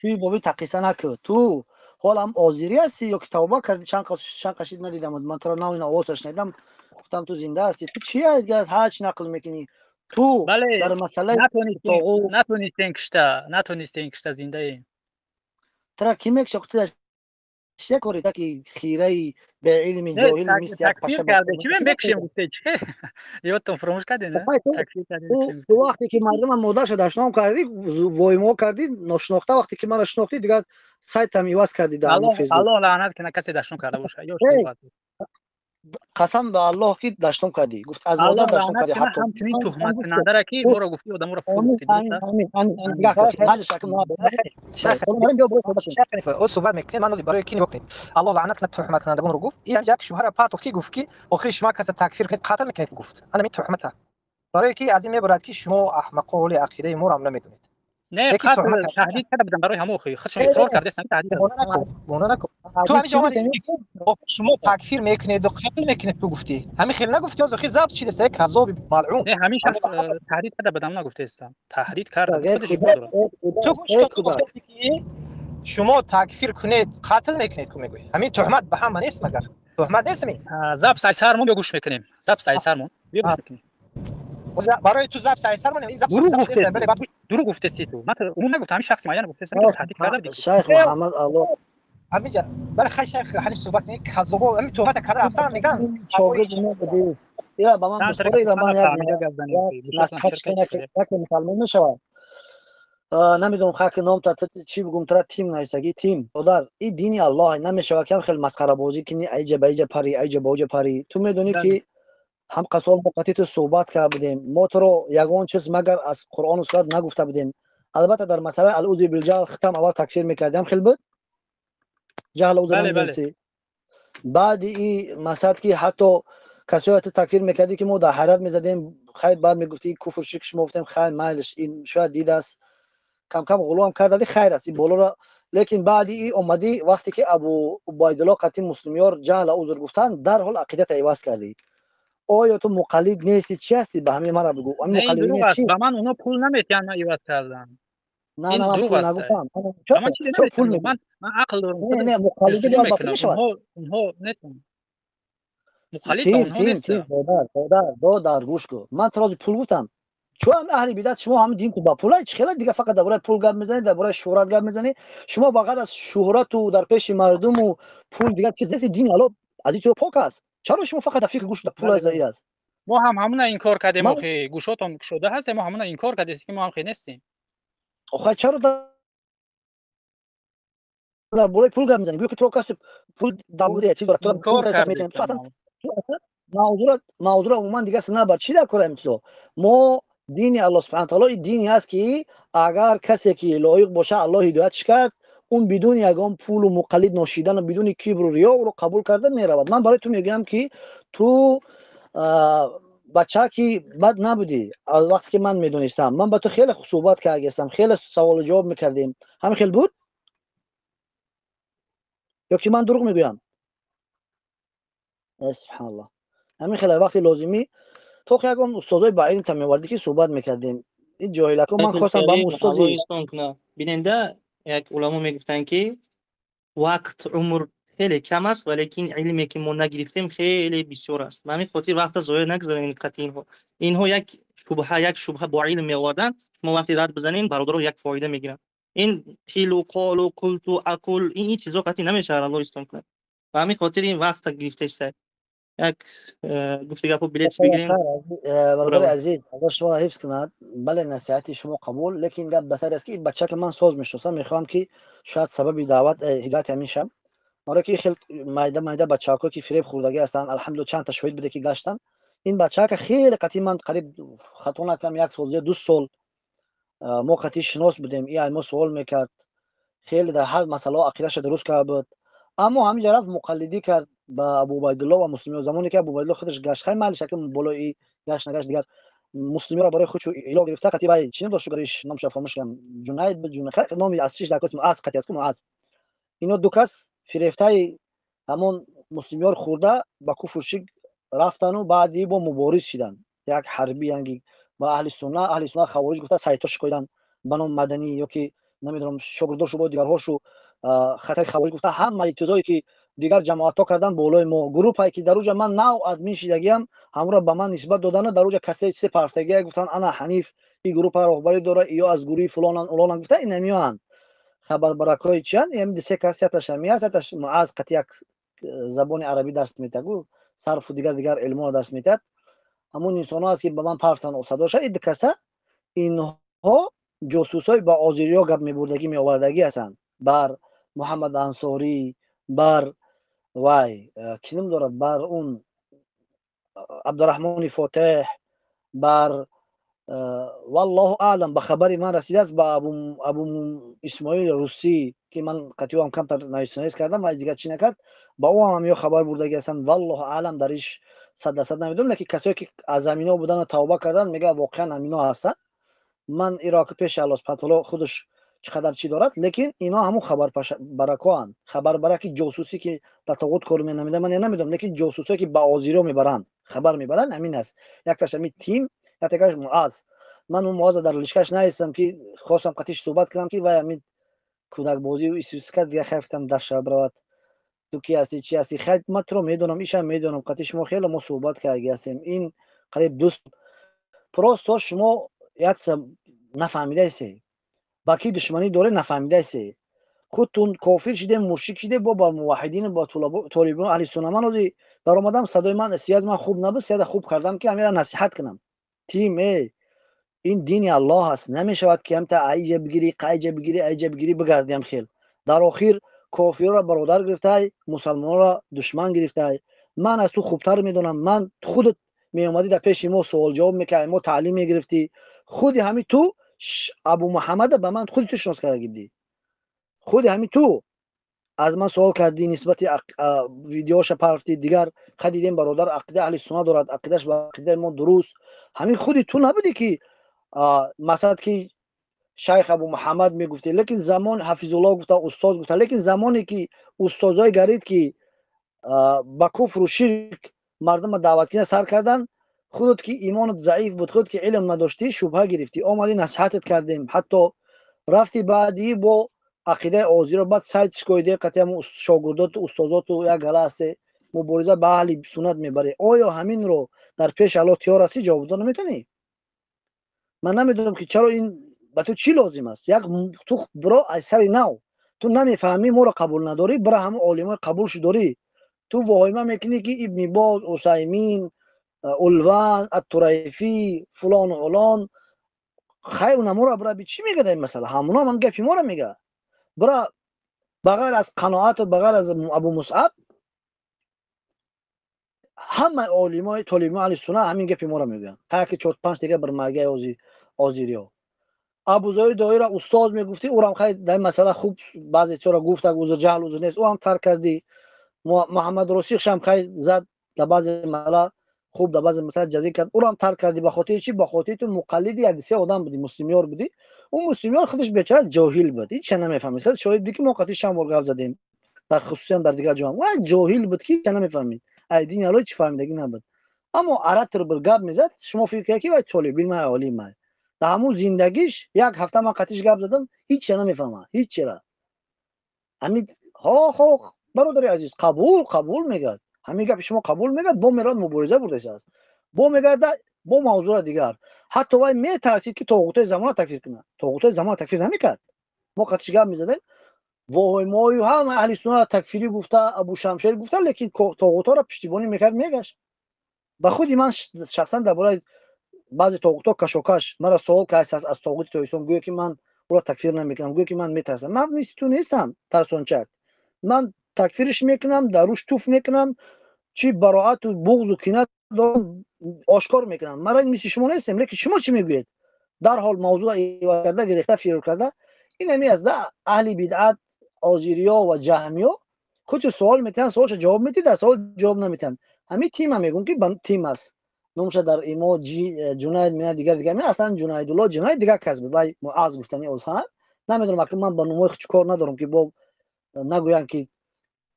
Туи боби тақиса накӯ. Ту ҳолам озирӣ ҳастӣ ё ки тавба кардӣ? Чанд қашид надидам ман туро, нав ин овозаш шунидам, гуфтам ту зинда ҳастӣ. Ту чи ҳарчи нақл мекунӣ ту? Дар масъалаи
натонистем кишта, натонистем кишта, зиндаем.
Тура ки мекша? Чия кори таки хираи беилми ҷоҳили мисли як паша
чӣ мекушем гуфте? Ёдтон фуромӯш кардем?
Ту вақте ки мардума модарша дашном кардӣ, воймо кардӣ, ношинохта, вақте ки мара шинохтӣ, дигар сайтам иваз кардӣ дар
Фейсбук. Аллоҳ лаънат кунад касе дашном карда бошад.
Қасам ба Аллоҳ ки дашном кардӣ, гуфт аз модар дашном кардӣ.
Ҳатто ҳамчунин туҳматкунандара ки моро гуфти, одаморо фурӯхти.
О, суҳбат мекунед, ман барои ки нигоҳ кунед, Аллоҳ лаънат кунад туҳматкунандагонро гуфт. Ин як шубҳара партофт, ки гуфт ки охири шумо каса такфир кунед, қатл мекунед, гуфт. Ана ин туҳмата, барои ки аз ин мебарад ки шумо аҳмақо ҳоли ақидаи моро ҳам намедонед.
Не, қатл таҳдид карда будам барои ҳамон, охи худшон иқрор кардастанд, таҳдид.
Вона накун. Ту ҳамин ҷо шумо такфир мекунеду қатл мекунед, ту гуфтӣ. Ҳамин хел нагуфтӣ? Охи забт шидаст, казоби малъун.
Не, ҳамин шахс таҳдид карда будам нагуфтаистам, таҳдид карда.
Худаш иқрор дорад. Ту гӯш кун, гуфтӣ ки шумо такфир кунед, қатл мекунед, ку мегӯӣ. Ҳамин туҳмат ба ҳама нест, магар туҳмат нест ин?
Забт сайсармон, биё гӯш мекунем. Забт сайсармон, биё гӯш мекунем.
Барои ту забт сайсармон, ин забт.
Дурӯғ гуфтаси ту. Ман умум нагуфтам, ҳамин шахси муайян гуфтаси, таҳдид карда будӣ.
Шайх Муҳаммад, Аллоҳ.
Ҳаминҷа бале, хай, шайх ҳаниф суҳбат кунед. Казобо ҳамин туҳмата карда рафтан меган.
Шогирди мо будӣ, ира ба ман бихӯра, ира ман як мусалмон мешавад, намедонам хаки ном та чӣ бигум, тара тим нависагӣ. Тим додар, и дини Аллоҳ намешавад кам хел масхарабозӣ кунӣ, айҷа ба иҷа пари, айҷа ба оҷа пари. Ту медонӣ ки ҳам қасол мо қатъи ту суҳбат карда будем, мо туро ягон чиз магар аз Қуръону суннат нагуфта будем. Албатта, дар масъалаи алузри билҷаҳл хитам аввал такфир мекардем, хел буд, ҷаҳл узр намедонистӣ. Баъди и масъалат ки ҳатто касое ту такфир мекардӣ ки мо дар ҳайрат мезадем. Хайр, баъд мегуфтӣ куфр, ширк, шумо гуфтем хайр, майлиш, ин шояд дидааст, камкам ғулуам кардади, хайр аст ин болоро. Лекин баъди и омадӣ, вақте ки Абу Убайдулло қатъи муслимёр ҷаҳла узр гуфтанд, дарҳол ақидата иваз кардӣ. Оё ту муқаллид нести? Чӣ ҳастӣ? Ба ҳамин мара бигӯ.
Ба ман оно пул наметиҳанд, ман иваз кардам.
Ин
дурӯғ аст. Ман ақл дорам, онҳо нестам, муқаллид ба онҳо нестам.
Додар, гӯш кун, ман туро пул гуфтам? Чун ҳами аҳли бидат, шумо ҳами дин ба пулай чӣ хела дига фақат дар бораи пул гап мезанед, дар бораи шӯҳрат гап мезанед. Шумо ба ғайр аз шӯҳрату дар пеши мардуму пул дигар чиз нест. Дини Аллоҳ аз ин чизо пок аст. Чаро шумо фақат дар фикр гӯш пул аз аст?
Мо ҳам ҳамуна инкор кардем, охи гӯшотон кушода ҳаст, мо ҳамуна инкор кардем, ки мо ҳам хе нестем.
Охай чаро дар бораи пул гап мезанӣ? Гӯё ки туро касе пул дабуде, чиз дорад, туро пул метиҳанд. Ту аслан мавзура умуман дигар набар. Чӣ дар кора ин чизо? Мо дини Аллоҳ субҳанаҳу таоло дини аст, ки агар касе ки лоиқ боша, Аллоҳ ҳидоятш кард, он бидуни ягон пулу муқаллид ношидану бидуни кибру риё ӯро қабул карда меравад. Ман барои ту мегӯям, ки ту бача ки бад набудӣ. Аз вақте ки ман медонистам, ман ба ту хеле суҳбат кардастам, хеле саволу ҷавоб мекардем. Ҳамин хел буд ё ки ман дурӯғ мегӯям? Субҳаналлоҳ, ҳамин хеле вақти лозимӣ то ягон устозои ба илм та меовардӣ, ки суҳбат мекардем. Ин ҷоҳилако ман хостам ба устози
биненда. Як уламо мегуфтанд, ки вақт, умр хеле кам аст, валекин илме ки мо нагирифтем хеле бисёр аст. Ба ҳамин хотир вақта зоя нагузорем. Қатъи инҳо як шубҳа бо илм меоварданд, шумо вақте рад бизанед, бародаро як фоида мегиранд. Ин қилу қолу қулту ақул, ин чизо қатъи намешавад, Аллоҳ истон кунад. Ба ҳамин хотир ин вақта гирифта як гуфти гапо билет бигирем.
Бародари азиз, Аллоҳ шуморо ҳифз кунад. Бале, насиҳати шумо қабул, лекин гап ба саре аст, ки бача ки ман соз мешиносам, мехоҳам, ки шояд сабаби даъват, ҳидояти ҳамин шаб маро, ки хел майда майда бачаҳако ки фиреб хӯрдагӣ ҳастанд, алҳамдулилла, чанд та шоҳид буде, ки гаштанд. Ин бачаҳака хеле қатъи ман қариб, хато накунам, як сол зиёд, 2 сол мо қатъи шинос будем. И мо суол мекард, хеле дар ҳар масъалаҳо ақидаша дуруст карда буд, аммо ҳамин ҷа рафт, муқаллидӣ кард ба Абуубайдулло ва муслимиё. Замоне ки Абуубайдулло худаш гашт, хай майли, шакл болои гашт нагашт, дигар муслимиёро барои худ ило гирифта, қатъи вай чӣ дошт, гариш номша фаромӯш кардам, Ҷунайд буд, номи аслиш дар Муаз қатъи аст, ку Муаз. Ино ду кас фирефтаи ҳамон муслимиёр хӯрда, ба куфру ширк рафтану баъди бо мубориз шиданд, як ҳарбӣ янги ба аҳли сунна, аҳли сунна хавориҷ гуфта сайтош шикоиданд ба ном Маданӣ ё ки намедонам, шогирдошу бо дигарҳошу хатари хавориҷ гуфта, ҳамаи чизое ки дигар ҷамоатҳо кардан болои мо, группае ки дар уҷа ман нав админ шидагиам, ҳамуро ба ман нисбат додану дар уҷа касе се парфтагия гуфтан, ана Ҳаниф и группа роҳбарӣ дора, ё аз гурӯҳи фулонан улонан гуфта, инамиёанд хабарбаракҳои чиян. Се кас, яташ ҳами аст, яташ Муаз, қати як забони арабӣ дарс метагу, сарфу дигар дигар илморо дарс метиҳад. Ҳамун инсонҳо аст, ки ба ман парфтан садоша. Ид каса инҳо ҷосусҳои ба озириё гап мебурдагӣ, меовардагӣ ҳастанд, бар Муҳаммад Ансорӣ, бар вай кӣ ном дорад, бар он Абдураҳмони Фотеҳ, бар, валлоҳу аълам, ба хабари ман расидааст, ба Абу Исмоили Русӣ, ки ман қатъиам камтар нависнавис кардам ва дигар чӣ накард, ба ӯ ҳам ё хабар бурдагӣ ҳастанд. Валлоҳу аълам, дар иш 100% намедонам, лекин касое ки аз амино будану тавба кардан, мегӯяд, воқеан амино ҳастанд. Ман иро ки пеши Аллоҳ субҳана таоло худаш чӣ қадар чӣ дорад, лекин ино ҳамун хабарбаракоанд, хабарбараки ҷосусӣ, ки дар тоғут кор менамида, ман намедонам, лекин ҷосусое ки ба озириё мебаранд, хабар мебаранд, ҳамин аст. Якташ ҳамин тим, яктагаш Муаз. Ман он Муаза дар лишкаш наистам, ки хостам қатиш суҳбат кунам, ки вай ҳамин кӯдакбозию исус кард, дигар хайр гуфтам, дафша биравад. Ту ки ҳастӣ, чӣ ҳастӣ? Хайр, ман туро медонам, ишам медонам, қатъи шумо хеле мо суҳбат кардаги ҳастем. Ин қариб дӯст. Просто шумо якса нафаҳмидаисе, ба кӣ душманӣ доре, нафаҳмидаисе. Худтун кофир шидем, мушрик шиде, бо бар муваҳидин, бо толибон, аҳли сунна. Ман ҳозир даромадам, садои ман, сияз ман хуб набуд, сияза хуб кардам, ки ҳамира насиҳат кунам. Тим э ин дини Аллоҳ аст, намешавад, ки ҳамта айҷа бигирӣ, қайҷа бигирӣ, айҷа бигирӣ, бигардиам хел. Дар охир кофирро бародар гирифтай, мусалмонро душман гирифтай. Ман аз ту хубтар медонам. Ман худат меомадӣ дар пеши мо, суол ҷавоб мекардӣ, мо таълим мегирифтӣ. Худи ҳами ту Абу Муҳаммада ба ман худи ту шинос карда гибдӣ, худи ҳами ту аз ман суол кардӣ, нисбати видеоша парфтӣ. Дигар ха дидем, бародар ақида аҳли сунна дорад, ақидаш ба ақидаи мо дуруст. Ҳамин худи ту набудӣ, ки масалан, ки шайх Абу Муҳаммад мегуфтӣ, лекин замон ҳафизулло гуфта, устоз гуфта, лекин замоне ки устозҳои гарид, ки ба куфру ширк мардума даъват кина сар кардан, худат ки имонат заиф буд, худат ки илм надоштӣ, шубҳа гирифтӣ, омадӣ, насиҳатат кардем, ҳатто рафти баъдӣ бо ақидаи озиро, баъд сайт шикоиде, қатъи ҳамун шогирдоту устозоту як гала ҳасте, мубориза ба аҳли суннат мебарӣ. Оё ҳаминро дар пеши Аллоҳ тиёр ҳастӣ, ҷавоб дода наметавонӣ? Ман намедонам, ки чаро ин ба ту чӣ лозим аст. Як ту биро аз сари нав, ту намефаҳмӣ, моро қабул надорӣ, бира ҳамун олимои қабулшу дорӣ. Ту воҳима мекунӣ, ки Ибни Боз, Усаймин. Улван, Ат-Турайфи, фулон ва улон. Хай унамура бира би чӣ мега дар ин масъала? Ҳамуна ҳам гапи моро мега. Бира ба ғайр аз қаноат ва ба ғайр аз Абу Мусъаб ҳама олимои толибони аҳли сунна ҳамин гапи моро мегӯянд. Ҳар ки чор панҷ дига бір магаи озириё. Абузои доира устоз мегуфтӣ, ӯрам хай дар ин масъала хуб баъзе чизҳоро гуфт, узр ҷаҳл узр нест, ӯ ҳам тарк кардӣ. Муҳаммад Росихшам хай зад дар баъзе масъала хуб, дар баъзе масъала ҷазӣ кард, ӯрам тарк кардӣ. Ба хотири чӣ? Ба хотири ту муқаллиди як се одам будӣ, муслимёр будӣ. Ӯ муслимёр худаш бечора ҷоҳил буд, ҳеҷ чиз намефаҳмид. Хеле шоҳид будӣ ки мо қатъи чанд бор гап задем, дар хусусиям дар дигар ҷоҳам. Ва ҷоҳил буд ки ҳеҷ чиз намефаҳмид, ай дини Аллоҳ чӣ фаҳмидагӣ набуд. Аммо оратор буд, гап мезад, шумо фикр кунед ки вай толибилм ай, олим ай. Дар ҳамун зиндагиш як ҳафта ман қатъиш гап задам, ҳеҷ чиз намефаҳмад, ҳеҷ чира. Ҳамин ҳо хо бародари азиз, қабул қабул мегӯяд, ҳамин гапи шумо қабул мегӯяд, бо меравад мубориза бурдааст, бо мегарда бо мавзӯра дигар. Ҳатто вай метарсид ки тоғутои замона такфир кунад, тоғутои замона такфир намекард. Мо қатъиш гап мезадем, воҳимою ҳама аҳли суннара такфирӣ гуфта, Абу Шамшер гуфта, лекин тоғутҳоро пуштибонӣ мекард, мегашт. Ба худи ман шахсан дар бораи баъзе тоғутҳо кашокаш мара суол кардааст аз тоғути тоҷикистон, гӯё ки ман ӯро такфир намекунам, гӯё ки ман метарсам. Ман мисли ту нестам тарсончак, ман такфириш мекунам, дар рӯш туф мекунам, чӣ бароату буғзу кина дорам ошкор мекунам. Ман мисли шумо нестем, лекин шумо чӣ мегӯед? Дарҳол мавзӯъ иваз карда, гирифта, фирор карда. Ин ҳами аст да аҳли бидъат, озириё ва ҷаҳмиё худи суол метиҳанд, суолша ҷавоб медиҳад, дар суол ҷавоб наметиҳанд. Ҳамин тима мегӯм ки тим аст, номша дар имо Ҷунайд мина дигар дигар мина, аслан Ҷунайдулло Ҷунайд дигар кас буд, вай Муаз гуфтани озҳан намедонам, акн ман ба номҳои худ кор надорам ки бо нагӯянд ки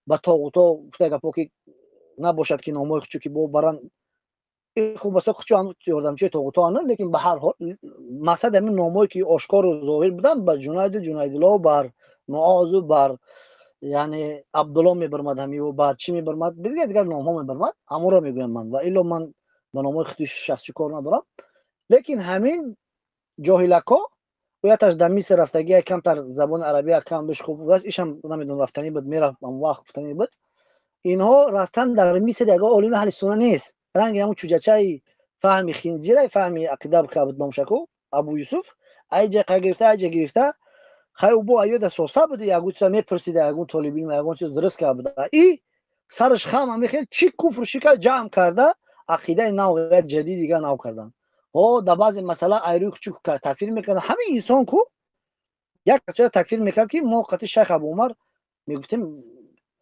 ба тоғуто гуфта гапо ки набошад ки номҳои худчу ки бо баран хуб басо худчу ҳам ёрдамчии тоғуто ана, лекин ба ҳар ҳол мақсад ҳамин номҳое ки ошкору зоҳир буданд ба Ҷунайду Ҷунайдулло, бар Муозу, бар яъне Абдулло мебармад, ҳамиу бар чӣ мебармад, дигар дигар номҳо мебармад, ҳамонро мегӯям ман, ва илло ман ба номҳои худи шахсӣ кор надорам. Лекин ҳамин ҷоҳилако ояташ дар Миср рафтагӣ, камтар забони арабӣ кам беш хуб будааст, ишам намедонам рафтанӣ буд, мерафт ҳамон вақт гуфтанӣ буд. Инҳо рафтан дар Миср ягон олими аҳли сунна нест, ранги ҳамон чӯҷачаи фаҳми хинзира, фаҳми ақида буд номшаку Абу Юсуф, айҷа қа гирифта, айҷа гирифта, хай ӯ бо аёда соста буд, ягон чиза мепурсида, ягон толибилм ягон чиз дуруст карда буда, и сараш хам ҳамин хел чӣ куфру чӣ кард ҷамъ карда, ақидаи нав як ҷадид дигар нав кардан. Ҳо дар баъзе масъала айрӯи хучук такфир мекарданд. Ҳамин инсон ку як касоя такфир мекард ки мо қатъи шайх Абу Умар мегуфтем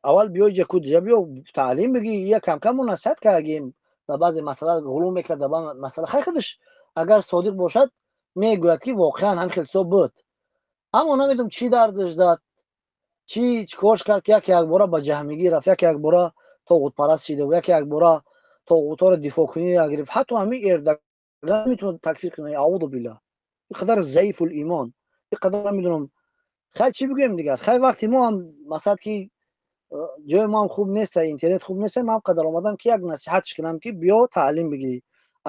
аввал биё иҷа ку диҷа биё таълим бигӣ, я камкам мо насиҳат кардагим, дар баъзе масъала ғулум мекард, дар баъзе масъала хай худаш агар содиқ бошад мегӯяд ки воқеан ҳамин хел чизо буд. Аммо намедонам чӣ дардаш зад, чӣ чикорш кард ки яке якбора ба ҷаҳмигӣ рафт, яке якбора тоғутпараст шида, яке якбора тоғутҳоро дифоъкунӣ гирифт. Ҳатто ҳамин Эрдоган метавонад такфир кунад, аъузу биллаҳ, ин қадар заифул имон, ин қадар намедонам хай чӣ бигӯем дигар. Хай вақти мо ҳам масалан ки ҷои мо ҳам хуб нест, интернет хуб нест, ман ҳам қадар омадам ки як насиҳатш кунам ки биё таълим бигирӣ,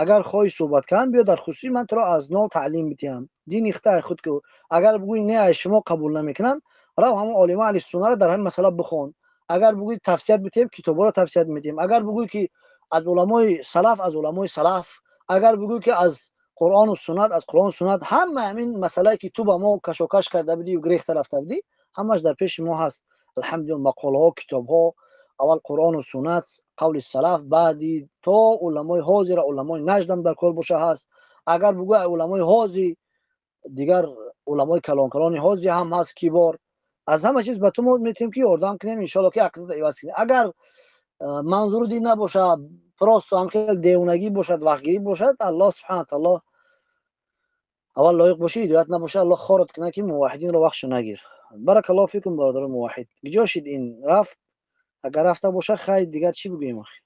агар хоҳӣ суҳбат кардан биё дар хусусӣ ман туро аз нол таълим бидиҳам, дини хитай худ ку. Агар бигӯӣ не ай шумо қабул намекунам, рав ҳамон олима аҳли суннаро дар ҳамин масъала бихон. Агар бигӯӣ тавсият бидиҳем, китобҳоро тавсият медиҳем. Агар бигӯӣ ки аз уламои салаф, аз уламои салаф, агар бигӯӣ ки аз Қуръону суннат, аз Қуръону суннат, ҳама ҳамин масъалае ки ту ба мо кашокаш карда будӣ, гирехта рафта будӣ, ҳамаш дар пеши мо ҳаст. Алҳамдулилла, мақолаҳо, китобҳо, аввал Қуръону суннат, қавли салаф, баъди то уламои ҳозира, уламои наҷдам дар кор боша ҳаст. Агар бигӯ уламои ҳози дигар, уламои калонкалони ҳози ҳам ҳаст, кибор. Аз ҳама чиз ба ту мо метавонем ки ёрдам кунем, иншоалло ки ақидата иваз кунем. Агар манзуру дин набошад, просто ҳам хел девонагӣ бошад, вақтгирӣ бошад, Аллоҳ субҳана таоло аввал лоиқ бошӣ, ҳидоят набошад, Аллоҳ хорат кунад ки муваҳҳидинро вақтшо нагир. Баракаллоҳу фикум, бародарони муваҳҳид. Куҷо шид ин рафт? Агар рафта бошад, хай дигар чӣ бигӯем охи?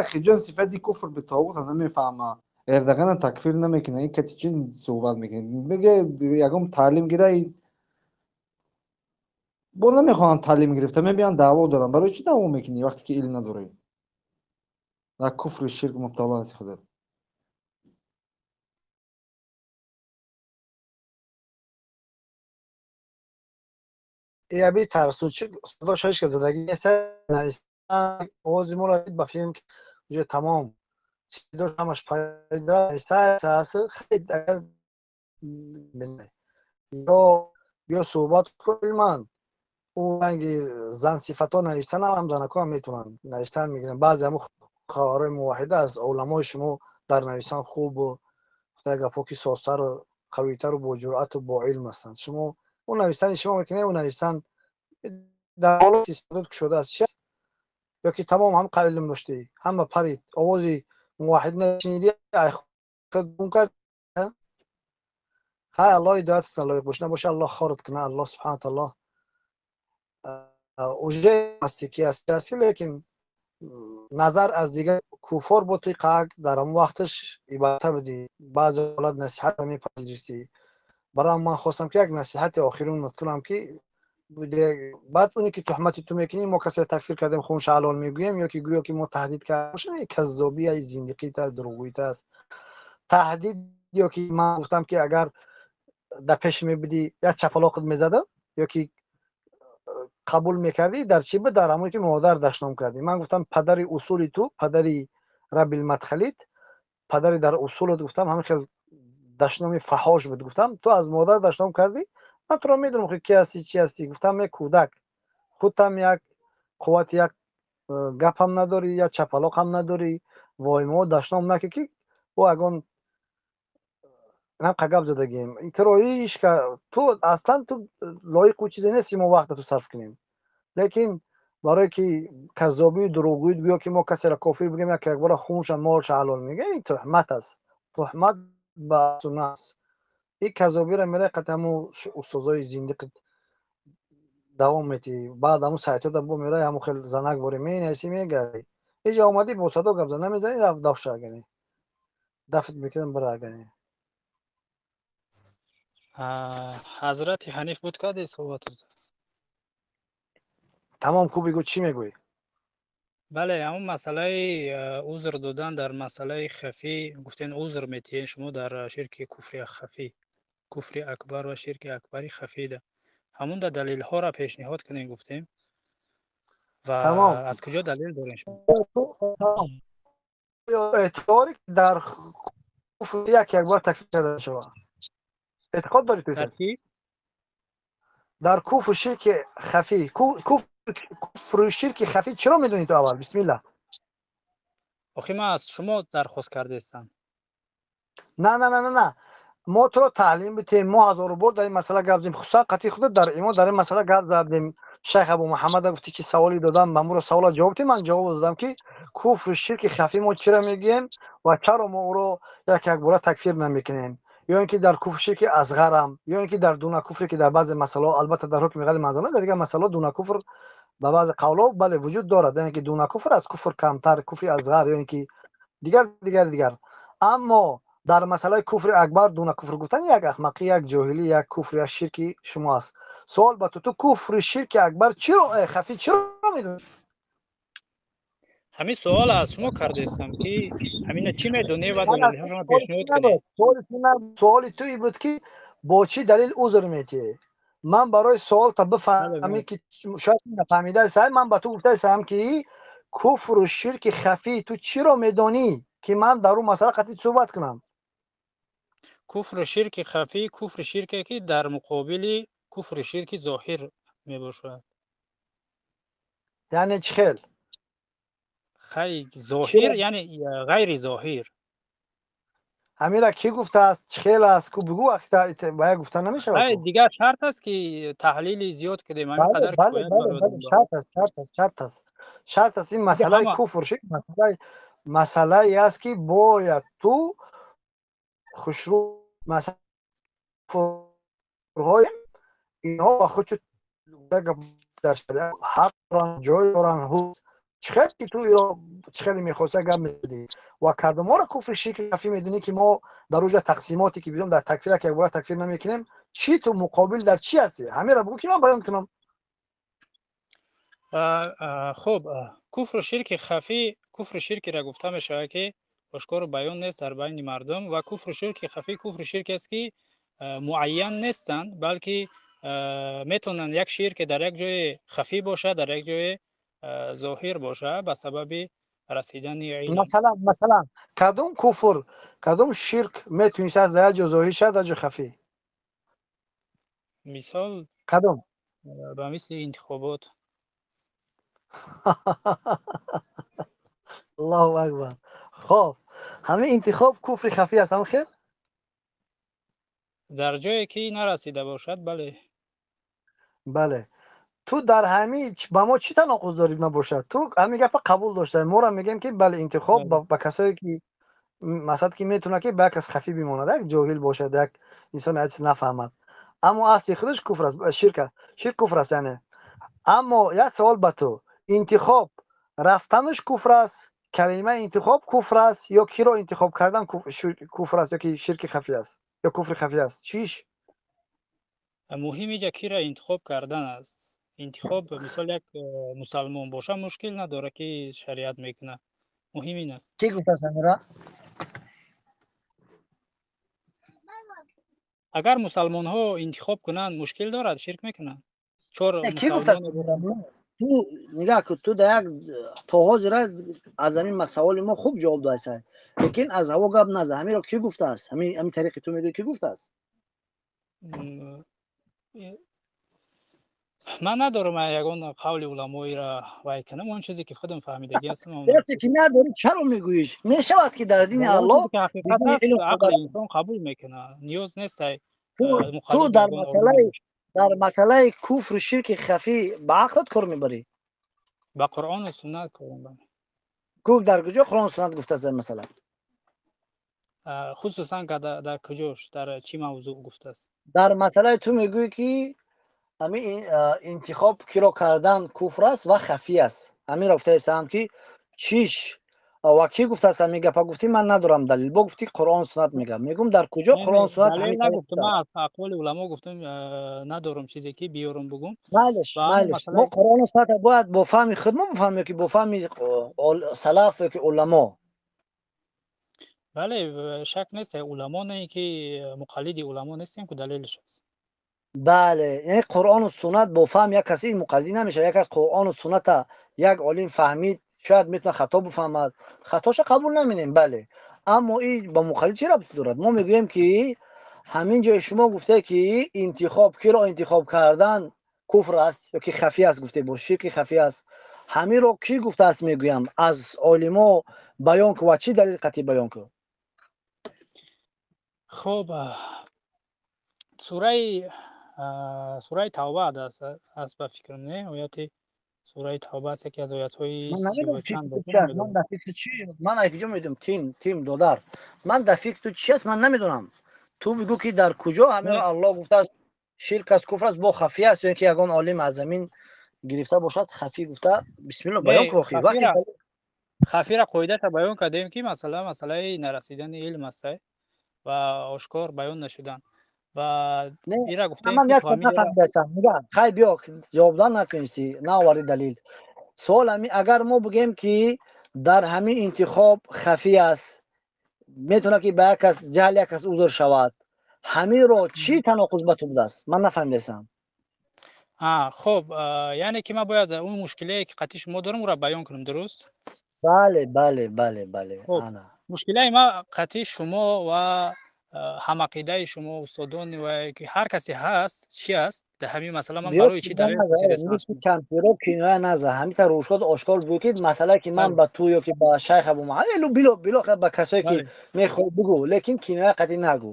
Ахиҷон, сифати куфр бе тоғута намефаҳма. Эрдогана такфир намекунад, ин кати чӣ суҳбат мекунад? Мега ягон таълим гира, бо намехоҳанд таълим гирифта, мебиёнд даъво доранд. Барои чӣ даъво мекунӣ вақте ки илм надорӣ? Дар куфру ширк мубтало ҳасти худат.
Яби тарсучи садо шаш ка задагӣ нест, навис. Овози моро ба филм ки уже тамом сидош ҳамаш пайдо аст. Агар ё биё суҳбат кун, ман ӯ ранги зан сифатҳо навиштан ҳам занакҳо ҳам метавонанд навиштан мегиранд. Баъзе ҳамун хоҳарои муваҳида аз уламои шумо дар навиштан хубу гапҳо ки созтару қавитару бо ҷуръату бо илм ҳастанд. Шумо ӯ навиштани шумо мекунед, ӯ навиштан дар боло кушодааст чи ё ки тамом ҳам илм доштӣ, ҳама парид, овози муваҳид нашунидӣ, гум кард. Хай, Аллоҳ ҳидоятатон лоиқ бош, набоша Аллоҳ хорат кунад. Аллоҳ субҳана таоло уже ҳасти ки ҳасти, лекин назар аз дигар куфор бо туи қак дар ҳамон вақташ ибодата будӣ, баъзе ҳолат насиҳат мепазиристӣ. Барои ман хостам ки як насиҳати охирин кунам, ки баъд оне ки туҳмати ту мекунӣ, мо касеро такфир кардем, хунша ҳалол мегӯем, ё ки гӯё ки мо таҳдид карда бошем, каззобия, зиндиқита, дурӯғгӯита аст таҳдид. Ё ки ман гуфтам ки агар дар пеш мебудӣ, як чапалоқат мезадам, ё ки қабул мекардӣ, дар чӣ буд? Дар ҳамоне ки модар дашном кардӣ. Ман гуфтам падари усули ту, падари рабил мадхалит, падари дар усулат, гуфтам ҳамин хел дашноми фаҳош буд. Гуфтам ту аз модар дашном кардӣ, ман туро медонам, ки ки ҳастӣ, чӣ ҳастӣ. Гуфтам як кӯдак худтам, як қуввати як гапам надорӣ, як чапалоқам надорӣ, вой мо дашном накӣ, ки ӯ ягон ҳамқа гап задагием туро ҳичка. Ту аслан ту лоиқу чизе нести мо вақта ту сарф кунем, лекин барое ки каззобию дурӯғгӯӣ, гӯё ки мо касеро кофир бигӯем, як якбора хунша молша ҳалол мегӯем, ин туҳмат аст, туҳмат ба сунна аст. Ин каззобиро мерай қати ҳамун устозои зиндиқ давом метиҳӣ, баъд ҳамун сайтода бо мерай, ҳамун хел занак ворӣ менависӣ, мегарӣ. Ҳеҷ омадӣ бо садо гап зан намезанӣ, рафт дафша агани дафт мекунам, бира агани.
Ҳазрати Ҳаниф буд каде суҳбатот?
Тамом ку, бигӯ, чӣ мегӯӣ?
Бале, ҳамун масъалаи узр додан дар масъалаи хафӣ гуфтен, узр метиҳен шумо дар ширки куфри хафӣ, куфри акбар ва ширки акбари хафида. Ҳамунда далелҳоро пешниҳод кунем гуфтем. Ва аз куҷо далел дорем шумо?
Эътиқоди дар куфр як як бор такфир карда шавад. Эътиқод дорӣ ту?
Дар чӣ?
Дар куфру ширки хафӣ. Куфру ширки хафӣ чиро медонӣ ту аввал? Бисмиллаҳ.
Охи ман аз шумо дархост кардаистам.
На, на, на, на, на. Мо туро таълим битем, мо ҳазору бор дар ин масъала гап задем, хусусан қатъи худат дар имо дар ин масъала гап задем. Шайх Абу Муҳаммада гуфтӣ ки саволе додам, ба муро савола ҷавоб дид, ман ҷавоб додам ки куфру ширки хафӣ мо чиро мегӯем ва чаро мо ӯро як якбора такфир намекунем, ё ин ки дар куфр ширки асғарам, ё ин ки дар дуна куфре ки дар баъзе масъалаҳо, албатта дар ҳукми ғайри манзалат, дар дигар масъалаҳо дуна куфр ба баъзе қавлҳо бале вуҷуд дорад, яъне ки дуна куфр аз куфр камтар, куфри асғар ё ин ки дигар дигар дигар. Аммо дар масъалаи куфри акбар дуна куфр гуфтан як аҳмақӣ, як ҷоҳилӣ, як куфр, як ширки шумо аст. Суол ба ту: ту куфри ширки акбар чиро, хафӣ чиро медонӣ?
Ҳамин суол аз шумо кардаистам ки ҳамина чӣ медонед ва далелҳоро пешниҳод кунед.
Суоли ту ин буд ки бо чӣ далел узр метиҳӣ. Ман барои суол та бифаҳмӣ ки шояд нафаҳмидаи, ман ба ту гуфтаистам ки куфру ширки хафӣ ту чиро медонӣ ки ман дар он масъала қатъи суҳбат кунам.
Куфру ширки хафӣ куфри ширке ки дар муқобили куфри ширки зоҳир мебошад.
Яъне чӣ хел?
Хай, зоҳир яъне ғайри зоҳир.
Ҳамира кӣ гуфтааст, чӣ хел аст? Ку бигӯ, ба як гуфта намешавад.
Хай, дигар шарт аст ки таҳлили зиёд кунем, ҳамин қадар кифоят барои.
Шарт аст, шарт аст, шарт аст, шарт аст. Ин масъалаи куфр ширк масъалае аст ки бояд ту хушрӯ масъалаҳои инҳо ба худ дар шариат ҳақ доранд, ҷой доранд. Чӣ хел ки ту иро чӣ хеле мехоста гап мезадӣ ва кардаморо куфри ширки хафӣ медонӣ ки мо дар уҷа тақсимоте ки бидон дар такфир як якбора такфир намекунем, чӣ ту муқобил дар чӣ ҳастӣ? Ҳамеро бигӯ ки ман баён кунам.
Хуб, куфру ширки хафӣ куфру ширкиро гуфта мешавад ки ошкору баён нест дар байни мардум, ва куфру ширки хафӣ куфру ширке аст ки муайян нестанд, балки метавонанд як ширке дар як ҷое хафӣ бошад, дар як ҷое зоҳир бошад ба сабаби расидани илм.
Масалан, кадом куфр, кадом ширк метавонист дар як ҷо зоҳир шавад, дар ҷо хафӣ?
Мисол?
Кадом?
Ба мисли интихобот.
Аллоҳу акбар. Хоб, ҳамин интихоб куфри хафӣ аст, ҳам хел?
Дар ҷое ки нарасида бошад, бале.
Бале. Ту дар ҳамин ба мо чӣ таноқуз дорӣ набошад? Ту ҳамин гапа қабул дошта. Моро мегӯем ки бале, интихоб ба касое ки масалан ки метавонад ки ба як кас хафӣ бимонад, як ҷоҳил бошад, як инсон як чиз нафаҳмад. Аммо асли худаш куфр аст, ширк аст. Ширк куфр аст, яъне. Аммо як савол ба ту. Интихоб рафтанаш куфр аст, калимаи интихоб куфр аст ё киро интихоб кардан куфр аст ё ки ширки хафӣ аст ё куфри хафӣ аст? Чиш?
Муҳим иҷа киро интихоб кардан аст. Интихоб, мисол, як мусалмон боша, мушкил надорад ки шариат мекунад. Муҳим ин аст.
Ки гуфтааст амира?
Агар мусалмонҳо интихоб кунанд, мушкил дорад, ширк мекунанд. Чор мусалмон.
Ту нигаҳ кун, ту дар як то ҳозира аз ҳамин саволи мо хуб ҷавоб додааст, лекин аз ҳаво гап наза. Ҳаминро кӣ гуфтааст? Ҳамин тариқи ту мегӯӣ, кӣ гуфтааст?
Ман надорам ягон қавли уламоиро вай кунам, он чизе ки худам фаҳмидагӣ ҳастам.
Ки надорӣ, чаро мегӯиш? Мешавад ки дар дини Аллоҳ
ҳақиқат аст, ақли инсон қабул мекунад, ниёз нест.
Ту дар масъалаи куфру ширки хафӣ ба ақлат кор мебарӣ?
Ба Қуръону суннат кор мебарам.
Куфр дар куҷо Қуръону суннат гуфтааст дар масъала?
Хусусан дар куҷош, дар чӣ мавзӯъ гуфтааст?
Дар масъалаи ту мегӯӣ ки ҳамин интихоб киро кардан куфр аст ва хафӣ аст. Ҳаминро гуфтаистам ки чиш ва кӣ гуфтааст ҳамин гапа? Гуфтӣ ман надорам далил. Бо гуфтӣ Қуръон суннат мегӯяд. Мегӯм дар куҷо Қуръон суннат
ҳамин нагуфтам. Ман аз ақволи уламо гуфтам, надорам чизе ки биёрам бугум.
Майлиш, майлиш. Мо Қуръону суннат бояд бо фаҳми худ мо бифаҳмем ки бо фаҳми салаф ё ки уламо?
Бале, шак нест, уламо не ки муқаллиди уламо нестем, ки далелиш аст.
Бале, яъне Қуръону суннат бо фаҳм як каси муқаллидӣ намешавад. Як кас Қуръону сунната як олим фаҳмид, шояд метавонад хато бифаҳмад, хатоша қабул намекунем, бале. Аммо ин ба муқаллид чӣ рабте дорад? Мо мегӯем ки ҳамин ҷои шумо гуфте ки интихоб киро интихоб кардан куфр аст ё ки хафӣ аст, гуфте бо ширки хафӣ аст. Ҳаминро кӣ гуфтааст мегӯям? Аз олимо баён кун ва чӣ далел қатъӣ баён кун?
Хоб, сураи Тавба аст ба фикрам, не? Ояти сураи Тавба аст, яке аз оятҳои сиву чанд.
Ман дар фикри чӣ? Ман аз куҷо медонам? Тим додар, ман дар фикри ту чи аст, ман намедонам. Ту бигӯ ки дар куҷо ҳаминро Аллоҳ гуфтааст ширк аст, куфр аст, бо хафӣ аст, ё ки ягон олим аз замин гирифта бошад, хафӣ гуфта. Бисмилло, баён кун охи. Вақте
хафиро қоидаша баён кардем ки масъала масъалаи нарасидани илм аст ва ошкор баён нашудан. Ва ира гуфтем
ман як сад нафаҳмидаам. Нигаҳ, хай биё, ҷавоб дан накунисти, наоварди далил. Суол ҳамин, агар мо бигӯем ки дар ҳамин интихоб хафӣ аст, метавонад ки ба як кас ҷаҳл як кас узр шавад, ҳаминро чӣ таноқуз ба ту будааст? Ман нафаҳмидаам.
Хоб, яъне ки ман бояд он мушкилие ки қатъи шумо дорам, ӯро баён кунам, дуруст?
Бале, бале, бале, бале.
Мушкилаи ман қатъи шумо ва ҳамақидаи шумо, устодон ва ки ҳар касе ҳаст, чи аст дар ҳамин масъала? Ман барои чӣ далел
кампиро киноя наза, ҳамин тавр рӯшод ошкор буд ки масъалае ки ман ба ту ё ки ба шайх Абу Муҳаммад било било ба касое ки мехоҳӣ бигӯ, лекин киноя қатъӣ нагӯ.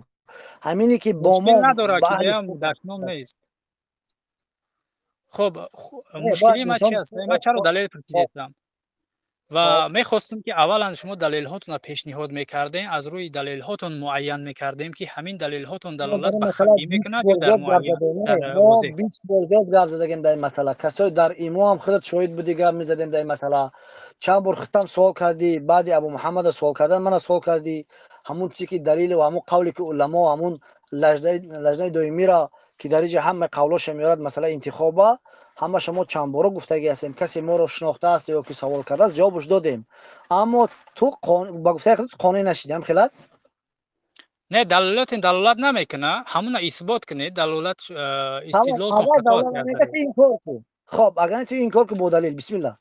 Ҳамине ки бо мо
надорад, киноям дашном нест. Хоб, мушкилии ман чи аст? Ман чаро далел пурсидастам? Ва мехостем ки аввалан шумо далелҳотонро пешниҳод мекардем, аз рӯи далелҳотон муайян мекардем ки ҳамин далелҳотон далолат ба хафӣ мекунад ё дар муайян.
Мо 20 бор зиёд гап задагем дар ин масъала. Касое дар имо ҳам худат шоҳид будӣ, гап мезадем дар ин масъала. Чанд бор худтам суол кардӣ, баъди Абу Муҳаммада суол кардан мана суол кардӣ. Ҳамун чизе ки далилу ҳамун қавле ки уламо ҳамун лаҷнаи доимиро ки дар инҷа ҳама қавлоша меорад масъалаи интихоба, ҳама шумо чанд бора гуфтагӣ ҳастем. Касе моро шинохтааст ё ки савол кардааст, ҷавобаш додем. Аммо ту ба гуфтаи худат қонеъ нашидӣ, ҳам хел аст?
Не, далолатин далолат намекунад, ҳамуна исбот кунед, далолат истидлолтон хато аст.
Инкор кун. Хоб, агар ту инкор кун бо далил, бисмилла.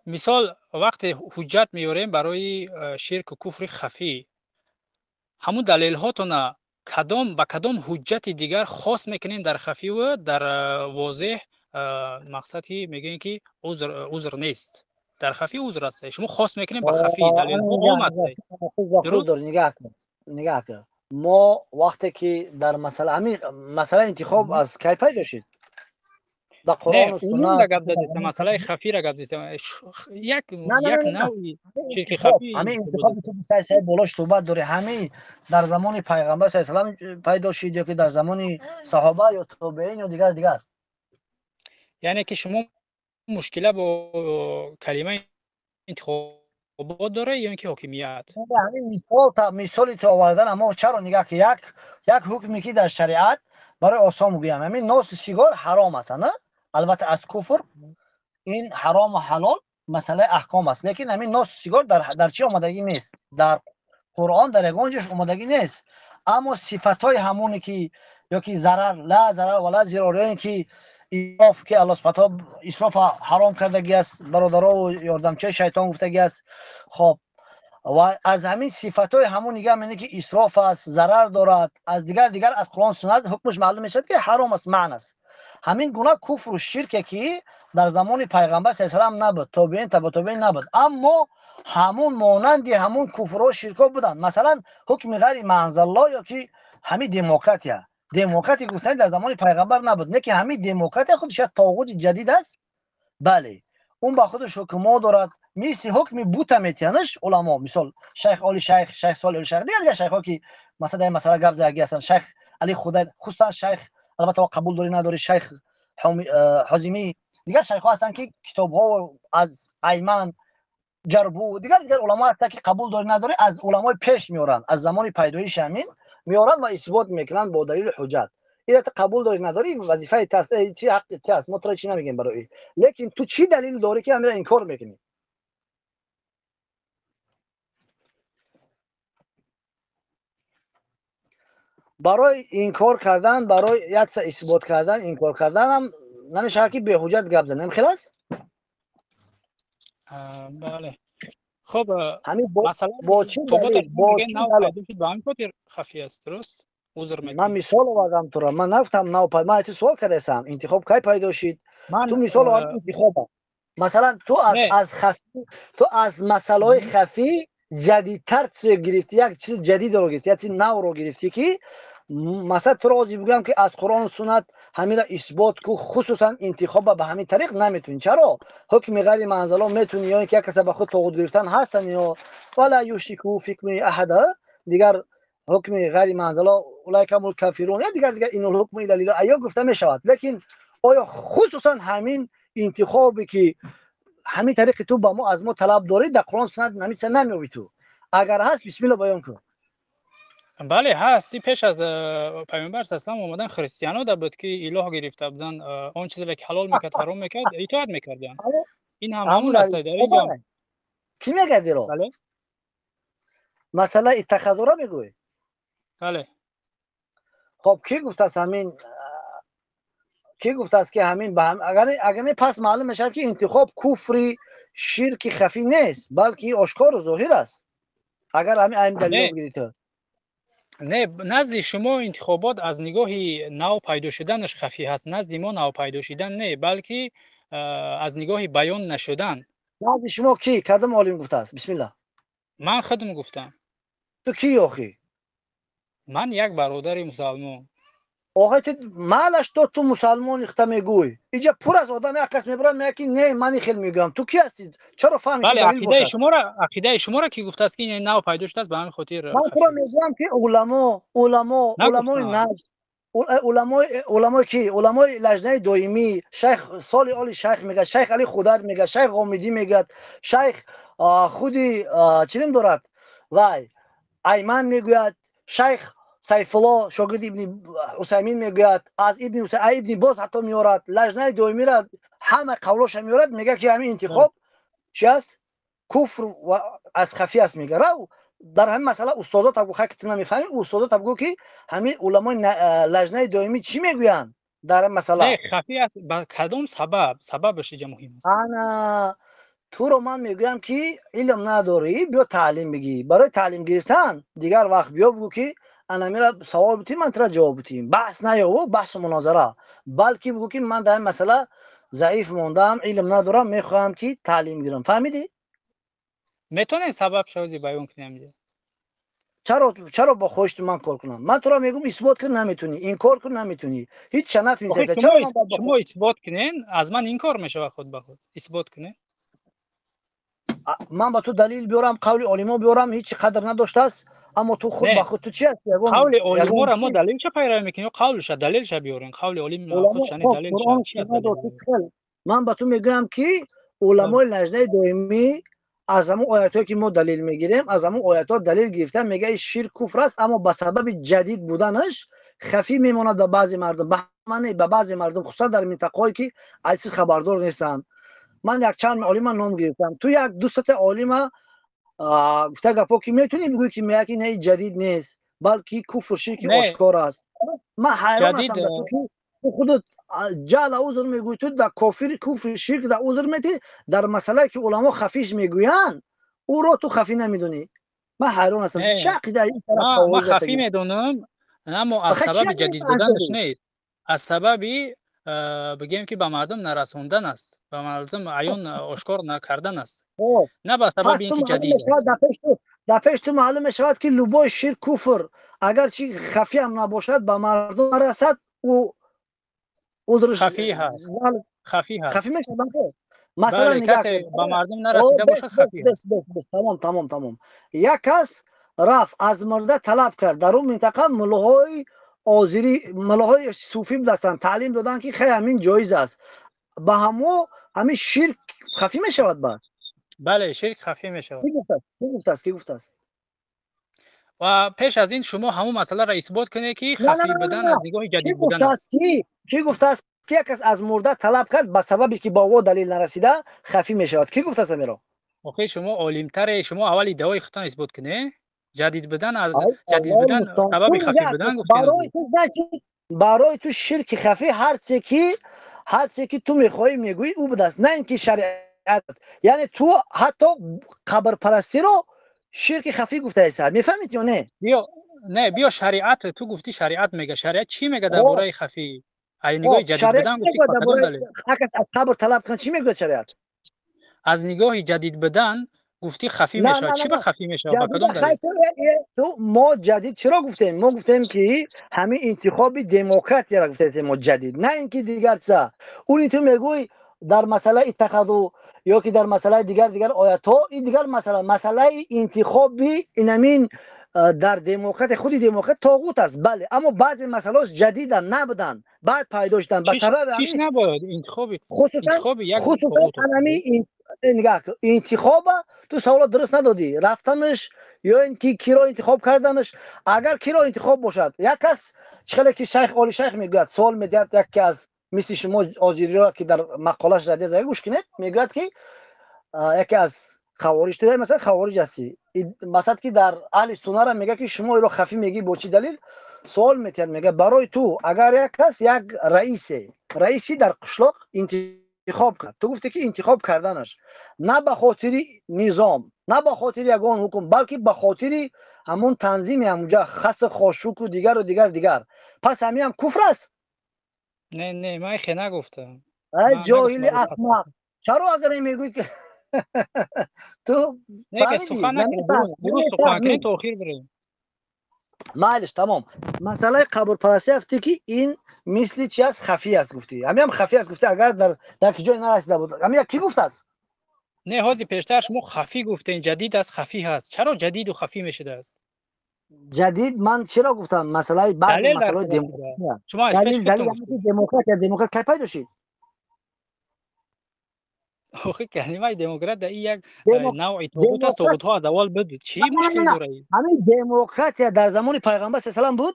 Мисол, вақте ҳуҷҷат меорем барои ширку куфри хафӣ, ҳамун далелҳотона кадом ба кадом ҳуҷҷати дигар хос мекунем дар хафиву дар возеҳ? Мақсад ки мегӯем ки узр нест, дар хафӣ узр аст, шумо хос мекунем ба хафӣ, далелҳо ом аст.
Дуруст, нигаҳ кун, нигаҳ кун. Мо вақте ки дар масъала, ҳамин масъалаи интихоб аз кай пайдо шуд? Дар Қуръону суннат
гап задед, масъалаи хафиро гап задед, як навъи ширки хафӣ.
Ҳамин интихоби ту гуфтаи, саи болош суҳбат дорӣ. Ҳамин дар замони пайғамбар саллаллоҳу алайҳи васаллам пайдо шуд ё ки дар замони саҳоба ё тобеин ё дигар дигар?
Яъне ки шумо мушкила бо калимаи интихобот доред ё ин ки ҳокимият?
Ҳамин мисол, мисоли ту овардан, аммо чаро, нигаҳ ки як ҳукме ки дар шариат, барои осон гӯям, ҳамин носи сигор ҳаром аст, на албатта аз куфр. Ин ҳарому ҳалол масъалаи аҳком аст, лекин ҳамин носи сигор дар чӣ омадагӣ нест, дар Қуръон дар ягон ҷош омадагӣ нест. Аммо сифатҳои ҳамоне ки ё ки зарар, ла зарар ва ла зирор, ё ин ки исроф, ки Аллоҳ субҳана таъала исрофа ҳаром кардагӣ аст, бародарову ёрдамчиҳои шайтон гуфтагӣ аст. Хоб, ва аз ҳамин сифатҳои ҳамон нигоҳ мене ки исроф аст, зарар дорад, аз дигар дигар аз Қуръон суннат ҳукмаш маълум мешавад ки ҳаром аст, маън аст. Ҳамин гуна куфру ширке ки дар замони пайғамбар саллаллоҳу алайҳи васаллам набуд, тобеин, табатобеин набуд, аммо ҳамун монанди ҳамун куфрҳо, ширкҳо буданд. Масалан, ҳукми ғайри маанзаллоҳ ё ки ҳамин демократия. Демократия гуфтани дар замони пайғамбар набуд, не ки ҳамин демократия худаш як тоғути ҷадид аст. Бале, он ба худаш ҳукмҳо дорад, мисли ҳукми бута метиҳанаш уламо. Мисол, шайх Оли Шайх, шайх Соли Оли Шайх, дигар дигар шайхҳо ки масалан дар ин масъала гап задаги ҳастанд, шайх Али Худайр, хусусан шайх, албатта қабул дорӣ надорӣ, шайх Ҳозимӣ, дигар шайхҳо ҳастанд ки китобҳо аз Айман, Ҷарбу, дигар дигар уламо ҳастанд ки қабул дорӣ надорӣ, аз уламои пеш меоранд, аз замони пайдоиши ҳамин меоранд ва исбот мекунанд бо далели ҳуҷҷат. Ина ту қабул дорӣ надорӣ, вазифаи ту аст, чи ҳаққи ту аст, мо туро чӣ намегӯем барои. Лекин ту чӣ далел дорӣ ки ҳаминро инкор мекунӣ? Барои инкор кардан, барои якса исбот кардан, инкор кардан ҳам намешавад ки беҳуҷҷат гап занем, хел аст?
Бале. Хоб,
ҳамин
масалан
бо чӣ далел, бо чӣ
нав
далел?
пайдо шуд, ба ҳамин хотир хафӣ аст, дуруст? Узр
Ман
мекунем.
мисол овардам туро, ман нагуфтам нав пайдо, ман ту суол кардаистам, интихоб кай пайдо шуд?
Ман
Ту мисол овардӣ интихоба. Масалан, ту аз
не
аз хафӣ, ту аз масъалаҳои хафӣ ҷадидтар чизе гирифтӣ, як чизи ҷадидро гирифтӣ, як чизи навро гирифтӣ ки масалан туро ҳозир бигӯям ки аз Қуръону суннат ҳаминро исбот ку, хусусан интихоба ба ҳамин тариқ наметавонӣ. Чаро? Ҳукми ғайри маанзало метавонӣ ё ин ки як каса ба худ тоғут гирифтан ҳастанд ё вала юшрику фи ҳукми аҳада, дигар ҳукми ғайри маанзало улайка ҳумул кафирун, ё дигар дигар инул ҳукму илла лиллаҳ ё гуфта мешавад. Лекин оё хусусан ҳамин интихобе ки ҳамин тариқи ту ба мо аз мо талаб дорӣ, дар Қуръон суннат ҳамин чиза намеёбӣ ту? Агар ҳаст, бисмилла баён кун.
Бале, ҳаст. Пеш аз пайғамбар саллаллоҳу алайҳи васаллам омадан христиано да буд ки илоҳ гирифта буданд, он чизеро ки ҳалол мекард, ҳаром мекард, итоат мекарданд. Ин ҳам ҳамун аст дар инҷо.
Кӣ мегӯяд иро?
Бале.
Масъала иттахазура мегӯӣ?
Бале.
Хоб, кӣ гуфтааст ҳамин, кӣ гуфтааст ки ҳамин ба агар не, пас маълум мешавад ки интихоб куфри ширки хафӣ нест, балки ошкору зоҳир аст. Агар ҳамин айн далило бигирӣ ту.
Не, назди шумо интихобот аз нигоҳи нав пайдо шуданаш хафӣ ҳаст, назди мо нав пайдо шудан не, балки аз нигоҳи баён нашудан.
Назди шумо кӣ, кадом олим гуфтааст? Бисмилла.
Ман худам гуфтам.
Ту кӣ охӣ?
Ман як бародари мусалмон.
Охи, ту маълаш, то ту мусалмони хута мегӯй, иҷа пур аз одам, як кас мебарад, мегӯяд ки не, ман ин хел мегӯям. Ту кӣ ҳастӣ? Чаро фаҳми ки
Бале,
далил
ақидаи
бошад?
шуморо, ақидаи шуморо ки гуфтааст ки ин нав пайдо шудааст, ба ҳамин хотир
Ман
хафӣ
туро
аст.
мегӯям ки уламои
Нагуфтам.
Наҷд, уламои ки, уламои лаҷнаи доимӣ, шайх Соли Оли Шайх мегӯяд, шайх Али Худар мегӯяд, шайх Ғомидӣ мегӯяд, шайх худи чӣ ном дорад вай, Айман мегӯяд, шайх Сайфулло шогирди Ибни Усаймин мегӯяд, аз Ибни Ибни Боз ҳатто меорад, лаҷнаи доимиро ҳама қавлоша меорад, мегӯяд ки ҳамин интихоб чи аст? Куфр ва аз хафӣ аст, мегӯяд. Рав дар ҳамин масъала устозота бигӯ, хай ки ту намефаҳмӣ, устозота бигӯ ки ҳамин уламои лаҷнаи доимӣ чӣ мегӯянд. Дар ин масъала.
Не, хафӣ аст ба кадом сабаб? Сабабаш инҷа муҳим аст.
Ана туро ман мегӯям, ки илм надорӣ, биё таълим бигӣ. Барои таълим гирифтан дигар вақт биё, бигӯ, ки ана мера савол бутӣ, ман тура ҷавоб бутим. Баҳс наёву баҳсу мунозара, балки бигӯ, ки ман дар ин масъала заиф мондам, илм надорам, мехоҳам, ки таълим гирам. Фаҳмидӣ?
Метавонед сабаб шавзи баён кунем инҷа?
Чаро бо хоҳишти ман кор кунам? Ман туро мегӯм, исбот кун, наметунӣ, инкор кун, наметунӣ, ҳеҷ ша натунӣ.
Охир
Чаро
шумо
ман бояд бо
шумо исбот кунен, аз ман инкор мешавад худ ба худ. Исбот кунен.
Ман ба ту далил биёрам, қавли олимо биёрам, ҳеҷ қадр надоштааст, аммо ту худ
Не,
ба худ ту чи ҳасти? Ягон
қавли
ягон
олиморо мо
чи
далилша пайравӣ мекунем ё қавлша, далилша биёрен? Қавли олим
уламо
худша не
хоб
далилша.
Қуръон
Чи аст
суннат
далил?
хел ман ба ту мегӯям, ки уламои лаҷнаи доимӣ аз ҳамон оятҳое, ки мо далил мегирем, аз ҳамон оятҳо далил гирифта, мега ширк куфр аст, аммо ба сабаби ҷадид буданаш хафӣ мемонад ба баъзе мардум, ба ҳама не, ба баъзе мардум, хусусан дар минтақаҳое, ки аз чиз хабардор нестанд. Ман якчанд олима ном гирифтам, ту як ду сета олима гуфта гапҳо, ки метавонӣ бигӯӣ, ки меяд, ки не, ҷадид нест, балки куфр ширки
Не,
ошкор аст. Ман ҳайрон
ҷадид
ҳастам дар ту, ки ту худат ҷаъла узр мегӯӣ, ту дар кофир куфри ширк дар узр метӣ, дар масъалае, ки уламо хафиш мегӯянд, ӯро ту хафӣ намедонӣ. Ман ҳайрон ҳастам,
не,
чӣ ақида ин тараф
ман
хавориҷ
хафӣ
рафтагӣ?
медонам, аммо аз
Охир чӣ
сабаби
ақидаи
ҷадид
фаҳм
буданаш
дорӣ?
нест, аз сабаби бигем, ки ба мардум нарасондан аст, ба мардум аён ошкор накардан аст,
Хоб,
на ба
пас
сабаби
ту
ин ки
маълум
ҷадид
мешавад
аст.
Дар пеш ту маълум мешавад, ки любой ширк куфр, агарчи хафӣ ҳам набошад, ба мардум нарасад, ӯ узрш
Хафӣ ҳаст, хафӣ ҳаст.
Хафӣ мешавад. Масалан,
Бале,
нигоҳ
касе
кун.
ба мардум
О,
нарасида
бес
бошад,
бес
хафӣ
бес
ҳаст.
Бес, бес, тамом, тамом, тамом. Як кас рафт, аз мурда талаб кард. Дар он минтақа муллоҳои озирӣ, муллоҳои суфӣ будастанд, таълим доданд, ки хай, ҳамин ҷоиз аст. Ба ҳамо ҳамин ширк хафӣ мешавад баъд?
Бале, ширк хафӣ мешавад.
Кӣ гуфтааст? Кӣ гуфтааст? Кӣ гуфтааст?
Ва пеш аз ин шумо ҳамон масъаларо исбот кунед, ки
На, на,
хафӣ
на, на,
будан
на,
аз нигоҳи
кӣ
ҷадид будан
гуфтааст?
аст.
Кӣ гуфтааст, ки як кас аз мурда талаб кард, ба сабабе ки ба ӯ далил нарасида, хафӣ мешавад? Кӣ гуфтааст ҳаминро?
Охир шумо олимтаре, шумо аввал иддаои худтон исбот кунед. Ҷадид будан аз
Ай
ҷадид
Аллоҳи
будан
мустаъон. Ту
сабаби хафӣ
нигоҳ
будан
кун,
гуфтем.
барои ту, значит, барои ту ширки хафӣ ҳарче ки ту мехоҳӣ мегӯӣ, ӯ будааст, на ин ки шариат. Яъне ту ҳатто қабрпарастиро ширки хафӣ гуфтаеса, мефаҳмед ё не?
Биё, не, биё, шариат, ту гуфтӣ, шариат мега, шариат чӣ мега дар
Хоб
бораи хафӣ? Ай нигоҳи
хоб
ҷадид
шариат
будан
чӣ
гуфтӣ,
мегӯяд
ба
дар
кадом
бораи
далел?
ҳар кас аз қабр талаб кунад, чӣ мегӯяд шариат?
Аз нигоҳи ҷадид будан гуфтӣ, хафӣ
На, на,
мешавад.
на,
Чӣ ба
на,
хафӣ мешавад, ба
ҷадида
кадом
хай
далел?
ту мо ҷадид чиро гуфтем? Мо гуфтем, ки ҳамин интихоби демократияро гуфтем мо ҷадид, на ин ки дигар чиза. Уни ту мегӯй дар масъалаи иттахаду ё ки дар масъалаи дигар дигар оятҳо, ин дигар масъала, масъалаи интихоби инамин дар демократия, худи демократ тоғут аст, бале, аммо баъзе масъалаҳош ҷадиданд, набуданд, баъд пайдо шуданд ба
Чиш
сабаби
чиш
ҳамин
набояд интихоби
хусусан
интихоби як
хусусан
тоғут
анами нигоҳ кун, интихоба ту саволо дуруст надодӣ. Рафтанаш ё ин ки киро интихоб карданаш, агар киро интихоб бошад, як кас чӣ хеле ки шайх Оли Шайх мегӯяд, суол медиҳад яке аз мисли шумо озириро, ки дар мақолаш радия зага, гӯш кунед, мегӯяд, ки яке аз хавориҷ, ту масалан хавориҷ ҳастӣ, масалан, ки дар аҳли суннара мегӯяд, ки шумо иро хафӣ мегӣ, бо чӣ далил? Суол метиҳад, мегӯяд, барои ту агар як кас як раиси дар қишлоқ интихоб кард, ту гуфтӣ, ки интихоб карданаш на ба хотири низом, на ба хотири ягон ҳукм, балки ба хотири ҳамон танзими ҳамунҷа, хасу хошуку дигару дигар дигар, пас ҳамин ҳам куфр аст?
Не, не, ман хе нагуфтам.
Ай
Ман нагуфтам
ҷоҳили
ҳамин.
аҳмақ, чаро агар мегӯӣ, ки ту
Не, ки
фаҳмидӣ,
сухан накунед,
намефаҳмӣ,
дуруст дуруст сухан
намефаҳмӣ.
кунед, то охир бирем.
Майлиш, тамом. Масъалаи қабрпарастӣ гуфтӣ, ки ин мисли чи аст, хафӣ аст гуфтӣ, ҳамин ҳам хафӣ аст гуфтӣ, агар дар ки ҷое нарасида буд, ҳамин як кӣ гуфтааст?
Не, ҳозир пештар шумо хафӣ гуфтем, ҷадид аст, хафӣ ҳаст. Чаро ҷадиду хафӣ мешудааст?
Ҷадид ман чиро гуфтам? Масъалаи баъзе
Далел дар
масъалаҳои
куҷо шуда?
демократия.
Шумо аз пеш
Далил
худтон
далил
гуфтед.
ҳамин ки демократ кай пайдо шид?
Охи калимаи демократия ин як навъи тоғут аст,
Демократ
тоғутҳо аз аввал буд. Чӣ
На, на,
мушкил
на,
дора ин?
ҳамин демократия дар замони пайғамбар саллаллоҳу алайҳи васаллам буд?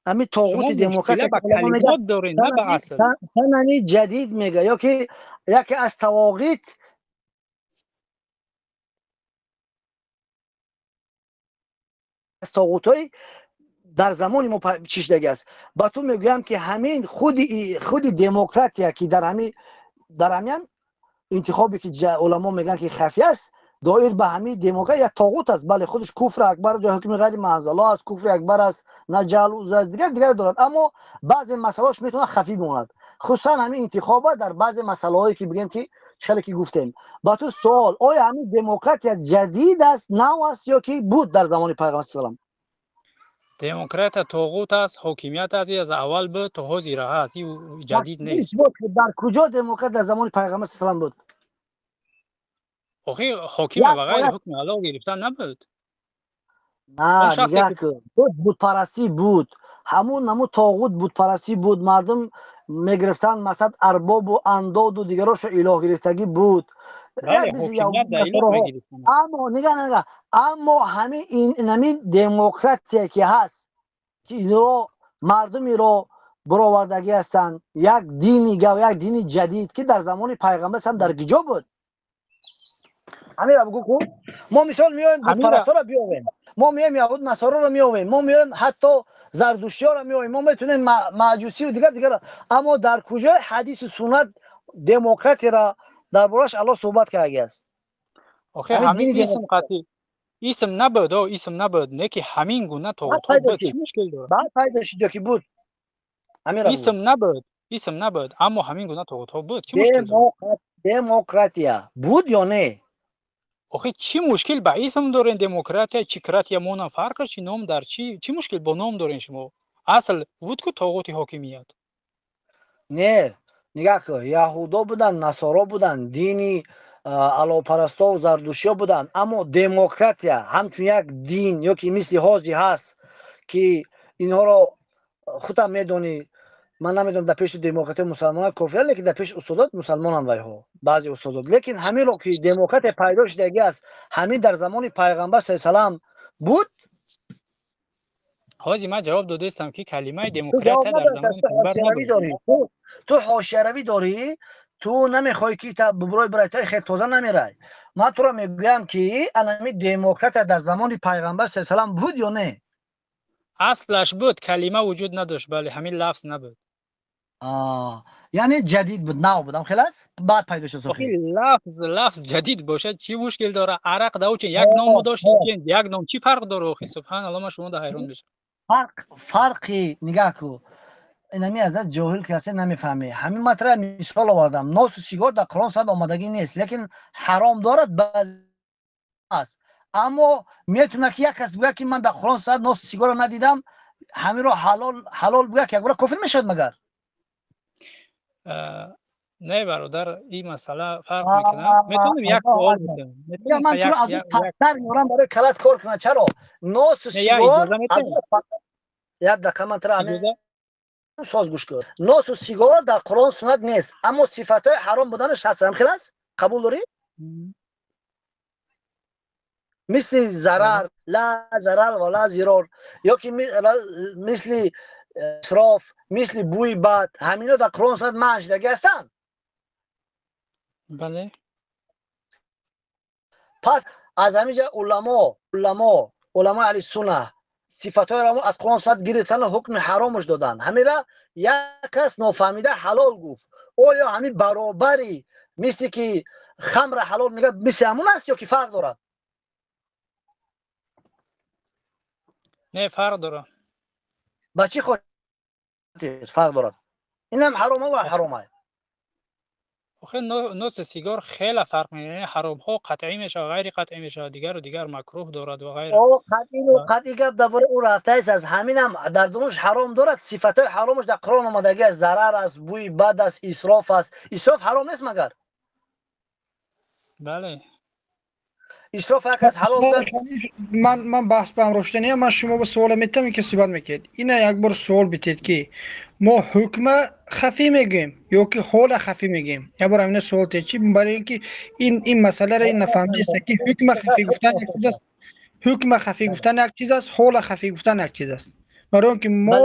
Ҳамин
Шумо
тоғути
мушкила
демократия,
ба
ки уламо мегӯяд,
калимот доред, на ба асл.
Санами ҷадид мегӯяд, ё ки яке аз тавоғит, аз тоғутҳои Дар замони мо чӣ шудагӣ аст. Ба ту мегӯям, ки ҳамин худи демократия, ки дар ҳамин интихобе, ки уламо мегӯянд, ки хафӣ аст, доир ба ҳамин демократия як тоғут аст. Бале, худаш куфри акбар, ҳукми ғайри маъзало аст, куфри акбар аст, на ҷаҳл, дигар дигар дорад, аммо баъзе масъалаҳош метавонад хафӣ бимонад, хусусан ҳамин интихоба дар баъзе масъалаҳое, ки бигем, ки чӣ ки гуфтем. Ба ту суол: оё ҳамин демократия ҷадид аст, нав аст ё ки буд дар замони пайғамбар салам?
Демократия тоғут аст, ҳокимият аст, аз аввал буд, то ҳозира ҳаст, ин ҷадид нест.
Дар куҷо демократия дар замони пайғамбар салам буд?
Охи, ҳокиме ба ғайри ҳукми Аллоҳ гирифтан набуд.
На, нигоҳ кун, бутпарастӣ буд, ҳамун наму тоғут бутпарастӣ буд, мардум мегирифтанд, масалан, арбобу андоду дигарошо илоҳ гирифтагӣ буд. Аммо нигаҳ, нигаҳ, аммо ҳамин демократия, ки ҳаст, ки инро мардумиро баровардагӣ ҳастанд, як дини гав, як дини ҷадид, ки дар замони пайғамбар ҳам дар киҷо буд? Ҳаминро бигӯ ку. Мо мисол меоем, бутпарастҳоро биёвем, мо меоем, яҳуд насороро меовем, мо меоем, ҳатто зардуштиёро меоем, мо метавонем маҷусию дигар дигар, аммо дар куҷои ҳадису суннат демократияро дар борааш Аллоҳ суҳбат кардагиаст?
Охе, ҳамин исм қатъи исм набуд, о, исм набуд, не ки ҳамин гуна тоғутҳо буд, чӣ мушкил дорад?
Баъд пайдо шуд ё ки буд?
Исм набуд, исм набуд, аммо ҳамин гуна тоғутҳо буд, чӣ мушкил дорад?
Демократия буд ё не?
Охи, чӣ мушкил ба исм дорен? Демократия, чикратия монам фарқаш чи? Ном дар чӣ? Чӣ мушкил бо ном дорен шумо? Асл буд ку тоғути ҳокимият.
Не, нигаҳ кун, яҳудо буданд, насоро буданд, дини аллоҳпарастову зардушиё буданд, аммо демократия ҳамчун як дин ё ки мисли ҳозир ҳаст, ки инҳоро худам медонӣ, ман намедонам, дар пеши демократия мусалмонан кофиранд, лекин дар пеши устодот мусалмонанд вайҳо, баъзе устодот. Лекин ҳаминро, ки демократия пайдо шудагӣ аст, ҳамин дар замони пайғамбар са салам буд?
Ҳозир ман ҷавоб додаистам, ки калимаи демократия дар замони пайғамбар набуд.
Ту ҳошияравӣ дорӣ, ту намехоҳӣ, ки бубурой бирай, то хел тоза намерай. Ман туро мегӯям, ки анами демократия дар замони пайғамбар са салам буд ё не?
Аслаш буд, калима вуҷуд надошт, бале, ҳамин лафз набуд.
Яъне ҷадид буд, нав буд, ам хел аст, баъд пайдо шуд?
Лафз ҷадид бошад, чӣ мушкил дорад? Арақ давчин як ном дошт, як ном, чӣ фарқ дорад? Охи, субҳаналло, ман шумо да ҳайрон мешавам.
Фарқи нигаҳ ку, инами азат ҷоҳил ки ҳасте, намефаҳмӣ. Ҳамин матра мисол овардам: носу сигор дар Қуръон сад омадагӣ нест, лекин ҳаром дорад, бале аст, аммо метавонад, ки як кас бигӯяд, ки ман дар Қуръон сад носу сигорро надидам, ҳаминро ҳалол бигӯяд, ки якбора кофир мешавад магар?
Не, бародар, ин масъала фарқ мекунад. Метавонем як суол?
Ман туро аз пасттар меорам, барои калат кор кунад. Чаро носу сигор? Як дақиқа, ман туро соз, гӯш кун. Носу сигор дар Қуръон суннат нест, аммо сифатҳои ҳаром буданаш ҳаст, ҳам хел аст, қабул дорӣ? Мисли зарар, ла зарар ва ла зирор, ё ки мисли исроф, мисли бӯи бад, ҳамино дар Қуръон суннат манъ шудагӣ ҳастанд.
Бале.
Пас аз ҳамин ҷа уламои аҳли сунна сифатҳоеро аз Қуръон суннат гирифтану ҳукми ҳаромаш доданд. Ҳамира як кас нофаҳмида ҳалол гуфт. Оё ҳамин баробари мисли ки хамра ҳалол мегӯяд, мисли ҳамун аст ё ки фарқ дорад?
Не, фарқ дорад.
Ба чӣ хотир фарқ дорад? Инам ҳарома ва ҳарома.
Охе, носи сигор хеле фарқ мекунад. Ҳаромҳо қатъӣ мешавад, ғайри қатъӣ мешавад, дигару дигар, макрӯҳ дорад ва ғайра.
Қатъӣ гап дар бораи ӯ рафтааст. Аз ҳаминам дар дунуш ҳаром дорад, сифатҳои ҳаромаш дар Қуръон омадагӣ аст: зарар аст, бӯи бад аст, исроф аст. Исроф ҳаром нест магар?
Бале.
Исроф як аз ҳалол.
Ман баҳс ба ҳам рошта, ман шумо ба суоле метавонем, ки суҳбат мекунед. Ина як бор суол битед, ки мо ҳукма хафӣ мегӯем ё ки ҳола хафӣ мегӯем? Як бор ҳамина суол тед, чи барои ин ки ин масъаларо ин нафаҳмидаст, ки ҳукма хафӣ гуфтан як чиз аст, ҳукма хафӣ гуфтан як чиз аст, ҳола хафӣ гуфтан як чиз аст, барои он ки мо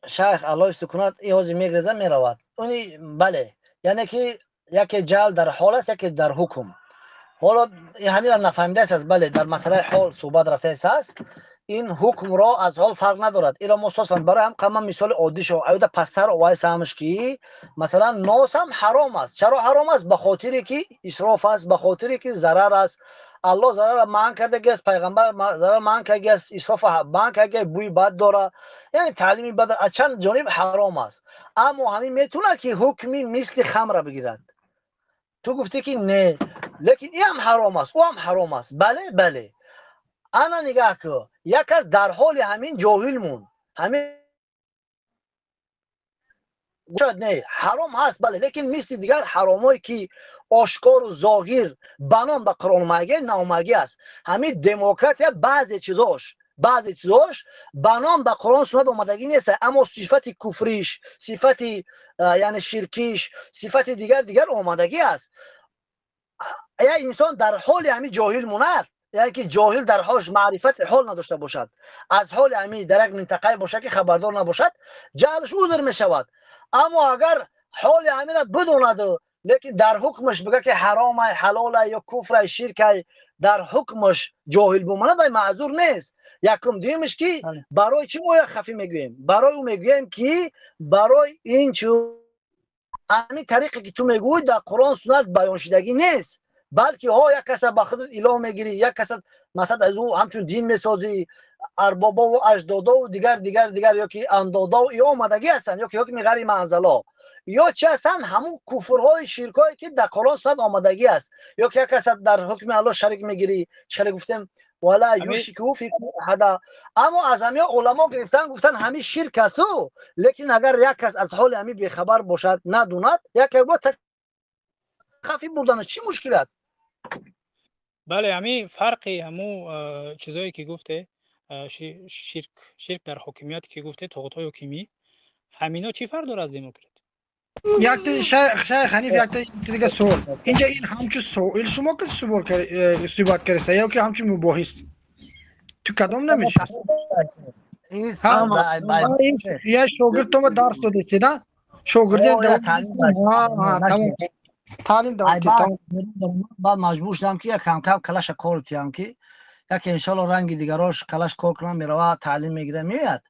Шайх, Аллоҳ исту кунад, ин ҳозир мегреза, меравад. Уни бале, яъне ки яке ҷаҳл дар ҳол аст, яке дар ҳукм. Ҳоло ҳаминро нафаҳмидааст. Бале, дар масъалаи ҳол суҳбат рафтааст. Ин ҳукмро аз ҳол фарқ надорад. Инро мо сос барои ҳам ман мисоли оддишо аюда пасттар овайсамш, ки масалан нос ҳам ҳаром аст. Чаро ҳаром аст? Ба хотире ки исроф аст, ба хотире ки зарар аст. Аллоҳ зарарро манъ кардагиаст, пайғамбар зарар манъ кардагиаст, исроф манъ кардагиаст, бӯи бад дорад, яъне таълими бад аз чанд ҷониб ҳаром аст. Аммо ҳамин метавонад ки ҳукми мисли хамра бигирад. Ту гуфтӣ ки не, лекин ин ҳам ҳаром аст, ӯ ҳам ҳаром аст. Бале, бале. Ана нигаҳ кун, як кас дар ҳоли ҳамин ҷоҳил монд, ҳамин не ҳаром ҳаст, бале, лекин мисли дигар ҳаромое ки ошкору зоҳир ба ном ба Қуръон омадагӣ наомадагӣ аст. Ҳамин демократия баъзе чизош ба ном ба Қуръон суннат омадагӣ нест, аммо сифати куфриш, сифати яъне ширкиш, сифати дигар дигар омадагӣ аст. Як инсон дар ҳоли ҳамин ҷоҳил монад, яъне ки ҷоҳил дар ҳолш маърифати ҳол надошта бошад, аз ҳоли ҳамин дар як минтақае бошад ки хабардор набошад, ҷаҳлш узр мешавад. Аммо агар ҳоли ҳаминро бидонаду лекин дар ҳукмаш бигӯяд ки ҳаромай, ҳалолай ё куфрай, ширкай, дар ҳукмаш ҷоҳил бимонад, вай маъзур нест. Якум. Дуюмаш ки барои чӣ мо я хафӣ мегӯем? Барои ӯ мегӯем ки барои ин чу ҳамин тариқе ки ту мегӯӣ дар Қуръон суннат баёншудагӣ нест, балки ҳо як каса ба худат илоҳ мегирӣ, як каса масалан аз ӯ ҳамчун дин месозӣ, арбобову аҷдодову дигар дигар дигар ё ки андодову ё омадагӣ ҳастанд, ё ки ҳукми ғайри манзало, ё чӣ ҳастанд ҳамун куфрҳои ширкҳое ки дар Қуръон суннат омадагӣ аст, ё ки як каса дар ҳукми Аллоҳ шарик мегирӣ, чӣ хеле гуфтем вала юшрику фи аҳада. Аммо аз ҳамин уламо гирифтан гуфтан ҳамин ширк асту, лекин агар як кас аз ҳоли ҳамин бехабар бошад, надонад, як бор хафи бурданаш чӣ мушкил аст?
Бале, ҳамин фарқи ҳамун чизое ки гуфте, ширк дар ҳокимият ки гуфте, тоғутҳои ҳокимӣ, ҳамино чӣ фарқ дорад аз демократ?
Якта шайх Ҳаниф, якта дига суол. Инҷа ин ҳамчун соил шумо ки суҳбат кардаста ё ки ҳамчун мубоҳис? Ту кадом намешавӣ? Я шогирд тума дарс додистӣ, на? Шогирди таълим додӣ.
Баъд маҷбур шудам ки як кам-кам калаша кор кунам, ки яке иншоалло ранги дигарош калаш кор кунам, мерава таълим мегирад, меояд,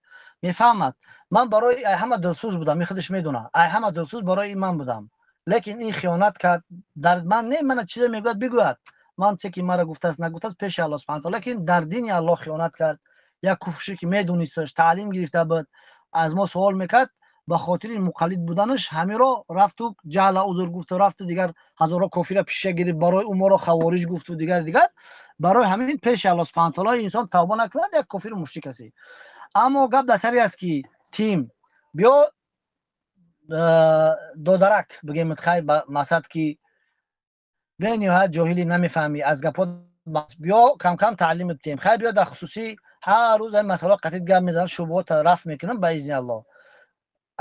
мефаҳмад. Ман барои ай ҳама дилсӯз будам, ин худаш медонад, ай ҳама дилсӯз барои ин ман будам, лекин ин хиёнат кард дар ман. Не, мана чизе мегӯяд бигӯяд, ман чизе ки маро гуфтааст нагуфтааст пеши Аллоҳ субҳанаҳу таъоло, лекин дар дини Аллоҳ хиёнат кард. Як куфр ки медонисташ, таълим гирифта буд, аз мо суол мекард, ба хотири муқаллид буданаш ҳамиро рафту ҷаҳла узр гуфту рафту дигар ҳазорҳо кофира пиша гирифт, барои ӯ моро хавориҷ гуфту дигар дигар. Барои ҳамин пеши Аллоҳ субҳанаҳу таъоло инсон тавба накунад, як кофиру мушрик ҳастӣ. Аммо гап дар саре аст ки тим биё додарак бигем, хай ба масад ки бениҳоят ҷоҳилӣ, намефаҳмӣ аз гапҳо, биё кам-кам таълим бидиҳем. Хай биё дар хусусӣ ҳар рӯз ҳамин масъалаҳо қатъи гап мезанам, шубҳотро рафт мекунам ба изни Аллоҳ.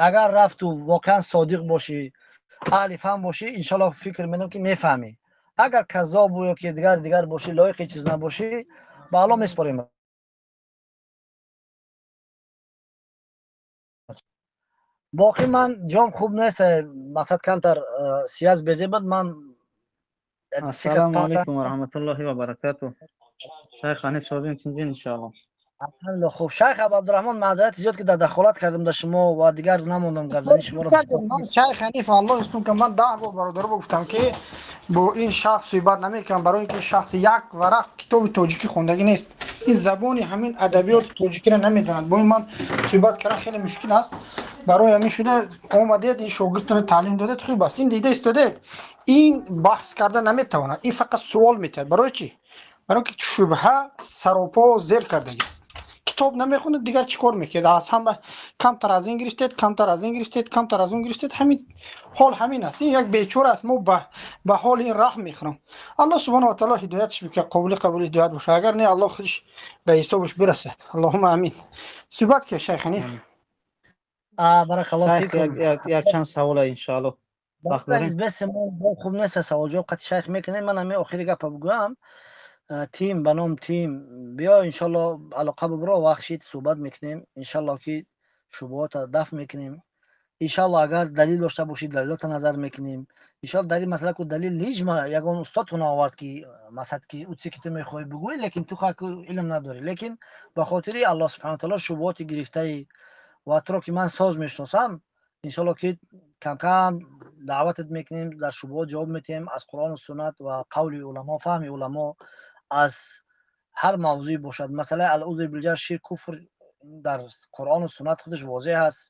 Агар рафту воқеан содиқ бошӣ, аҳли фаҳм бошӣ, иншоаллоҳ фикр менам ки мефаҳмӣ. Агар каззобу ё ки дигар дигар бошӣ, лоиқи чиз набошӣ, ба Аллоҳ месупорем. Боқӣ ман ҷом хуб нест, мақсад камтар сияз безеб буд. Ман
Ассалому алайкум ва раҳматуллоҳи ва баракатуҳ. Шайх Ҳаниф, созем тинҷин иншоаллоҳ.
Алҳамдулиллоҳ. Хуб, шайх Абдурраҳмон, маъзарати зиёд ки дар дахолат кардам дар шумо ва дигар намондам гардани шуморо.
Шайх Ҳаниф, Аллоҳ истун ки ман 10 бор бародаро гуфтам ки бо ин шахс суҳбат намекунам, барои инки шахс як варақ китоби тоҷикӣ хондагӣ нест, ин забони ҳамин адабиёти тоҷикиро намедонад. Бо ин ман суҳбат кардан хеле мушкил аст. Барои ҳамин шуда омадед, ин шогирдтонро таълим додед, хуб аст. Ин дида истодед, ин баҳс карда наметавонад, ин фақат суол метиҳад. Барои чӣ? Барои ки шубҳа саропо зер кардагиаст. Китоб намехонад, дигар чӣ кор мекунед? Аз ҳама камтар аз ин гирифтед, камтар аз ин гирифтед, камтар аз он гирифтед, ҳамин ҳол ҳамин аст. Ин як бечора аст, мо ба ҳоли ин раҳм мехӯрам. Аллоҳ субҳанаҳу ва таъоло ҳидоятш бикунад, қобили қабули ҳидоят бошад. Агар не, Аллоҳ худаш ба ҳисобаш бирасад. Аллоҳумма амин. Суҳбат ки шайх Ҳаниф.
Баракаллоҳу фикум.
Як чанд савол иншоаллоҳ. Вақт дорем.
Бес мо хуб нест, савол ҷавоб қати шайх мекунем. Ман ҳамин охири гапа бигӯям. Тим ба ном тим биё иншоаллоҳ алоқа бибро, вақт шид суҳбат мекунем иншоаллоҳ ки шубҳотро дафт мекунем. Иншалло, агар далил дошта бошӣ, далилота назар мекунем. Иншалло, дар ин масъала ку далил ҳеҷ ягон устодтон овард, ки масалан, ки ӯ чизе ки ту мехоҳӣ бигӯӣ, лекин ту хаку илм надорӣ. Лекин ба хотири Аллоҳ субҳанаҳу ва таъоло шубҳоти гирифтаи ва туро ки ман соз мешиносам, иншалло, ки кам-кам даъватат мекунем, дар шубҳот ҷавоб метиҳем аз Қуръону суннат ва қавли уламо, фаҳми уламо аз ҳар мавзӯе бошад. Масъалаи ал-узр билҷаҳл, ширк, куфр дар Қуръону суннат худаш возеҳ аст.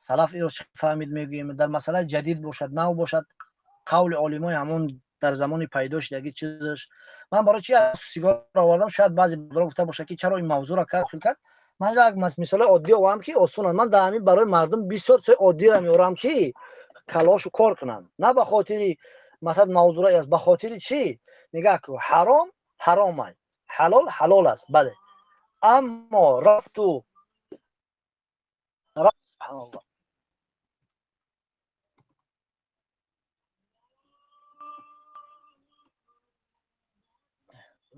Салаф иро чӣ фаҳмид мегӯем. Дар масъалаи ҷадид бошад, нав бошад, қавли олимои ҳамон дар замони пайдо шудаги чизаш. Ман барои чи сигор овардам? Шояд баъзе бародарон гуфта бошад, ки чаро ин мавзӯъро дохил кард. Ман як мисоли оддӣ овардам, ки осонанд. Ман дар ҳамин барои мардум бисёр чизи оддиро меорам, ки калошу кор кунанд, на ба хотири масалан мавзӯъро, аст ба хотири чӣ? Нигаҳ кун, ҳаром ҳаром аст, ҳалол ҳалол аст, бале, аммо рафту субҳаналлоҳ,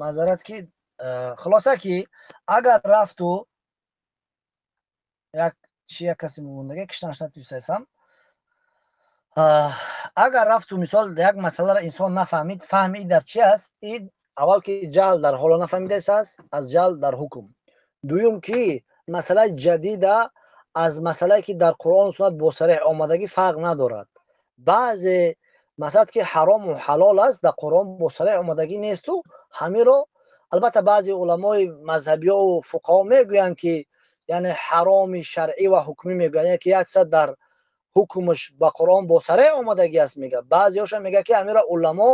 маъзарат, ки хулоса, ки агар рафту як чи як касе мемондаги киштанашна тусайсам, агар рафту мисол як масъаларо инсон нафаҳмид, фаҳми и дар чи аст? И аввал ки ҷаҳл дар ҳоло нафаҳмидааст аст, аз ҷаҳл дар ҳукм. Дуюм, ки масъалаи ҷадида аз масъалае ки дар Қуръону суннат бо сареҳ омадагӣ фарқ надорад. Баъзе масъалат ки ҳарому ҳалол аст, дар Қуръон бо сареҳ омадагӣ несту ҳамиро албатта баъзе уламои мазҳабиёву фуқаҳо мегӯянд, ки яъне ҳароми шаръӣ ва ҳукмӣ мегӯянд, яъне ки як чиза дар ҳукмаш ба Қуръон бо сареҳ омадагӣ аст, мегӯяд. Баъзеҳошам мегӯяд, ки ҳамиро уламо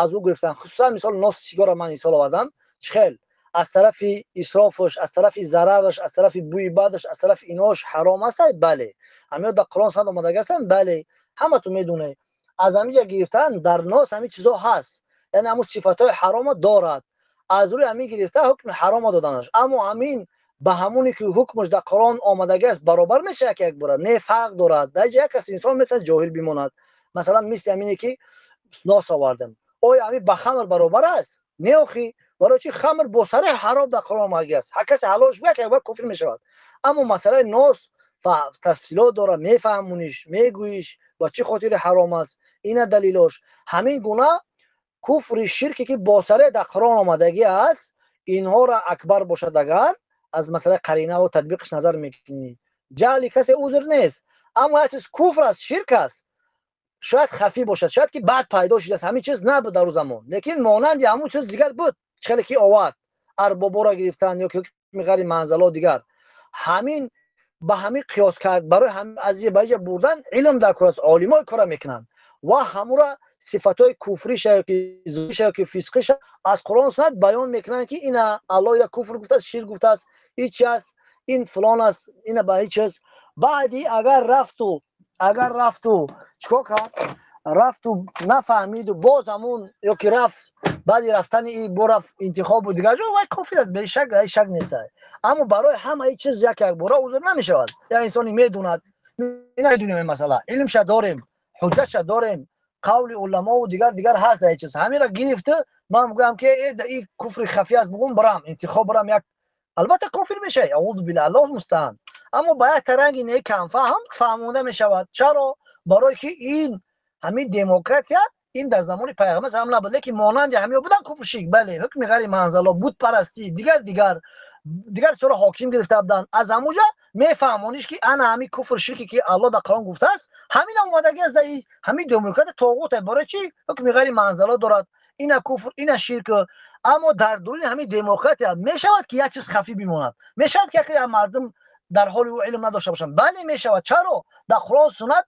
аз ӯ гирифтанд. Хусусан мисол нос сигорро ман мисол овардам. Чӣ хел аз тарафи исрофаш, аз тарафи зарараш, аз тарафи бӯи бадаш, аз тарафи инош ҳаром аст? Бале, ҳамиҳо дар Қуръон суннат омадагӣ ҳастанд, бале, ҳаматон медонед. Аз ҳамин ҷа гирифтан дар нос ҳамин чизо ҳаст, яъне ҳамун сифатҳои ҳаромо дорад. Аз рӯи ҳамин гирифта ҳукми ҳаромо доданаш. Аммо ҳамин ба ҳамоне ки ҳукмаш дар Қуръон омадагӣ аст баробар мешавад, як бора не, фарқ дорад. Дар ҷа як кас инсон метавонад ҷоҳил бимонад. Масалан, мисли ҳамине ки нос овардем, оё ҳамин ба хамр баробар аст? Не, охи. Барои чи? Хамр бо сареҳ ҳаром дар Қуръон омадагӣ аст, ҳар касе ҳалолш бигӯяд, як бор куфр мешавад. Аммо масъалаи нос тафсилот дорад, мефаҳмониш, мегӯиш ба чӣ хотири ҳаром аст, ина далилош. Ҳамин гуна куфри ширке ки бо сареҳ дар Қуръон омадагӣ аст, инҳоро акбар бошад, агар аз масъалаи қаринаву татбиқаш назар мекунӣ, ҷаҳли касе узр нест. Аммо як чиз куфр аст, ширк аст, шояд хафӣ бошад, шояд ки баъд пайдо шудааст, ҳамин чиз набуд дар ӯ замон, лекин монанди ҳамун чиз дигар буд, чӣ хеле ки овард арбоборо гирифтан ё ки ҳукми ғайри манзало дигар. Ҳамин ба ҳамин қиёс кард. Барои аз ба иҷа бурдан илм дар кор аст, олимо кора мекунанд ва ҳамура сифатҳои куфриша ёки зуриша ёки фисқиша аз Қуръон суннат баён мекунанд, ки ина Аллоҳ ира куфр гуфтааст, ширк гуфтааст, ин чи аст, ин фалон аст, ина ба ҳеҷ чиз. Баъди агар рафту чикор кард, рафту нафаҳмиду боз ҳамун ё ки рафт, баъди рафтани и бо рафт интихобу дигар ҷо, вай кофир аст, бешак, шак нест. Аммо барои ҳамаи чиз як як бора узр намешавад. Як инсоне медонад, намедонем ин масъала, илмша дорем, ҳуҷҷатша дорем, қавли уламову дигар дигар ҳаст дар чиз. Ҳаминро гирифта ман мегӯям, ки и куфри хафӣ аст, бугум барам интихоб барам, як албатта кофир мешавӣ, аузу билла, Аллоҳ мустаъан. Аммо ба як таранги не камфаҳм фаҳмонда мешавад. Чаро? Барое ки ин ҳамин демократия ин дар замони пайғамбар ҳам набуд, лекин монанди ҳамиҳо будан куфр, ширк, бале, ҳукми ғайри манзало, бутпарастӣ, дигар дигар дигар чиро ҳоким гирифта буданд. Аз ҳамуҷа мефаҳмониш, ки ана ҳамин куфр, ширке ки Аллоҳ дар Қуръон гуфтааст, ҳамин омадагӣ аст дар ҳамин демократия тоғут. Барои чӣ? Ҳукми ғайри манзало дорад, ина куфр, ина ширк. Аммо дар дуруни ҳамин демократия мешавад, ки як чиз хафӣ бимонад, мешавад, ки яке мардум дар ҳоли ӯ илм надошта бошанд, бале, мешавад. Чаро? Дар Қуръон суннат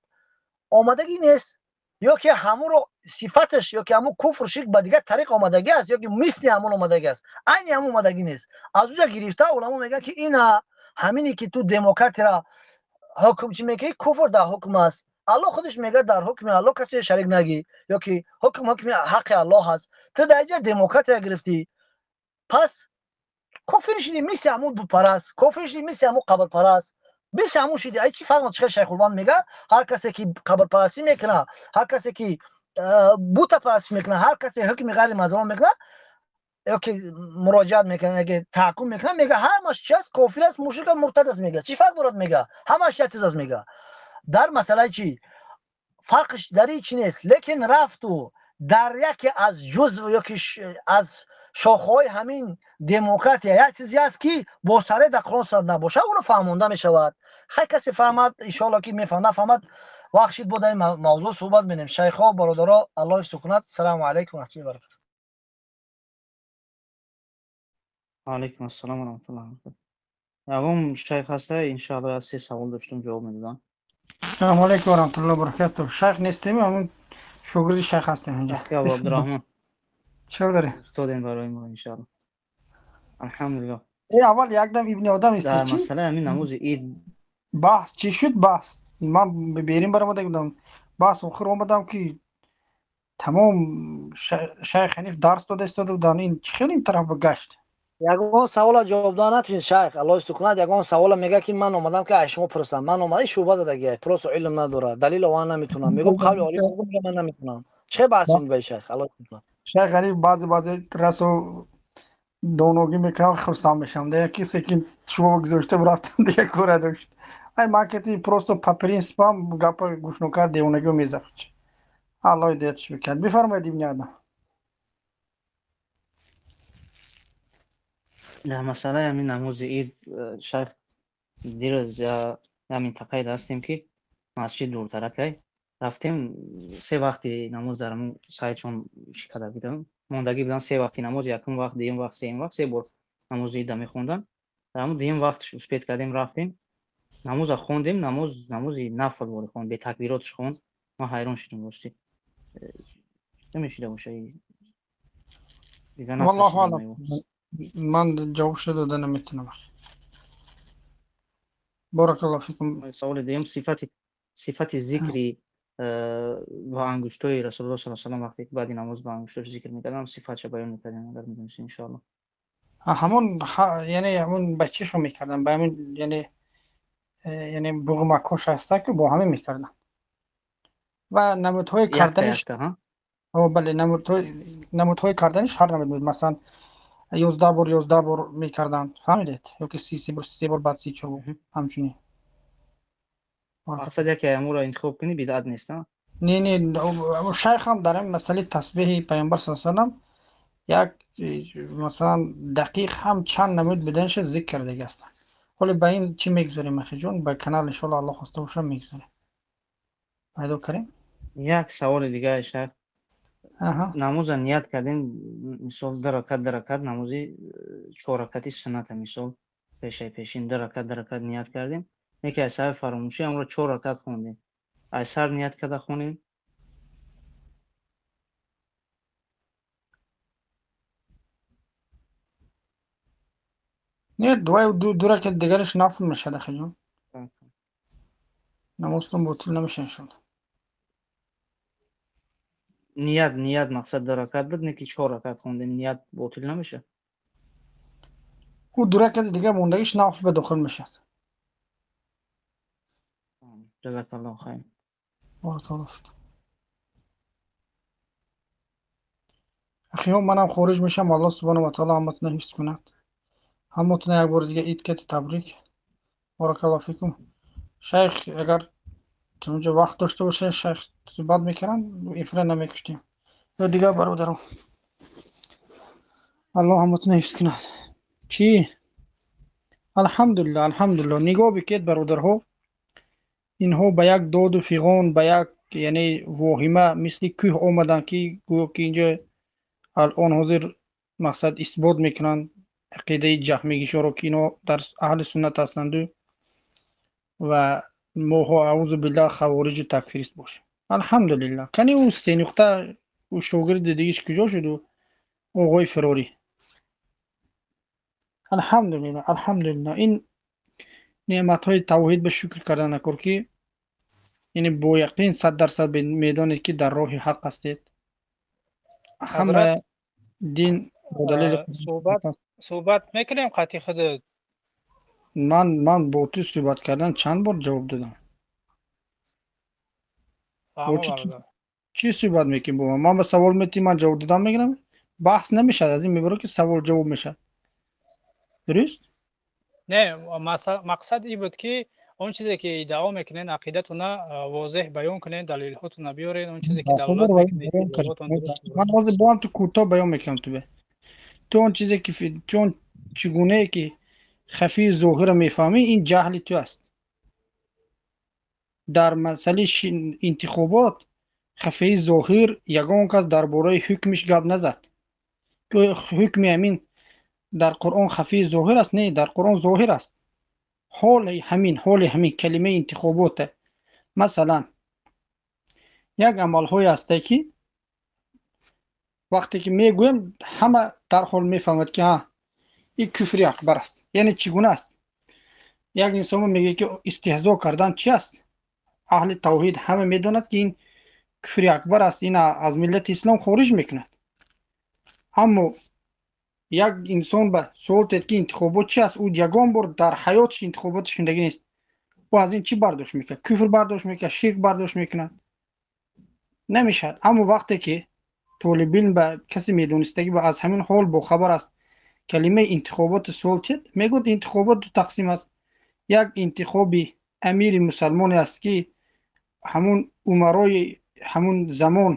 омадагӣ нест, ё ки ҳамуро сифаташ, ё ки ҳамун куфр, ширк ба дигар тариқ омадагӣ аст, ё ки мисли ҳамун омадагӣ аст, айни ҳамун омадагӣ нест. Аз уҷа гирифта уламо мегӯянд, ки ина ҳамине ки ту демократияра ҳукм чӣ мекунӣ, куфр дар ҳукм аст. Аллоҳ худаш мегӯяд, дар ҳукми Аллоҳ касе шарик нагӣ, ё ки ҳукм ҳукми ҳаққи Аллоҳ аст. Ту дар иҷа демократия гирифтӣ, пас кофир шидӣ, мисли ҳамун бутпараст кофир шидӣ, мисли ҳамун қабрпараст, мисли ҳамун шидӣ. Ай чӣ фарқ? Чӣ Шайхулванд мега, ҳар касе ки қабрпарастӣ мекунад, ҳар касе ки бутапарастӣ мекунад, ҳар касе ҳукми ғайри мазҳаб мекунад, ё ки муроҷиат мекунад, яке таҳаккум мекунад, мега, ҳамаш чи аст? Кофир аст, мушрик аст, муртад аст, мега. Чӣ фарқ дорад, мега, ҳамаш як чиз аст, мега. Дар масъалаи чӣ фарқш дар ин чӣ нест, лекин рафту дар яке аз ҷузв ё ки аз шохаҳои ҳамин демократия як чизе аст, ки бо саре дар Қуръон суннат набошад, онро фаҳмонда мешавад. Хай, касе фаҳмад, иншоалло, ки мефаҳмад, нафаҳмад, вақт шид, бо дар ин мавзӯъ суҳбат менем. Шайхҳо, бародаро, Аллоҳ ҳифз кунад. Салому алайкум варахматуллоҳи вабаракатуҳ.
Алайкум ассалом ва раҳматуллоҳи ва баракатуҳ. Ягон шайх ҳаста, иншоалло, як се савол доштум, ҷавоб медодам.
Салому алайкум ва раҳматуллоҳи ва баракатуҳ. Шайх нестем, ҳамун шогирди шайх ҳастем инҷа.
Ахи Абу Абдурраҳмон.
Чӣ дорӣ?
Устодем барои мо, иншоалло. Алҳамдулиллоҳ.
Э, аввал якдам ибни одам истед,
Дар
чӣ?
масъалаи ҳамин намози ид.
Баҳс чӣ шуд, баҳс? Ман берин баромада будам. Баҳс охир омадам, ки тамом шайх Ҳаниф дарс дода истода буданд. Ин чӣ хел ин тараф ба гашт?
Ягон савола ҷавоб дода натунед, шайх, Аллоҳ ҳифз кунад. Ягон савола мега, ки ман омадам, ки аз шумо пурсам. Ман омада шӯъба задагия, просто илм надорад, далил оварда наметунам. Мегӯм, қавли олим, мега, ман наметунам. Чӣ баҳс мебаи, шайх, Аллоҳ ҳифз кунад.
Шайх Ҳаниф баъзе расо доногӣ мекунам, хурсанд мешавам. Дега кисе ки шумо гузошта рафтам, дига кора дошт. Ай, ман кати просто по принципам гапа гӯш нокард, девонагио мезахт. Аллоҳ ҳидоятш бикард. Бифармоед, ибни Адам.
Дар масъалаи ҳамин намози ид, шайх, дирӯз як минтақае ҳастем, ки масҷид дуртаракай. Рафтем, се вақти намоз дар ҳамун сайтшон чӣ карда будам, мондагӣ будам, се вақти намоз, якум вақт, дуюм вақт, сеюм вақт, се бор намози ида мехондам. Дар ҳамун дуюм вақтш успеть кардем, рафтем, намоза хондем, намоз намози нафл ворӣ хонд, бетакбиротш хонд. Ман ҳайрон шудам, рости. Чӣ мешида боша? Дига
Валлоҳу
напурсидам
алам.
ё.
Ман ҷавобшо дода наметунам. Баракаллоҳу фикум.
Саволи дуюм, сифати зикри ба ангуштои Расулуллоҳ саллаллоҳу алайҳи васаллам, вақте ки баъди намоз ба ангуштош зикр мекардам, сифатша баён мекардем, агар медонистед, иншоалло.
Ҳамон, яъне ҳамон ба чишо мекардам, ба ҳамин, яъне буғмакош ҳаста, ки бо ҳамин мекардам ва намудҳои
Якта
карданиш.
Якта, ҳа?
О, бале, намудҳои карданиш ҳар намуд буд. Масалан, 11 бор, 11 бор мекарданд, фаҳмидед, ё ки 33 бор, 33 бор, баъд 34 бор, ҳамчунин.
Мақсад яке амуро интихоб кунӣ, бидъат нест, а?
Не, шайхам дар ҳамин масъалаи тасбеҳи пайғамбар саллаллоҳу алайҳи васаллам як, масалан, дақиқ ҳам чанд намуд буданиша зикр кардаги ҳастанд. Ҳоле ба ин чӣ мегузорем, ахиҷон, ба канал, иншоалло, Аллоҳ хоста боша, мегузорем, пайдо кардем.
Як саволи дига, шайх. Намоза ният кардем, мисол, ду ракат, ду ракат, намози чор ракати сунната, мисол, пешаи пешин ду ракат, ду ракат ният кардем, яке аз сабаби фаромӯшӣ амро чор ракат хондем. Аз сар ният карда хонем?
Не, дуаи ду ракат дигараш нафл мешавад, ахиҷон. Намозтон ботил намеша, иншоалло.
Ният, мақсад, ду ракат буд, не ки чор ракат хондем, ният ботил намеша?
Ӯ ду ракати дига мондагиш нафл ба дохил мешавад.
Ҷазакаллоҳу хайр.
Баракаллоҳу фик. Ахиҳо, манам хориҷ мешавам. Аллоҳ субҳанаҳу ва таъоло ҳаматона ҳифз кунад. Ҳаматона як бори дига ид кати табрик. Баракаллоҳу фикум. Шайх, агар унҷо вақт дошта бошед, шайх суҳбат мекунанд, эфира намекуштем. Ё дигар бародарон. Аллоҳ ҳаматона ҳифз кунад. Чӣ? Алҳамдулиллоҳ, алҳамдулиллоҳ. Нигоҳ бикед, бародарҳо, инҳо ба як доду фиғон, ба як, яъне, воҳима, мисли кӯҳ омаданд, ки гӯё ки инҷо алон ҳозир, мақсад, исбот мекунанд ақидаи ҷаҳмигишоро, ки инҳо дар аҳли суннат ҳастанду ва моҳо, аузу биллаҳ, хавориҷу такфирист бошем. Алҳамдулиллаҳ. Кани ӯ се нуқта, ӯ шогирди дигиш куҷо шуд, ӯ оғои фирорӣ? Алҳамдулиллаҳ, алҳамдулиллаҳ. Ин неъматҳои тавҳид ба шукр кардан накор, ки яъне бо яқин 100% медонед, ки дар роҳи ҳақ ҳастед. Ҳама
Ҳазрат,
дин бо далели
суҳбат мекунем қатъи худат.
Ман бо ту суҳбат кардан чанд бор ҷавоб додам. Бо
Фаҳмо, бародар.
Чӣ суҳбат мекунӣ бо ман? Ман ба савол метӣ, ман ҷавоб додам мегирам. Баҳс намешавад, аз ин мебарад, ки савол ҷавоб мешавад. Дуруст?
Не, мақсад ин буд, ки Он чизе ки иддао мекунед, ақидатона возеҳ баён кунед, далелҳотона биёред, он чизе ки далолат мекунед.
Ман ҳозир бо ҳам ту кӯтоҳ баён мекунам. Ту ту он чизе ки ту он чӣ гунае ки хафии зоҳирро мефаҳмӣ, ин ҷаҳли ту аст. Дар масъалаи интихобот хафии зоҳир ягон кас дар бораи ҳукмиш гап назад. Ҳукми ҳамин дар Қуръон хафии зоҳир аст? Не, дар Қуръон зоҳир аст. Ҳоли ҳамин калимаи интихобота, масалан, як амалҳое ҳасте ки вақте ки мегӯем, ҳама дарҳол мефаҳмад ки ҳа, ин куфри акбар аст. Яъне чӣ гуна аст? Як инсон мегӯяд ки истиҳзо кардан чи аст? Аҳли тавҳид ҳама медонад ки ин куфри акбар аст, ин аз миллати ислом хориҷ мекунад. Аммо як инсон ба суол тед ки интихобот чи аст, ӯ ягон бор дар ҳаётш интихоботи шунидагӣ нест. Ӯ аз ин чӣ бардошт мекунад? Куфр бардошт мекунад, ширк бардошт мекунад? Намешавад. Аммо вақте ки толибилм ба касе медонистагӣ ба аз ҳамин ҳол бохабар аст, калимаи интихоботи суол тед, мегӯяд, интихобот ду тақсим аст. Як интихоби амири мусалмоне аст ки ҳамун умарои ҳамун замон,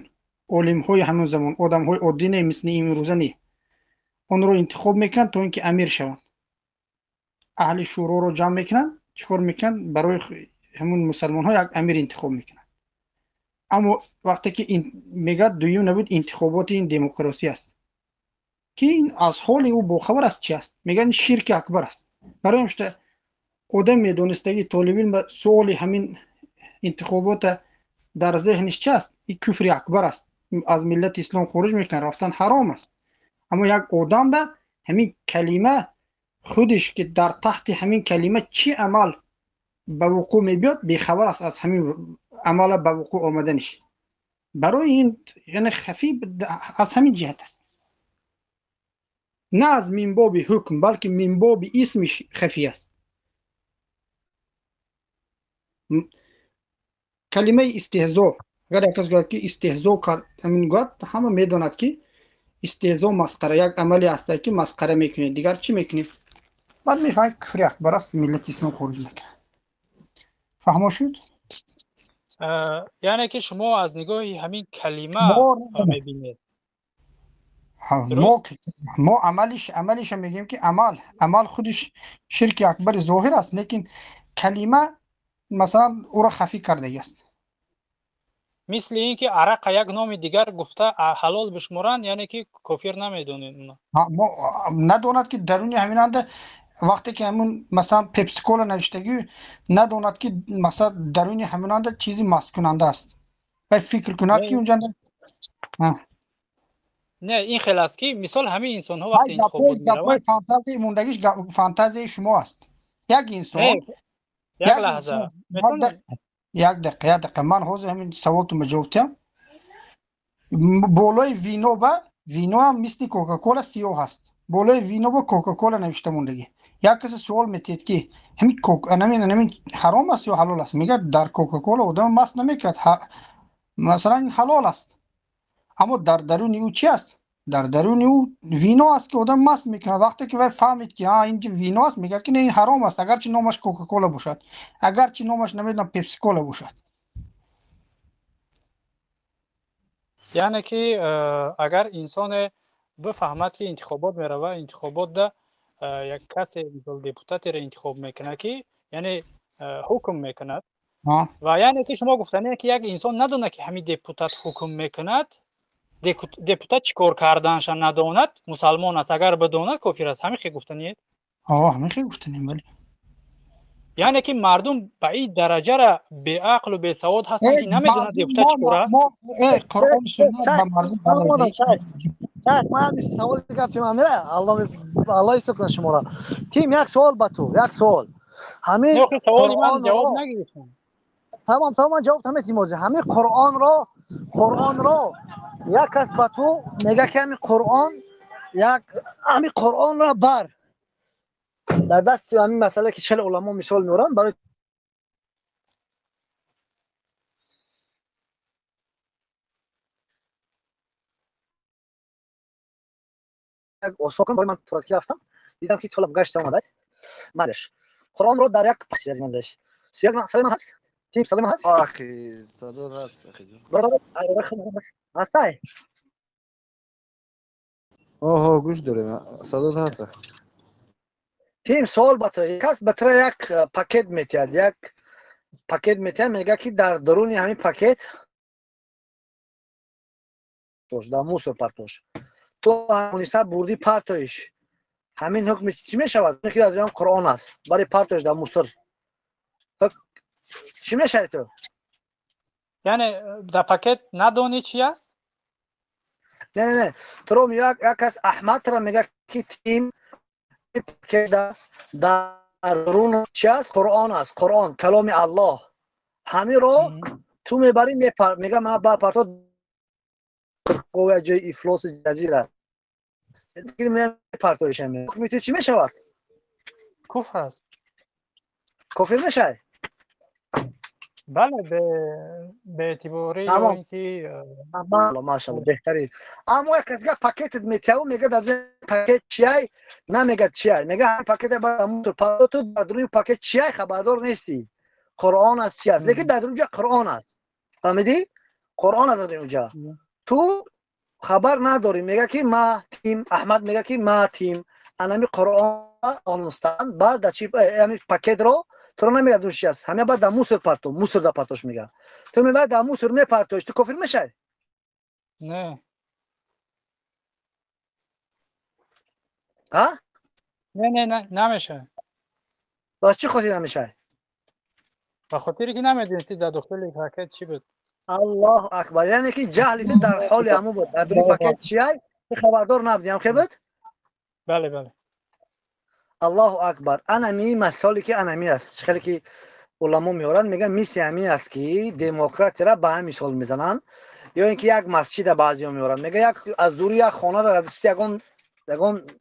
олимҳои ҳамун замон, одамҳои оддӣ не, мисли имрӯза не, онро интихоб мекунанд то ин ки амир шаванд. Аҳли шӯроро ҷамъ мекунанд, чӣ кор мекунанд? Барои ҳамун мусалмонҳо як амир интихоб мекунанд. Аммо вақте ки мегӯяд, дуюм набуд, интихоботи ин демократӣ аст, ки ин аз ҳоли ӯ бохабар аст чи аст, мегӯяд, ин ширки акбар аст. Барои ҳамшта одам медонистагӣ, толибилм ба суоли ҳамин интихобота дар зеҳниш чи аст? Ин куфри акбар аст, аз миллати ислом хориҷ мекунад, рафтан ҳаром аст. Аммо як одам ба ҳамин калима худиш ки дар таҳти ҳамин калима чӣ амал ба вуқӯъ мебиёд, бехабар аст аз ҳамин амала ба вуқӯъ омаданиш. Барои ин яъне хафӣ аз ҳамин ҷиҳат аст, на аз минбоби ҳукм, балки минбоби исмиш хафӣ аст. Калимаи истиҳзо, агар як кас гӯяд ки истиҳзо кард, ҳамин гӯяд, ҳама медонад ки истиҳзо масхара, як амале ҳаст ки масхара мекунед, дигар чӣ мекунед? Баъд мефаҳмед, куфри акбар аст, миллати ислом хориҷ мекунад. Фаҳмо шуд?
Яъне ки шумо аз нигоҳи ҳамин калима мебинед?
Мо амалиша мегӯем ки амал худиш ширки акбари зоҳир аст, лекин калима масалан ӯро хафӣ кардагиаст.
Мисли ин ки арақа як номи дигар гуфта ҳалол бишморанд, яъне ки кофир намедонед?
Надонад ки даруни ҳаминанда, вақте ки ҳамун масалан пепсикола навиштагӣ, надонад ки масалан даруни ҳаминанда чизи масткунанда аст ва фикр кунад ки унҷа
Не, ин хел аст ки мисол ҳамин инсонҳо вақте интихобот мераванд,
фантазияи мондагиш фантазияи шумо аст. Як инсон
як лаҳза.
Як дақиқа, як дақиқа, ман ҳозир ҳамин саволтонба ҷавоб диҳам. Болои вино ба вино ҳам мисли кока-кола сиёҳ аст. Болои вино ба кока-кола навишта мондагӣ. Як касе суол метиҳед ки ҳамин ҳаром аст ё ҳалол аст? Мегӯяд, дар кока-кола одам маст намекунад, масалан, ин ҳалол аст. Аммо дар даруни ӯ чи аст? Дар даруни ӯ вино аст ки одам маст мекунад. Вақте ки вай фаҳмид ки ин вино аст, мегӯяд ки не, ин ҳаром аст, агарчи номаш кока-кола бошад, агарчи номаш, намедонам, пепсикола бошад.
Яъне ки агар инсоне бифаҳмад ки интихобот мерава, интихоботда як касе, депутатеро интихоб мекунад ки яъне ҳукм мекунад, ва яъне ки шумо гуфтанед ки як инсон надонад ки ҳамин депутат ҳукм мекунад, депутат чӣ кор карданша надонад, мусалмон аст, агар бидонад, кофир аст. Ҳамин хел гуфтанед?
Ҳамин хел гуфтанем, бале.
Яъне ки мардум ба ин дараҷара беақлу бесавод ҳастанд ки намедонад депутат чӣ кор аст?
Саволи гапи ман мера, Аллоҳ ҳисоб кунад шуморо. Тим, як суол ба ту, як суол. Ҳамин
саволи ман ҷавоб нагирифтам.
Тамом, тамом, ман ҷавоб наметим ҳозир. Ҳамин Қуръонро як кас ба ту мега ки ҳамин Қуръон, як ҳамин Қуръонро бар дар дасти, ҳамин масъала ки чел уламо мисол меоранд барои як осон кунам. Барои ман туратки рафтам, дидам ки толиб гашта омада. Малеш, Қуръонро дар як. Связь ман, садои ман ҳаст? Тим, садои ман ҳаст?
Ахи, садо ҳаст, ахи.
Бародар, ҳастай?
Оҳо, гӯш дорем. Садо ҳаст, ахи.
Тим, савол ба ту. Кас ба тура як пакет метиҳад, як пакет метиҳад, мегӯяд, ки дар даруни ҳамин пакет дар мусор партош. Ту ҳамониста бурдӣ партоиш. Ҳамин ҳукми чӣ мешавад? Ки аз ҷоям Қуръон аст. Барои партоиш дар мусор. Чӣ мешавад ту?
Яъне дар пакет надонӣ чӣ аст?
Не, не, не. Туро як кас Аҳмад туро мегӯяд, ки тим, пакет дар дарун чӣ аст? Қуръон аст. Қуръон каломи Аллоҳ. Ҳаминро ту мебарӣ, мегӯяд, ман ба парто ҷои ифлоси ҷазир аст. Партоиш ҳукми ту чӣ мешавад?
Куфр аст.
Кофир мешавӣ?
Бале, беэътиборӣ ё ин ки
Машалло, беҳтарин. Аммо як кас пакетет метиҳаву мегӯяд, дар пакет чиай? Намегӯяд чиай. Мегӯяд, ҳамин пакет ту дар даруни пакет чиай хабардор нестӣ. Қуръон аст, чи аст? Лекин дар даруни ҷо Қуръон аст. Фаҳмидӣ? Қуръон аст дар даруни ҷо. Ту хабар надорӣ. Мегӯяд, ки ма тим, Аҳмад мегӯяд, ки ма тим, анами Қуръон онустан баъд дар чи ҳамин пакетро туро намегӯяд чи аст. Ҳамин баъд дар мусор парто, мусор дар партош мегӯяд. Ту мебаъд дар мусор мепартоиш, ту кофир мешавӣ?
Не.
Ҳа?
Не, не, намешавад.
Ба чӣ хотир намешавӣ?
Ба хотире ки намедонисти дар дохили пакет чӣ буд.
Аллоҳу акбар. Яъне ки ҷаҳли ту дар ҳоли ҳамун буд. Дар дуруни пакет чиай? Ту хабардор набудӣ, ҳам хел буд?
Бале, бале.
Аллоҳу акбар. Анами масоле ки анами аст. Хеле ки уламо меоранд, мегӯянд, мисли ҳамин аст, ки демократияро ба ҳамин мисол мезананд. Ё ин ки як масҷида баъзеҳо меоранд. Мегӯянд, як аз дури як хонаро дар дасти ягон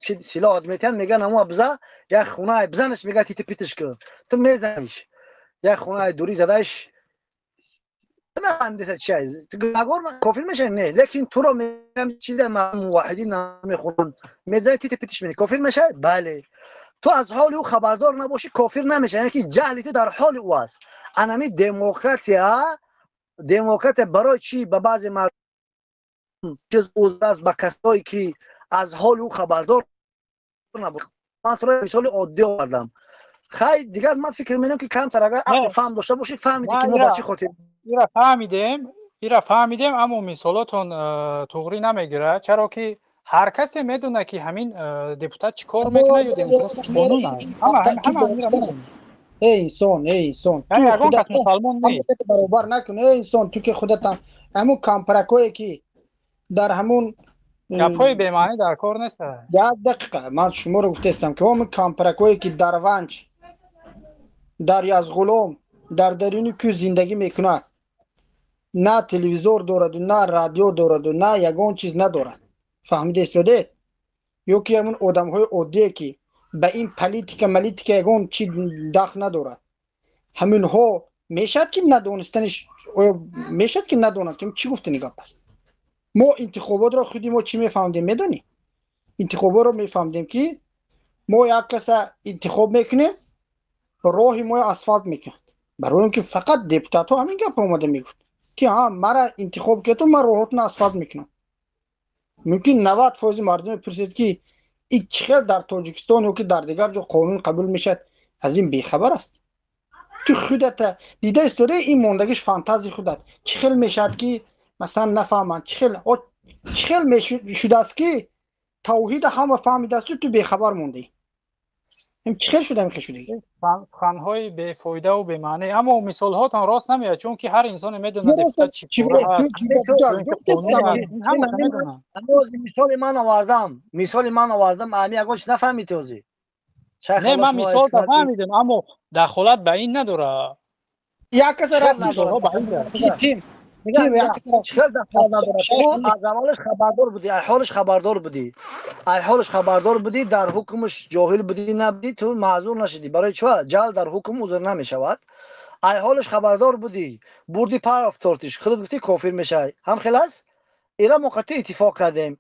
чи силоҳ метиҳанд, мегӯянд, ҳамон биза як хона бизанаш, мегӯяд, тити питиш кун. Ту мезаниш. Як хонаи дури задаиш нафаҳмидеса чи аст. Ту гунаҳгор кофир мешавӣ? Не. Лекин туро мегӯям, чида мувахҳидин намехӯранд. Мезанӣ, тити питиш мекунӣ. Кофир мешавӣ? Бале. Ту аз ҳоли ӯ хабардор набошӣ, кофир намешавӣ. Яъне ки ҷаҳли ту дар ҳоли ӯ аст. Анами демократия барои чӣ ба баъзе мардум чиз узр аст, ба касое ки аз ҳоли ӯ хабардор набошанд. Ман туро мисоли оддӣ овардам. Хай, дигар ман фикр менам, ки камтар агар ақлу фаҳм дошта бошӣ, фаҳмидӣ, ки мо ба чӣ хотир
ира фаҳмидем, ира фаҳмидем, аммо мисолотон туғрӣ намегирад, чаро ки ҳар касе медонад, ки ҳамин депутат чӣ кор мекунад ё демократ қонун аст. Ҳама ҳамира медонад.
Эй инсон, эй инсон,
ту ягон кас мусалмон нест.
Баробар накун, эй инсон, ту ки худатам ҳамун кампаракое ки дар ҳамун
гапҳои бемаънӣ дар кор нест.
Як дақиқа, ман шуморо гуфтаистам, ки ҳамун кампаракое ки дар Ванҷ, дар Язғулом, дар даруни кӯ зиндагӣ мекунад, на телевизор дораду, на радио дораду, на ягон чиз надорад. Фаҳмида истодед? Ё ки ҳамун одамҳои оддие ки ба ин политика малитика ягон чи дахл надорад, ҳаминҳо мешавад ки надонистаниш, оё мешавад ки надонад ки чӣ гуфтани гап аст? Мо интихоботро худи мо чӣ мефаҳмидем, медонӣ? Интихоботро мефаҳмидем, ки мо як каса интихоб мекунем, роҳи моро асфалт мекунад. Барои он ки фақат депутатҳо ҳамин гап омада мегуфт, ки ҳа, мара интихоб кардо, ман роҳотро асфалт мекунам. Мумкин 90% мардум мепурсед, ки ин чӣ хел дар Тоҷикистон ё ки дар дигар ҷо қонун қабул мешавад, аз ин бехабар аст. Ту худата дида истода, ин мондагиш фантазии худат. Чӣ хел мешавад, ки масалан нафаҳманд? Чӣ хел шудааст, ки тавҳида ҳама фаҳмидаасту ту бехабар мондӣ? Чӣ хел шуда ин шудагӣ?
Суханҳои бефоидаву бемаънӣ, аммо мисолҳотон рост намеояд, чунки ҳар инсоне медонад депутат чӣ кора аст.
Мисоли ман овардам, мисоли ман овардам, ами ягон чиз нафаҳмидӣ ҳозир.
Не, ман мисол фаҳмидам, аммо дахолат ба ин надорад.
Як каса рафт
Чӣ дахолат надорад? Ту аз аввалаш хабардор будӣ, ай ҳолаш хабардор будӣ, ай ҳолаш хабардор будӣ, дар ҳукмаш ҷоҳил будӣ, набудӣ, ту маъзур нашудӣ. Барои чӣ? Ҷаҳл дар ҳукм узр намешавад. Ай ҳолаш хабардор будӣ, бурдӣ парафтортиш, худат гуфтӣ кофир мешавӣ. Ҳам хел аст? Ира мо қатъи иттифоқ кардем,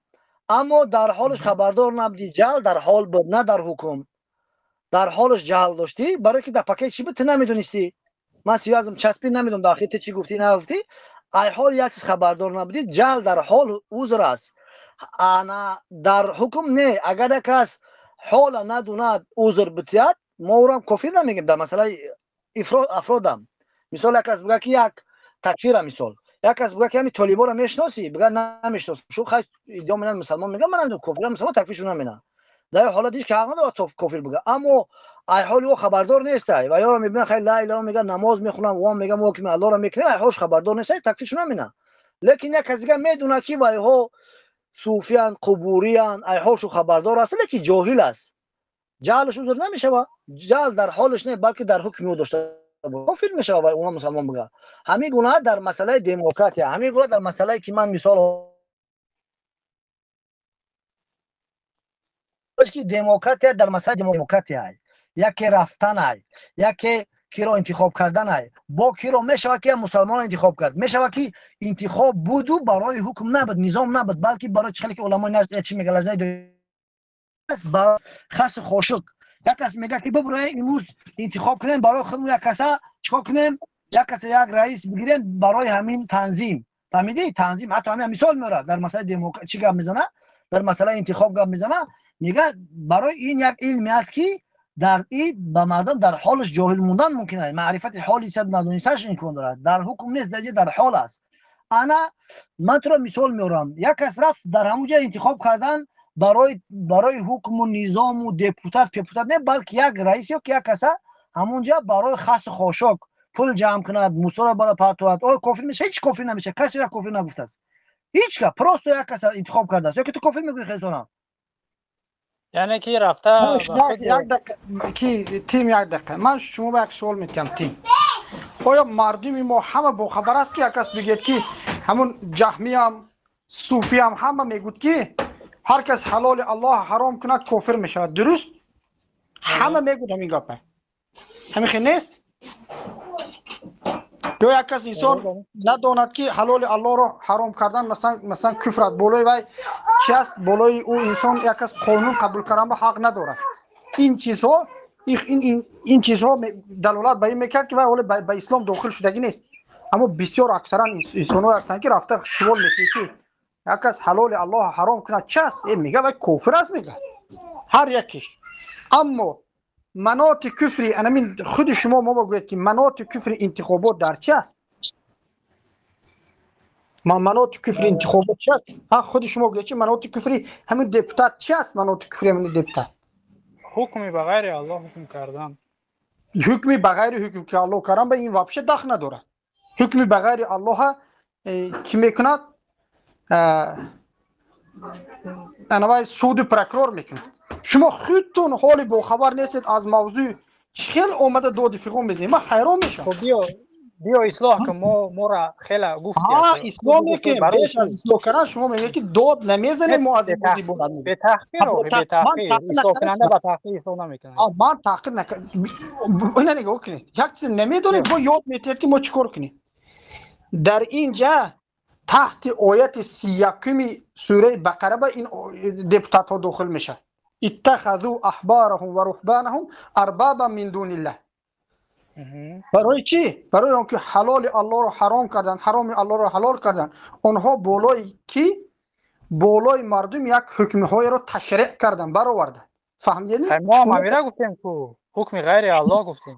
аммо дар ҳолаш хабардор набудӣ. Ҷаҳл дар ҳол буд, на дар ҳукм. Дар ҳолаш ҷаҳл доштӣ, барое ки дар пакет чӣ буд, ту намедонистӣ. Ман сиёзм часпи намедонам дар охир ту чӣ гуфтӣ нагуфтӣ. Ай ҳол як чиз хабардор набудӣ, ҷаҳл дар ҳол узр аст. Ана дар ҳукм не, агар як кас ҳола надонад узр битиҳад, мо ӯрам кофир намегем дар масъалаи афродам. Мисол як кас бигӯяд ки як такфира, мисол як кас бигӯяд ки ҳамин толиборо мешиносӣ, бигӯяд намешиносам. Шу хай иддао менад мусалмон, мегӯяд ман намедонам кофирам мусалмон такфиршон намена. Дар ҳолат ҳеҷ ки ҳақ надорад то кофир бигӯяд. Аммо ай ҳоли ӯ хабардор нестай ва ёро мебинад, хай ла илаҳа мегӯяд, намоз мехонам, ӯ мегӯяд мо ки Аллоҳро мекунем, ай ҳолш хабардор нестай, такфиршон намена. Лекин як кас дигар медонад ки вайҳо суфиян, қубуриян, ай ҳолшу хабардор аст, лекин ҷоҳил аст. Ҷаҳлаш узр намешавад. Ҷаҳл дар ҳолаш не, балки дар ҳукми ӯ дошта кофир мешавад ва онҳо мусалмон бигӯяд. Ҳамин гуна дар масъалаи демократия, ҳамин гуна дар масъалае ки ман мисол ки демократия дар масъалаи демократия яке рафтанай, яке киро интихоб карданай, бо киро мешавад ки мусалмонро интихоб кард, мешавад ки интихоб буду барои ҳукм набуд, низом набуд, балки барои чӣ хеле ки уламои наҷд чӣ мегӯянд, ба хасу хошук. Як кас мегӯяд ки бибурое имрӯз интихоб кунем барои худмон як каса чикор кунем, як каса як раис бигирем барои ҳамин танзим. Фаҳмидӣ? Танзим ҳатто ҳамин мисол меорад дар масъалаи демократия чӣ гап мезанад, дар масъалаи интихоб гап мезанад, мегӯяд барои ин як илме аст ки дар ин ба мардум дар ҳолаш ҷоҳил мондан мумкин аст, маърифати ҳоли чиз надонистааш имкон дорад, дар ҳукм нест, дар ҳол аст. Ана ман туро мисол меорам, як кас рафт дар ҳамон ҷо интихоб кардан барои ҳукму низому депутат пепутат не, балки як раис ё ки як каса ҳамонҷа барои хасу хошок пул ҷамъ кунад, мусора бара партояд. Ой кофир меша, ҳеҷ кофир намеша, касе кофир нагуфтааст, ҳеҷ ка просто як каса интихоб кардааст. Ё ки ту кофир мегӯӣ хезонам?
Яъне ки рафта
як дақиқа ки тим, як дақиқа ман шумо ба як суол метиҳам тим. Оё мардуми мо ҳама бохабар аст ки як кас бигӯяд ки ҳамун ҷаҳмиям суфиям ҳама мегӯд ки ҳар кас ҳалоли Аллоҳ ҳаром кунад кофир мешавад, дуруст? Ҳама мегӯд ҳамин гапа, ҳамин хел нест? Ё як кас инсон надонад ки ҳалоли Аллоҳро ҳаром кардан масалан куфр аст, болои вай чи аст, болои ӯ инсон як кас қонун қабул кардан ба ҳақ надорад. Ин чизҳо ин чизҳо далолат ба ин мекард ки вай ҳоло ба ислом дохил шудагӣ нест. Аммо бисёр аксаран инсонҳое ҳастанд ки рафта суол мекунед ки як кас ҳалоли Аллоҳ ҳаром кунад чи аст, мега вай кофир аст, мега ҳар якиш. Аммо маноти куфри анамин худи шумо мо бигӯед ки маноти куфри интихобот дар чи аст? Маноти куфри интихобот чи аст? Ҳа, худи шумо гӯед чи маноти куфри ҳамин депутат чи аст? Маноти куфри ҳамин депутат
ҳукми ба ғайри Аллоҳ ҳукм кардан,
ҳукми ба ғайри ҳукм ки Аллоҳ кардан ба ин вообще дахл надорад. Ҳукми ба ғайри Аллоҳа ки мекунад, анавай суду прокурор мекунад. Шумо худтон ҳоли бохабар нестед аз мавзӯъ, чӣ хел омада доди фиғон мезанед, ман ҳайрон мешавам.
Хоб биё ислоҳ кун, моро хела гуфтӣ.
Ислоҳ мекунем, пеш аз ислоҳ кардан шумо мегӯед ки дод намезанем мо аз ин бозӣ бурад.
Бетаҳқир, бетаҳқир ислоҳкунанда ба таҳқир ислоҳ намекунад.
Ман таҳқир ина нигоҳ кунед, як чиз намедонед, бо ёд метиҳед ки мо чӣ кор кунем. Дар ин ҷа таҳти ояти 31-уми сураи Бақара ба ин депутатҳо дохил мешавад. Иттахазу аҳбараҳум ва руҳбанаҳум арбабан мин дуниллаҳ. Барои чӣ? Барои он ки ҳалоли Аллоҳро ҳаром кардан, ҳароми Аллоҳро ҳалол кардан. Онҳо болои ки болои мардум як ҳукмҳоеро ташриъ кардан, баровардан. Фаҳмидед?
Мо ҳам ҳамира гуфтем ку ҳукми ғайри Аллоҳ гуфтем.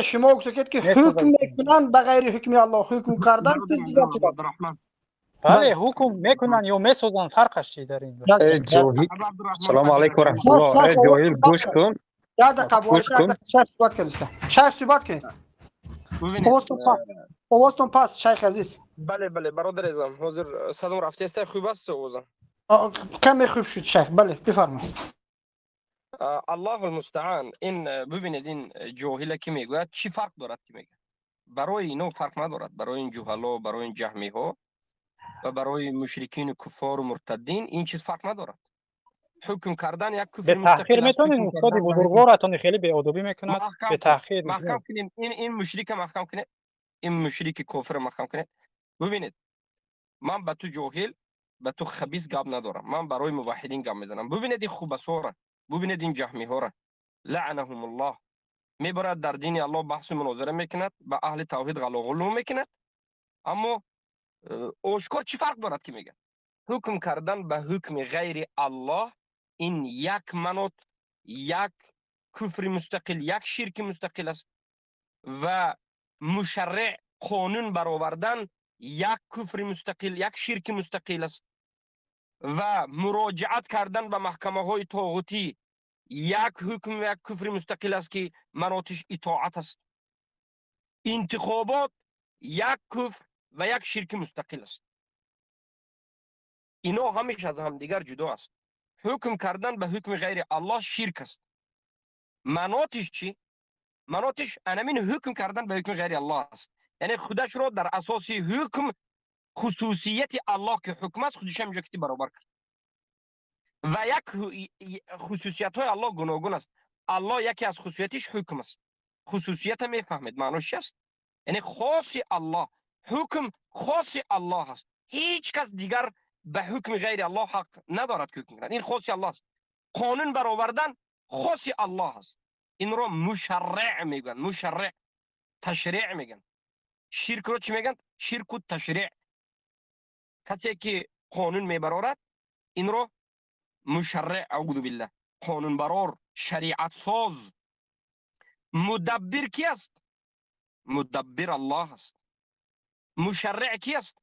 Шумо гуфтед ки ҳукм мекунанд ба ғайри ҳукми Аллоҳ, ҳукм кардан чиз дигар чиз.
Бале, ҳукм мекунанд ё месозанд, фарқаш чи дар ин?
Салому алайкум ва раҳматуллоҳ. Ҷоҳил гӯш кун.
Як дақиқа, шайх суҳбат кунед. Шайх суҳбат кунед. Овозтон паст, шайх азиз.
Бале, бале, бародар азам, ҳозир садом рафтааст, хуб аст овозам?
Каме хуб шуд, шайх. Бале, бифармоед.
Аллоҳ алмустаан. Ин бибинед, ин ҷоҳила ки мегӯяд, чӣ фарқ дорад ки мегӯяд? Барои ино фарқ надорад, барои ин ҷуҳало, барои ин ҷаҳмиҳо ва барои мушрикину куффору муртаддин ин чиз фарқ надорад. Ҳукм кардан як куфри
мустақил аст. Метавонед устоди бузургворатон хеле беодобӣ мекунад, бетаҳқир
маҳкам кунем, ин мушрика маҳкам кунед, ин мушрики кофира маҳкам кунед. Бибинед, ман ба ту ҷоҳил, ба ту хабис гап надорам, ман барои муваҳҳидин гап мезанам. Бибинед ин хубасора, бибинед ин ҷаҳмиҳора, лаънаҳумуллоҳ. Мебарад дар дини Аллоҳ баҳсу мунозира мекунад, ба аҳли тавҳид ғалоғулу мекунад, аммо ошкор чӣ фарқ дорад ки мегӯяд? Ҳукм кардан ба ҳукми ғайри Аллоҳ ин як манот, як куфри мустақил, як ширки мустақил аст ва мушарриъ қонун баровардан як куфри мустақил, як ширки мустақил аст ва муроҷиат кардан ба маҳкамаҳои тоғутӣ як ҳукм ва як куфри мустақил аст, ки манотиш итоат аст. Интихобот як куфр ва як ширки мустақил аст. Ино ҳамеш аз ҳамдигар ҷудо аст. Ҳукм кардан ба ҳукми ғайри Аллоҳ ширк аст. Манотиш чӣ? Манотиш анамин ҳукм кардан ба ҳукми ғайри Аллоҳ аст. Яъне худашро дар асоси ҳукм хусусияти Аллоҳ ки ҳукм аст, худаш ҳам ҷо баробар кард. Ва як хусусиятҳои Аллоҳ гуногун аст. Аллоҳ яке аз хусусиятиш ҳукм аст. Хусусията мефаҳмед маънош чи аст? Яъне хоси Аллоҳ, ҳукм хоси Аллоҳ аст. Ҳеҷ кас дигар ба ҳукми ғайри Аллоҳ ҳақ надорад ки ҳукм кунад. Ин хоси Аллоҳ аст. Қонун баровардан хоси Аллоҳ аст. Инро мушарриъ мегӯянд, мушарриъ, ташриъ мегӯянд. Ширкро чӣ мегӯянд? Ширку ташриъ. Касе ки қонун мебарорад, инро мушарриъ, аузу биллаҳ, қонунбарор, шариатсоз. Мудаббир ки аст? Мудаббир Аллоҳ аст. Мушарриъ ки аст?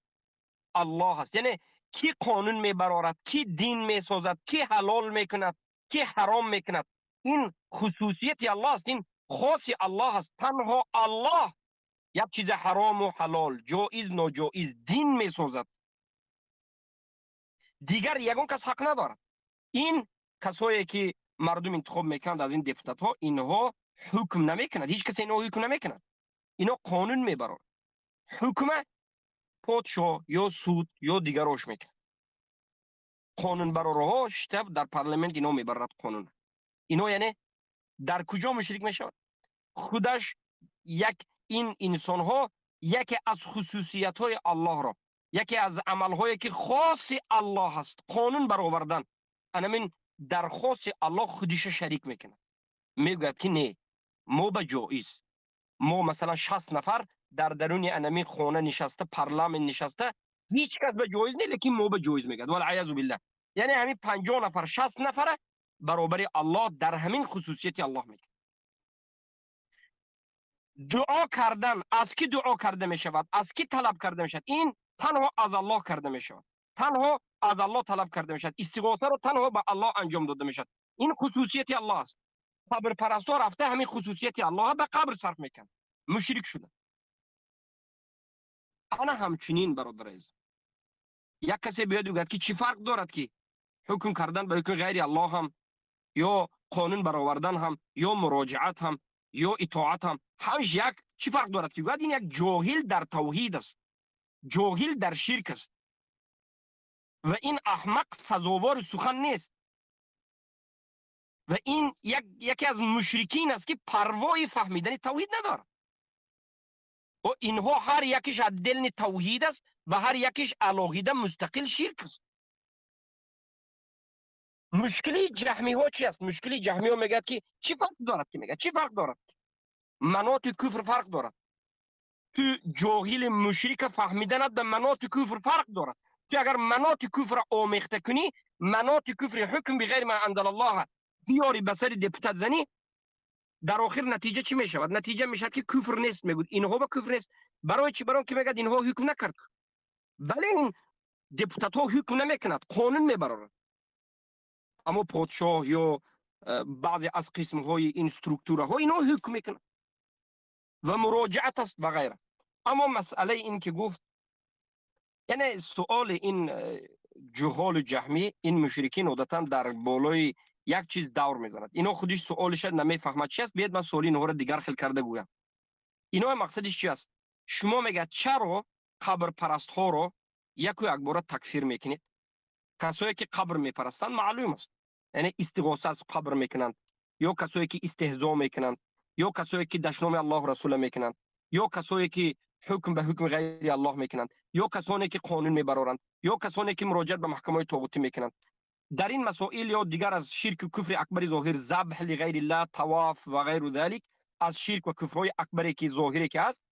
Аллоҳ аст. Яъне ки қонун мебарорад, ки дин месозад, ки ҳалол мекунад, ки ҳаром мекунад, ин хусусияти Аллоҳ аст, ин хоси Аллоҳ аст. Танҳо Аллоҳ як чизи ҳарому ҳалол, ҷоиз, ноҷоиз, дин месозад. Дигар ягон кас ҳақ надорад. Ин касое ки мардум интихоб мекунанд аз ин депутатҳо, инҳо ҳукм намекунанд. Ҳеҷ кас инҳо ҳукм намекунад. Инҳо қонун мебароранд. Ҳукма подшоҳ ё суд ё дигарош мекунад. Қонунбарорҳо штаб дар парламент ино мебарад қонун. Ино яъне дар куҷо мушрик мешавад? Худаш як ин инсонҳо яке аз хусусиятҳои Аллоҳро, яке аз амалҳое ки хоси Аллоҳ аст, қонун баровардан, анамин дар хоси Аллоҳ худиша шарик мекунад. Мегӯяд ки не, мо ба ҷоиз. Мо масалан 60 нафар дар даруни анамин хона нишаста, парламент нишаста, ҳеҷ кас ба ҷоиз не, лекин мо ба ҷоиз мегӯяд. Валъаязу биллаҳ. Яъне ҳамин 50 нафар, 60 нафара баробари Аллоҳ дар ҳамин хусусияти Аллоҳ мекунад. Дуо кардан аз ки дуо карда мешавад? Аз ки талаб карда мешавад? Ин танҳо аз Аллоҳ карда мешавад. Танҳо аз Аллоҳ талаб карда мешавад. Истиғосаро танҳо ба Аллоҳ анҷом дода мешавад. Ин хусусияти Аллоҳ аст. Қабрпарастҳо рафта ҳамин хусусияти Аллоҳ ба қабр сарф мекунанд. Мушрик шуда. Ана ҳамчунин бародар азиз, як касе биёд гӯяд ки чӣ фарқ дорад ки ҳукм кардан ба ҳукми ғайри Аллоҳ ҳам ё қонун баровардан ҳам ё муроҷиат ҳам ё итоат ҳам ҳамаш як, чӣ фарқ дорад ки гӯяд? Ин як ҷоҳил дар тавҳид аст, ҷоҳил дар ширк аст ва ин аҳмақ сазовори сухан нест ва ин яке аз мушрикин аст ки парвои фаҳмидани тавҳид надорад. Ва инҳо ҳар якиш отдельный тавҳид аст ва ҳар якиш алоҳида мустақил ширк аст. Мушкили ҷаҳмиҳо чи аст? Мушкили ҷаҳмиҳо мегӯяд ки чӣ фарқ дорад ки мегӯяд? Чӣ фарқ дорад? Маноти куфр фарқ дорад. Ту ҷоҳили мушрика фаҳмиданат ба маноти куфр фарқ дорад. Ту агар маноти куфрро омехта кунӣ, маноти куфри ҳукм биғайри ма анзалаллоҳ биёрӣ ба сари депутат занӣ, дар охир натиҷа чӣ мешавад? Натиҷа мешавад ки куфр нест. Мегӯяд инҳо ба куфр нест. Барои чӣ? Барои ки мегӯяд инҳо ҳукм накард. Вале ин депутатҳо ҳукм намекунад, қонун мебарорад. Аммо подшоҳ ё баъзе аз қисмҳои ин структураҳо инҳо ҳукм мекунад ва муроҷиат аст ва ғайра. Аммо масъалаи ин ки гуфт, яъне суоли ин ҷуҳолу ҷаҳмӣ, ин мушрикин одатан дар болои як чиз давр мезанад. Ино худиш суолиша намефаҳмад чи аст. Биёед ман суоли инҳоро дигар хел карда гӯям. Ино мақсадиш чи аст? Шумо мегӯяд чаро қабрпарастҳоро яку якбора такфир мекунед? Касое ки қабр мепарастанд маълум аст, яъне истиғоса аз қабр мекунанд, ё касое ки истеҳзо мекунанд, ё касое ки дашноми Аллоҳ расула мекунанд, ё касое ки ҳукм ба ҳукми ғайри Аллоҳ мекунанд, ё касоне ки қонун мебароранд, ё касоне ки муроҷиат ба маҳкамаҳои тоғутӣ мекунанд. Дар ин масоил ё дигар аз ширку куфри акбари зоҳир, забҳ лиғайриллаҳ, тавоф ва ғайру залик, аз ширк ва куфрҳои акбаре ки зоҳире ки ҳаст,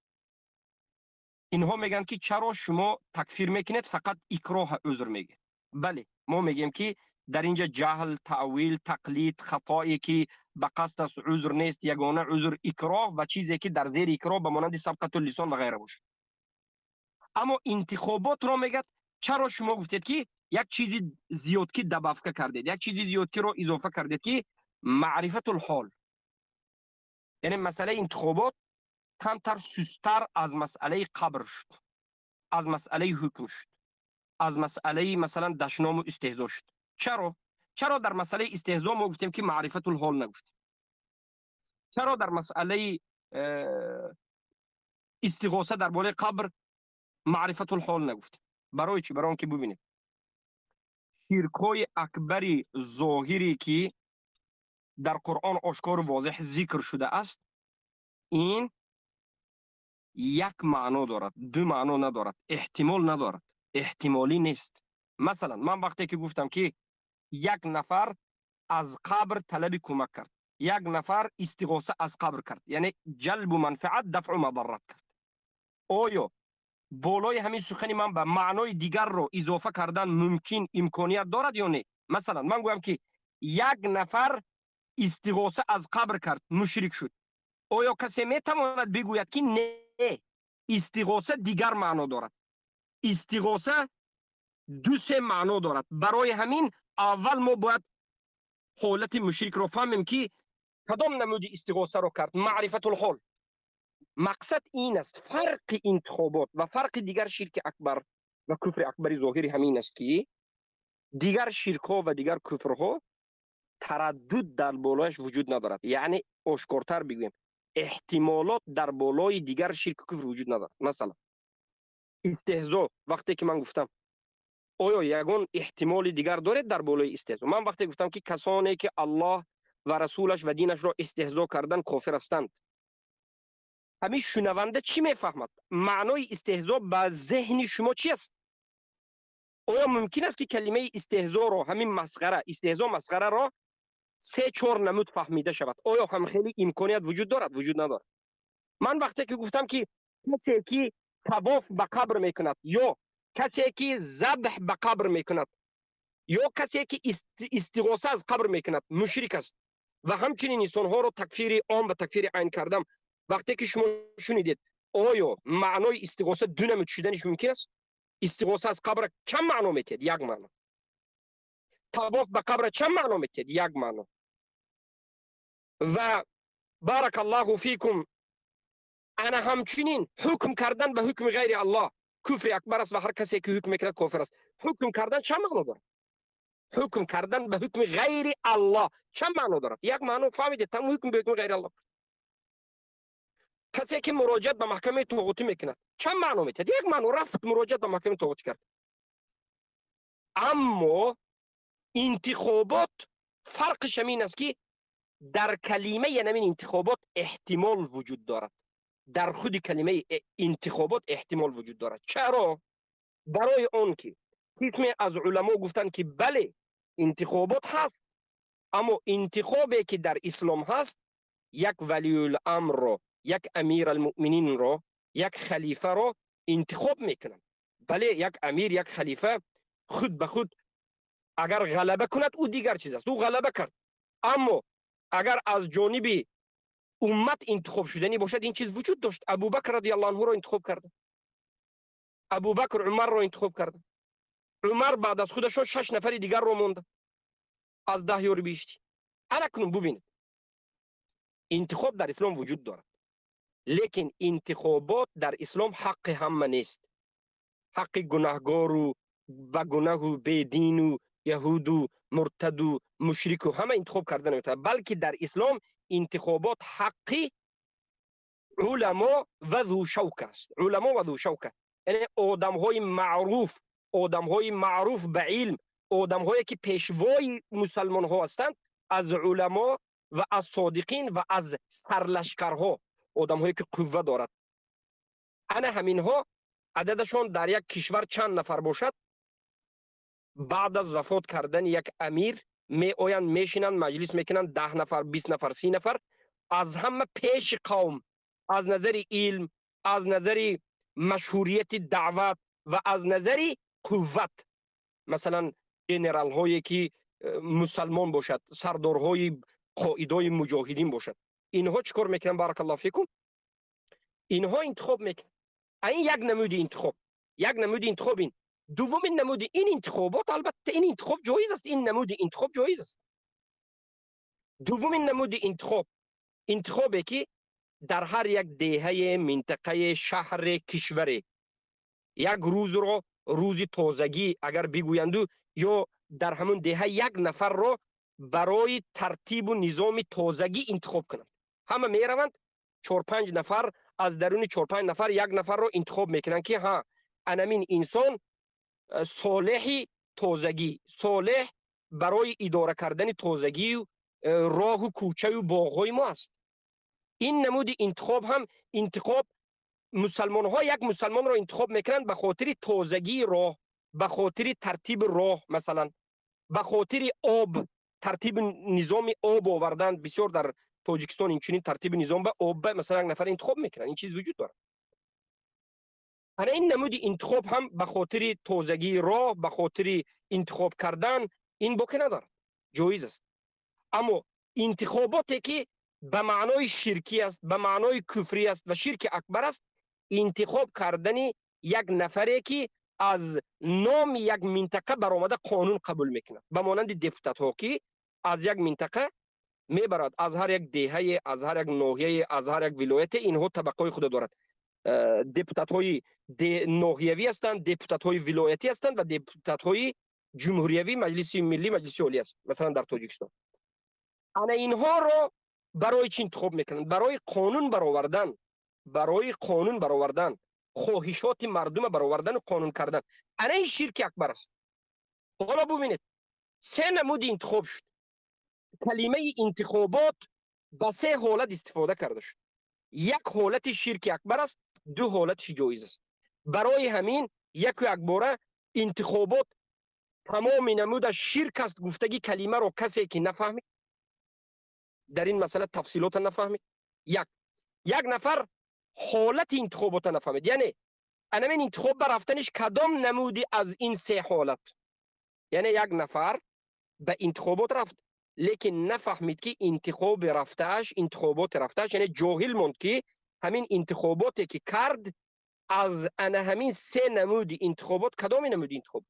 инҳо мегӯянд ки чаро шумо такфир мекунед, фақат икроҳа узр мегӯед. Бале, мо мегӯем ки дар инҷа ҷаҳл, таъвил, тақлид, хатое ки ба қасд аст узр нест, ягона узр икроҳ ва чизе ки дар зери икроҳ ба монанди сабқату лисон ва ғайра бошад. Аммо интихоботро мегӯяд, чаро шумо гуфтед ки як чизи зиёдки добавка кардед, як чизи зиёдкиро изофа кардед ки маърифатул ҳол. Яъне масъалаи интихобот камтар сустар аз масъалаи қабр шуд, аз масъалаи ҳукм шуд, аз масъалаи масалан дашному истеҳзо шуд. Чаро? Чаро дар масъалаи истеҳзо мо гуфтем ки маърифатул ҳол нагуфтем? Чаро дар масъалаи истиғоса дар бораи қабр маърифатул ҳол нагуфтем? Барои чӣ? Барои он ки бубинед, ширкҳои акбари зоҳире ки дар Қуръон ошкору возеҳ зикр шудааст, ин як маъно дорад, ду маъно надорад, эҳтимол надорад, эҳтимолӣ нест. Масалан, ман вақте ки гуфтам ки як нафар аз қабр талаби кӯмак кард, як нафар истиғоса аз қабр кард, яъне ҷалбу манфиат, дафъу мадаррат кард, оё болои ҳамин сухани ман ба маънои дигарро изофа кардан мумкин имконият дорад ё не? Масалан, ман гӯям ки як нафар истиғоса аз қабр кард, мушрик шуд, оё касе метавонад бигӯяд ки не, истиғоса дигар маъно дорад, истиғоса ду се маъно дорад? Барои ҳамин аввал мо бояд ҳолати мушрикро фаҳмем ки кадом намуди истиғосаро кард, маърифатул ҳол. Мақсад ин аст, фарқи интихобот ва фарқи дигар ширки акбар ва куфри акбари зоҳири ҳамин аст ки дигар ширкҳо ва дигар куфрҳо тараддуд дар болояш вуҷуд надорад. Яъне ошкортар бигӯем, эҳтимолот дар болои дигар ширку куфр вуҷуд надорад. Масалан, истеҳзо, вақте ки ман гуфтам, оё ягон эҳтимоли дигар доред дар болои истеҳзо? Ман вақте гуфтам ки касоне ки Аллоҳ ва расулаш ва динашро истеҳзо кардан кофир ҳастанд, ҳамин шунаванда чӣ мефаҳмад? Маънои истеҳзо ба зеҳни шумо чӣ аст? Оё мумкин аст ки калимаи истеҳзоро, ҳамин масхара, истеҳзо масхараро се чор намуд фаҳмида шавад? Оё ҳам хеле имконият вуҷуд дорад? Вуҷуд надорад. Ман вақте ки гуфтам ки касе ки тавоф ба қабр мекунад ё касе ки забҳ ба қабр мекунад ё касе ки истиғоса аз қабр мекунад мушрик аст ва ҳамчунин инсонҳоро такфири ом ва такфири айн кардам, вақте ки шумо шунидед, оё маънои истиғоса ду намуд шуданиш мумкин аст? Истиғоса аз қабр чанд маъно метиҳад? Як маъно. Тавоф ба қабр чанд маъно метиҳад? Як маъно. Ва баракаллоҳу фикум, ана ҳамчунин ҳукм кардан ба ҳукми ғайри Аллоҳ куфри акбар аст ва ҳар касе ки ҳукм мекунад кофир аст. Ҳукм кардан чанд маъно дорад? Ҳукм кардан ба ҳукми ғайри Аллоҳ чанд маъно дорад? Як маъно. Фаҳмидед? Там ҳукм ба ҳукми ғайри Аллоҳ. Касе ки муроҷиат ба маҳкамаи тоғутӣ мекунад чанд маъно метиҳад? Як маъно. Рафт муроҷиат ба маҳкамаи тоғутӣ кард. Аммо интихобот фарқиш ҳамин аст ки дар калимаи ҳамин интихобот эҳтимол вуҷуд дорад. Дар худи калимаи интихобот эҳтимол вуҷуд дорад. Чаро? Барои он ки қисме аз уламо гуфтанд ки бале, интихобот ҳаст, аммо интихобе ки дар ислом ҳаст як валиюламрро, як амиралмуъмининро, як халифаро интихоб мекунанд. Бале, як амир, як халифа худ ба худ агар ғалаба кунад, ӯ дигар чиз аст, ӯ ғалаба кард. Аммо агар аз ҷониби уммат интихоб шуданӣ бошад, ин чиз вуҷуд дошт. Абубакр радиаллоҳу анҳуро интихоб карда, Абубакр Умарро интихоб карда, Умар баъд аз худашон 6 нафари дигарро монда аз 10 ёри биҳиштӣ. Ана кунун бубинед, интихоб дар ислом вуҷуд дорад, лекин интихобот дар ислом ҳаққи ҳама нест. Ҳаққи гунаҳгору ба гунаҳу бедину яҳуду муртаду мушрику ҳама интихоб карда наметавонад, балки дар ислом интихобот ҳаққи уламо ва зушавка аст. Уламо ва зушавка, яъне одамҳои маъруф, одамҳои маъруф ба илм, одамҳое ки пешвои мусалмонҳо ҳастанд, аз уламо ва аз содиқин ва аз сарлашкарҳо, одамҳое ки қувва дорад. Ана ҳаминҳо ададашон дар як кишвар чанд нафар бошад, баъд аз вафот кардани як амир меоянд, мешинанд, маҷлис мекунанд, 10 нафар, 20 нафар, 30 нафар, Аз ҳама пеши қавм аз назари илм, аз назари машҳурияти даъват ва аз назари қувват, масалан генералҳое ки мусалмон бошад, сардорҳои қоидои муҷоҳидин бошад, инҳо чӣ кор мекунанд? Баракаллоҳу фикум, инҳо интихоб мекунанд. Ин як намуди интихоб, як намуди интихоб. Ин дуввумин намуди ин интихобот, албатта ин интихоб ҷоиз аст, ин намуди интихоб ҷоиз аст. Дуввумин намуди интихоб, интихобе ки дар ҳар як деҳае, минтақае, шаҳре, кишваре як рӯзро рӯзи тозагӣ агар бигӯянду, ё дар ҳамон деҳа як нафарро барои тартибу низоми тозагӣ интихоб кунанд. Ҳама мераванд, 4-5 нафар, аз даруни 4-5 нафар як нафарро интихоб мекунанд, ки ҳа, анамин инсон солеҳи тозагӣ, солеҳ барои идора кардани тозагию роҳу кӯчаю боғҳои мо аст. Ин намуди интихоб ҳам интихоб, мусалмонҳо як мусалмонро интихоб мекунанд ба хотири тозагии роҳ, ба хотири тартиби роҳ, масалан ба хотири об, тартиби низоми об овардан. Бисёр дар Тоҷикистон инчунин тартиби низом ба об, масалан як нафар интихоб мекунанд, ин чиз вуҷуд дорад. Ана ин намуди интихоб ҳам ба хотири тозагии роҳ, ба хотири интихоб кардан, ин боке надорад, ҷоиз аст. Аммо интихоботе ки ба маънои ширкӣ аст, ба маънои куфрӣ аст ва ширки акбар аст, интихоб кардани як нафаре ки аз номи як минтақа баромада қонун қабул мекунад, ба монанди депутатҳо ки аз як минтақа мебарад, аз ҳар як деҳае, аз ҳар як ноҳияе, аз ҳар як вилояте, инҳо табақаҳои худо дорад. Депутатҳои ноҳиявӣ ҳастанд, депутатҳои вилоятӣ ҳастанд ва депутатҳои ҷумҳуриявӣ, Маҷлиси миллӣ, Маҷлиси олӣ аст, масалан дар Тоҷикистон. Ана инҳоро барои чӣ интихоб мекунанд? Барои қонун баровардан, барои қонун баровардан, хоҳишоти мардума баровардану қонун кардан. Ана ин ширки акбар аст. Ҳоло бубинед, се намуди интихоб шуд. Калимаи интихобот ба се ҳолат истифода карда шуд. Як ҳолати ширки акбар аст, ду ҳолатиш ҷоиз аст. Барои ҳамин яку якбора интихобот тамоми намуда ширк аст гуфтагӣ калимаро касе ки нафаҳмид, дар ин масъала тафсилота нафаҳмид, як нафар ҳолати интихобота нафаҳмид, яъне анамин интихоб ба рафтаниш кадом намуди аз ин се ҳолат, яъне як нафар ба интихобот рафт, лекин нафаҳмид ки интихоби рафтааш, интихоботи рафтааш, яъне ҷоҳил монд ки ҳамин интихоботе ки кард аз ана ҳамин се намуди интихобот кадоми намуди интихоб?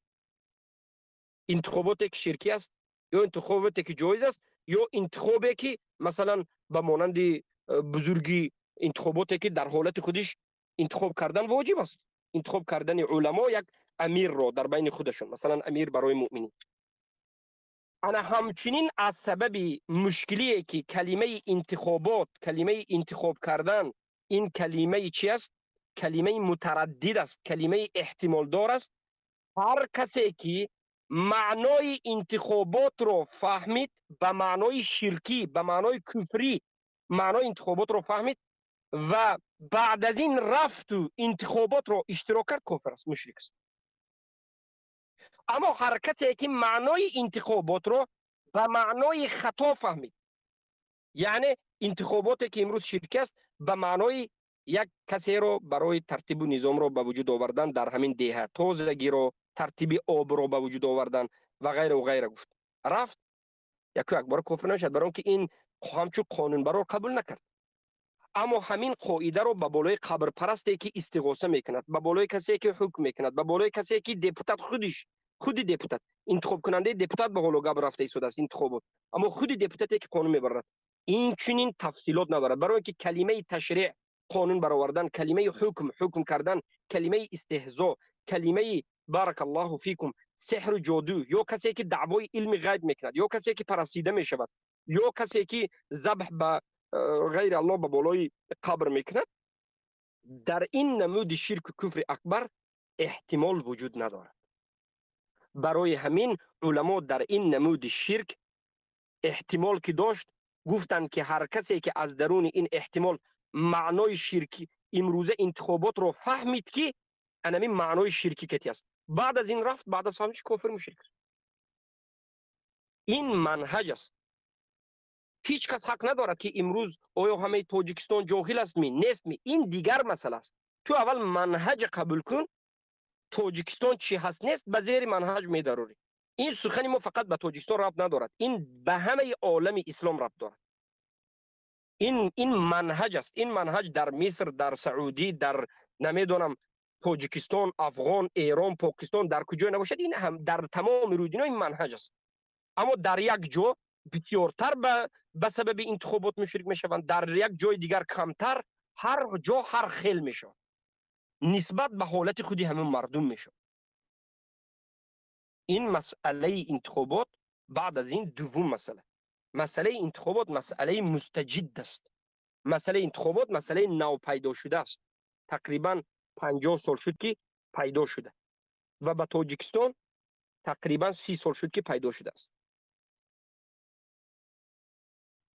Интихоботе ки ширкӣ аст, ё интихоботе ки ҷоиз аст, ё интихобе ки масалан ба монанди бузурги интихоботе ки дар ҳолати худиш интихоб кардан воҷиб аст, интихоб кардани уламо як амирро дар байни худашон, масалан амир барои муъминин. Ана ҳамчунин аз сабаби мушкилие ки калимаи интихобот, калимаи интихоб кардан, ин калимаи чи аст? Калимаи мутараддид аст, калимаи эҳтимолдор аст. Ҳар касе ки маънои интихоботро фаҳмид ба маънои ширкӣ, ба маънои куфрӣ, маънои интихоботро фаҳмид ва баъд аз ин рафту интихоботро иштирок кард, кофир аст, мушрик аст. Аммо ҳар касе ки маънои интихоботро ба маънои хато фаҳмид, яъне интихоботе ки имрӯз ширкӣ аст ба маънои як касеро барои тартибу низомро ба вуҷуд овардан дар ҳамин деҳа, тозагиро, тартиби обро ба вуҷуд овардан ва ғайра ва ғайра гуфт, рафт, яку якбора кофир намешавад, барои он ки ин ҳамчун қонунбарор қабул накард. Аммо ҳамин қоидаро ба болои қабрпарасте ки истиғоса мекунад, ба болои касе ки ҳукм мекунад, ба болои касе ки депутат худиш, худи депутат, интихобкунандаи депутат ба ҳоло гап рафта истодааст интихобот, аммо худи депутате ки қонун мебарад, ин чунин тафсилот надорад, барои он ки калимаи ташриъ, қонун баровардан, калимаи ҳукм, ҳукм кардан, калимаи истеҳзо, калимаи баракаллоҳу фикум, сеҳру ҷоду, ё касе ки даъвои илми ғайб мекунад, ё касе ки парастида мешавад, ё касе ки забҳ ба ғайри Аллоҳ ба болои қабр мекунад, дар ин намуди ширку куфри акбар эҳтимол вуҷуд надорад. Барои ҳамин уламо дар ин намуди ширк эҳтимол ки дошт, гуфтанд ки ҳар касе ки аз даруни ин эҳтимол маънои ширки имрӯза интихоботро фаҳмид ки анамин маънои ширкӣ кати аст, баъд аз ин рафт, баъд аз фаҳмиш кофир мушрик аст. Ин манҳаҷ аст. Ҳеҷ кас ҳақ надорад, ки имрӯз оё ҳамаи Тоҷикистон ҷоҳил аст ми, нест ми, ин дигар масъала аст. Ту аввал манҳаҷ қабул кун, Тоҷикистон чӣ ҳаст нест, ба зери манҳаҷ медарорӣ. Ин сухани мо фақат ба Тоҷикистон рабт надорад, ин ба ҳамаи олами ислом рабт дорад. Ин манҳаҷ аст. Ин манҳаҷ дар Миср, дар Саудӣ, дар намедонам Тоҷикистон, Афғон, Эрон, Покистон, дар куҷое набошад, ин ҳам дар тамоми рӯи дунё ин манҳаҷ аст. Аммо дар як ҷо бисёртар ба сабаби интихобот мушрик мешаванд, дар як ҷои дигар камтар, ҳар ҷо ҳар хел мешавад. Нисбат ба ҳолати худи ҳамин мардум мешавад. Ин масъалаи интихобот. Баъд аз ин дуввум масъала. Масъалаи интихобот масъалаи мустаҷид аст. Масъалаи интихобот масъалаи навпайдо шуда аст. Тақрибан 50 сол шуд, ки пайдо шуда. Ва ба Тоҷикистон тақрибан 30 сол шуд, ки пайдо шудааст.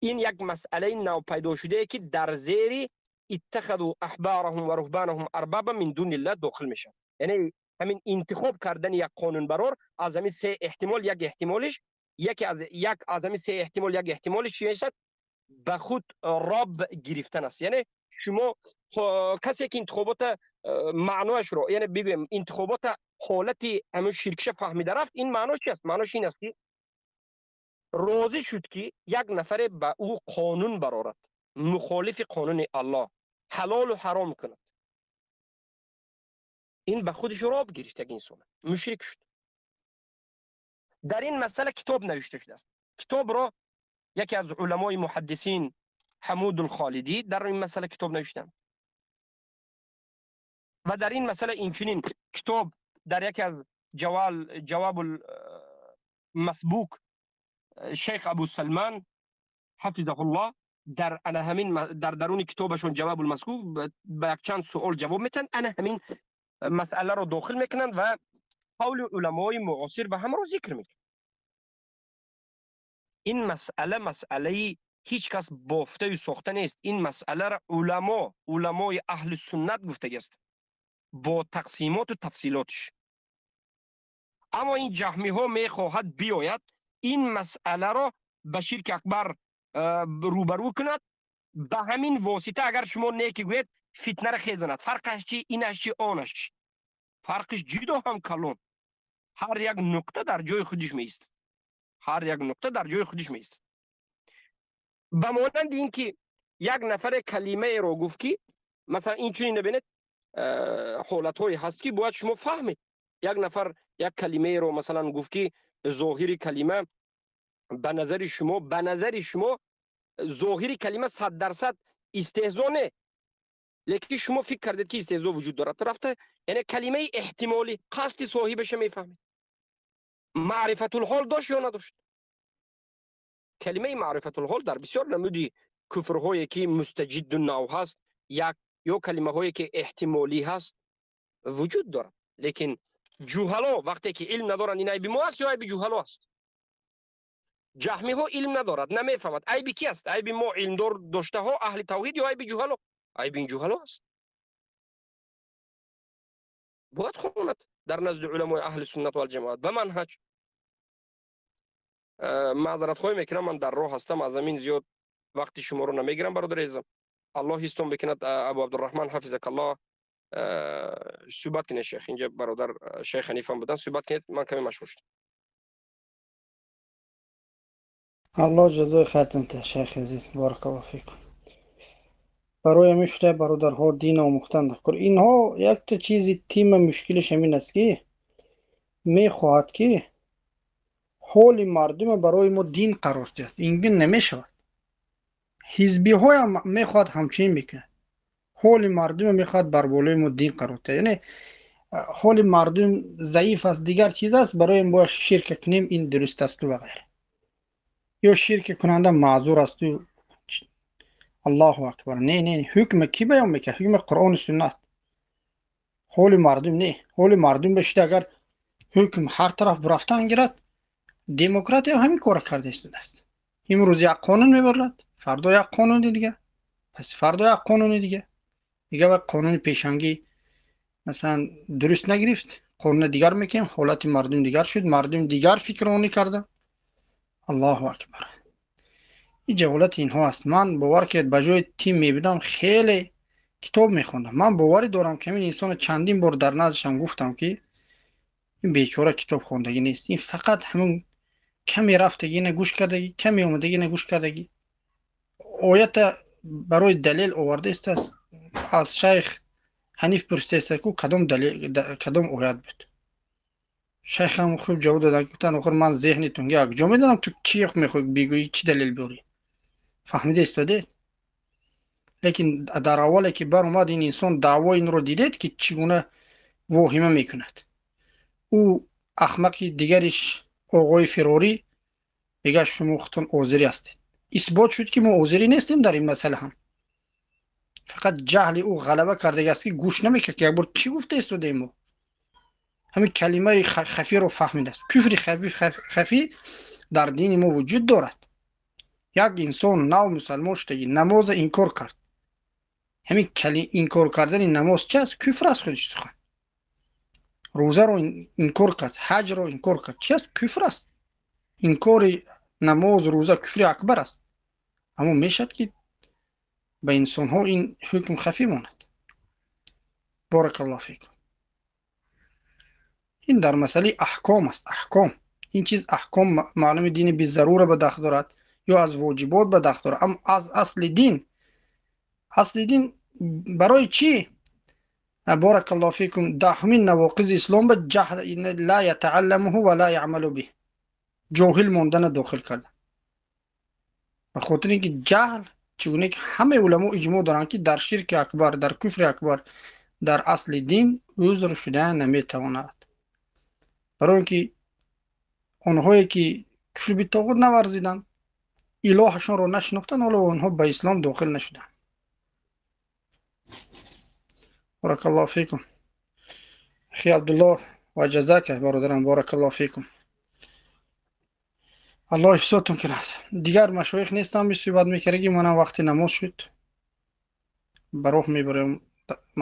Ин як масъалаи навпайдо шудае, ки дар зери иттахаду аҳбараҳум ва руҳбанаҳум арбаба мин дунилла дохил мешавад. Яъне ҳамин интихоб кардани як қонунбарор аз ҳамин се эҳтимол як эҳтимолиш, яке аз як аз ҳамин се эҳтимол як эҳтимолиш чӣ мешавад? Ба худ роб гирифтан аст. Яъне шумо касе ки интихобота маънояшро, яъне бигӯем интихобота ҳолати ҳамин ширкиша фаҳмида рафт, ин маънош чи аст? Маънош ин аст, ки розӣ шуд, ки як нафаре ба ӯ қонун барорад, мухолифи қонуни Аллоҳ, ҳалолу ҳаром кунад. Ин ба худаш роб гирифт як инсон, мушрик шуд. Дар ин масъала китоб навишта шудааст. Китобро яке аз уламои муҳаддисин Ҳамудулхолидӣ дар ин масъала китоб навиштанд. Ва дар ин масъала инчунин китоб дар яке аз ҷавобул масбук шайх Абу Салман ҳафизаҳуллоҳ дар ана ҳамин дар даруни китобашон ҷавобул масбук ба якчанд суол ҷавоб метиҳанд, ана ҳамин масъаларо дохил мекунанд ва қавли уламои муосир ба ҳамро зикр мекунанд. Ин масъала масъалаи ҳеҷ кас бофтаю сохта нест. Ин масъаларо уламои аҳли суннат гуфтагиаст бо тақсимоту тафсилотш. Аммо ин ҷаҳмиҳо мехоҳад биёяд ин масъаларо ба ширки акбар рӯбарӯ кунад. Ба ҳамин восита агар шумо неки гӯед, фитнаро хезонад. Фарқаш чи, инаш чи, онаш чи? Фарқиш ҷудо ҳам калон. Ҳар як нуқта дар ҷои худиш меистад. Ҳар як нуқта дар ҷои худиш меистад. Ба монанди ин ки як нафаре калимаеро гуфт, ки масалан ин чунин набинед, ҳолатҳое ҳаст, ки бояд шумо фаҳмед. Як нафар як калимаеро масалан гуфт, ки зоҳири калима ба назари шумо, ба назари шумо зоҳири калима 100% истеҳзо не, лекин шумо фикр кардед, ки истеҳзо вуҷуд дорад. Рафта, яъне калимаи эҳтимолӣ қасди соҳибаша мефаҳмед. Маърифатулҳол дошт ё надошт? Калимаи маърифатулҳол дар бисёр намуди куфрҳое, ки мустаҷидду нав ҳаст, як ё калимаҳое, ки эҳтимолӣ ҳаст, вуҷуд дорад. Лекин ҷуҳало вақте ки илм надоранд, ин айби мо аст ё айби ҷуҳало аст? Ҷаҳмиҳо илм надорад, намефаҳмад. Айби ки аст? Айби мо илмдор доштаҳо, аҳли тавҳид, ё айби ҷуҳало? Айби ин ҷуҳало аст. Бояд хонад дар назди уламои аҳли суннат валҷамоат ба манҳаҷ. Маъзаратхоҳӣ мекунам, ман дар роҳ ҳастам, аз ҳамин зиёд вақти шуморо намегирам, бародари азизам. Аллоҳ ҳистон бикунад. Абу Абдурраҳман ҳафизакаллоҳ, суҳбат кунед шейх. Инҷа бародар шейх Ҳанифам буданд, суҳбат кунед, ман каме машғул шудам.
Аллоҳ ҷазои хайртон диҳад, шайхи азиз, баракаллоҳу фикум. Барои ҳамин шуда бародарҳо дин омӯхтан даркор. Инҳо якта чизи тима мушкилиш ҳамин аст, ки мехоҳад, ки ҳоли мардума барои мо дин қарор диҳад. Ингин намешавад. Ҳизбиҳоям мехоҳад ҳамчунин мекунад. Ҳоли мардума мехоҳад бар болои мо дин қарор диҳад. Яъне ҳоли мардум заиф аст, дигар чиз аст, барои бояд ширка кунем, ин дуруст асту ва ғайра. Ё ширки кунанда маъзур асту. Аллоҳу акбар. Не, не, ҳукма кӣ баён мекунад? Ҳукми Қуръону суннат. Ҳоли мардум не. Ҳоли мардум бешуда агар ҳукм ҳар тараф бурафтан гирад, демократия ҳамин корро карда истодааст. Имрӯз як қонун мебарад, фардо як қонуни дига, пас фардо як қонуни дига. Дига ва қонуни пешангӣ масалан дуруст нагирифт, қонуни дигар мекунем, ҳолати мардум дигар шуд, мардум дигар фикронӣ карданд. Аллоҳу акбар. Ин ҷаҳолати инҳо аст. Ман бовар кунед, ба ҷои тим мебудам, хеле китоб мехондам. Ман боварӣ дорам, ки ҳамин инсона чандин бор дар наздишам гуфтам, ки ин бечора китоб хондагӣ нест. Ин фақат ҳамун каме рафтагӣ ина гӯш кардагӣ, каме омадагӣ ина гӯш кардагӣ. Оята барои далел овардаистааст. Аз шайх Ҳаниф пурсидаистааст, ку кадом далел, кадом оят буд. Шайхам хуб ҷавоб доданд, гуфтанд, охир ман зеҳни тунги як ҷо медонам, ту чӣ мехоҳӣ бигӯӣ, чӣ далел биёрӣ. Фаҳмида истодед? Лекин дар аввале ки баромад ин инсон даъвои инро дидед, ки чӣ гуна воҳима мекунад. Ӯ ахмақи дигариш оғои фирорӣ мегӯяд, шумо худтон озирӣ ҳастед. Исбот шуд, ки мо озирӣ нестем дар ин масъала ҳам. Фақат ҷаҳли ӯ ғалаба кардагиаст, ки гӯш намекард, ки як бор чӣ гуфта истодаем мо. Ҳамин калимаи хафиро фаҳмидааст. Куфри хафӣ дар дини мо вуҷуд дорад. Як инсон нав мусалмон шудагӣ намоза инкор кард. Ҳамин инкор кардани намоз чи аст? Куфр аст худиш сухан. Рӯзаро инкор кард, ҳаҷро инкор кард. Чи аст? Куфр аст. Инкори намоз, рӯза куфри акбар аст. Аммо мешавад, ки ба инсонҳо ин ҳукм хафӣ монад. Боракаллоҳу фикум. Ин дар масъалаи аҳком аст. Аҳком. Ин чиз аҳком маълуми дини безарура ба дахл дорад ё аз воҷибот ба дахл дорад. Аммо аз асли дин, асли дин барои чӣ? Боракаллоҳу фикум, даҳумин навоқизи ислом ба ҷаҳл ла ятаалламуҳу ва ла яъмалу биҳ, ҷоҳил мондана дохил карда. Ба хотири ин ки ҷаҳл, чӣ гуна ки ҳамаи уламо иҷмоъ доранд, ки дар ширки акбар, дар куфри акбар, дар асли дин узр шуда наметавонад. Барои ин ки онҳое ки куфри битоғут наварзиданд, илоҳашонро нашинохтанд, ҳоло онҳо ба ислом дохил нашуданд. Баракаллоҳу фикум. Ахи Абдуллоҳ ва ҷазака, бародарам, баракаллоҳу фикум. Аллоҳ ҳифзотон кунад. Дигар машоих нестам, суҳбат мекардагӣ, манам вақти намоз шуд. Ба роҳ мебарем,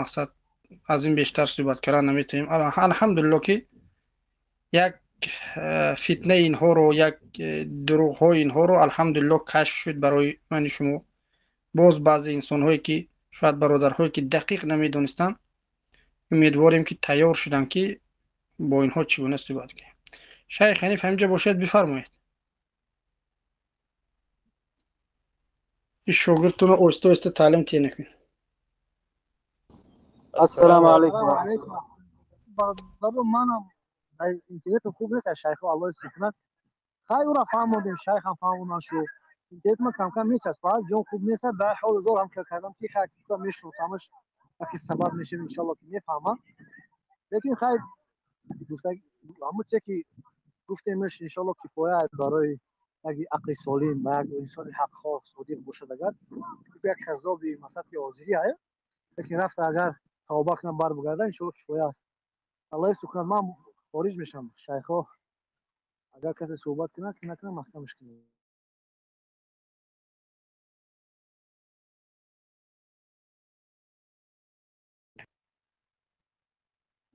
мақсад аз ин бештар суҳбат кардан наметавонем. Алҳамдулиллоҳ, ки як фитнаи инҳоро, як дурӯғҳои инҳоро алҳамдулиллоҳ кашф шуд барои мани шумо. Боз баъзе инсонҳое ки шояд бародарҳое ки дақиқ намедонистанд, умедворем, ки тайёр шуданд, ки бо инҳо чӣ гуна суҳбат кунем. Шайх Ҳаниф ҳаминҷа бошад, бифармоед. Ин шогирдтонро оҳиста оҳиста таълим тиҳед.
Ассалому алайкум. Бародаро, манам интернет хуб нест, шайхо Аллоҳ ҳифз кунад. Хай, ӯра фаҳмондем, шайхам фаҳмондан шуд. Интернет ман кам-кам мечаспад, ҷон хуб нест, дар ҳоли зор ҳам кардам, ки хай мешиносамаш, вақти сабаб мешавем, иншаллоҳ, ки мефаҳмам. Лекин хай, ҳамун чизе ки гуфтемш, иншаллоҳ, кифоя барои як ақли солим ва як инсони ҳақхоҳ содиқ бошад. Агар як каззоби масалан ки ҳозирӣ ая, лекин рафта агар тавба кунам, барбигарда, иншаллоҳ, кифоя аст. Аллоҳ ҳифз кунад. Ман хориҷ мешавам, шайхҳо агар касе суҳбат кунад, ки накунад, маҳкамаш кунед.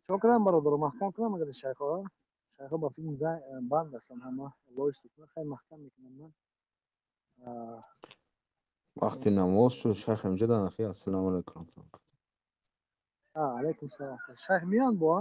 Чикор кунам, бародаро, маҳкам кунам? Агар шайхҳо, шайхҳо ба фикрам банд ҳастанд ҳама. Аллоҳ ҳифз кунад. Хай, маҳкам мекунам ман.
Вақти намоз шуд, шайх инҷа дан, ахи. Ассалому алайкум.
Алайкум салом. Шайх меянд бо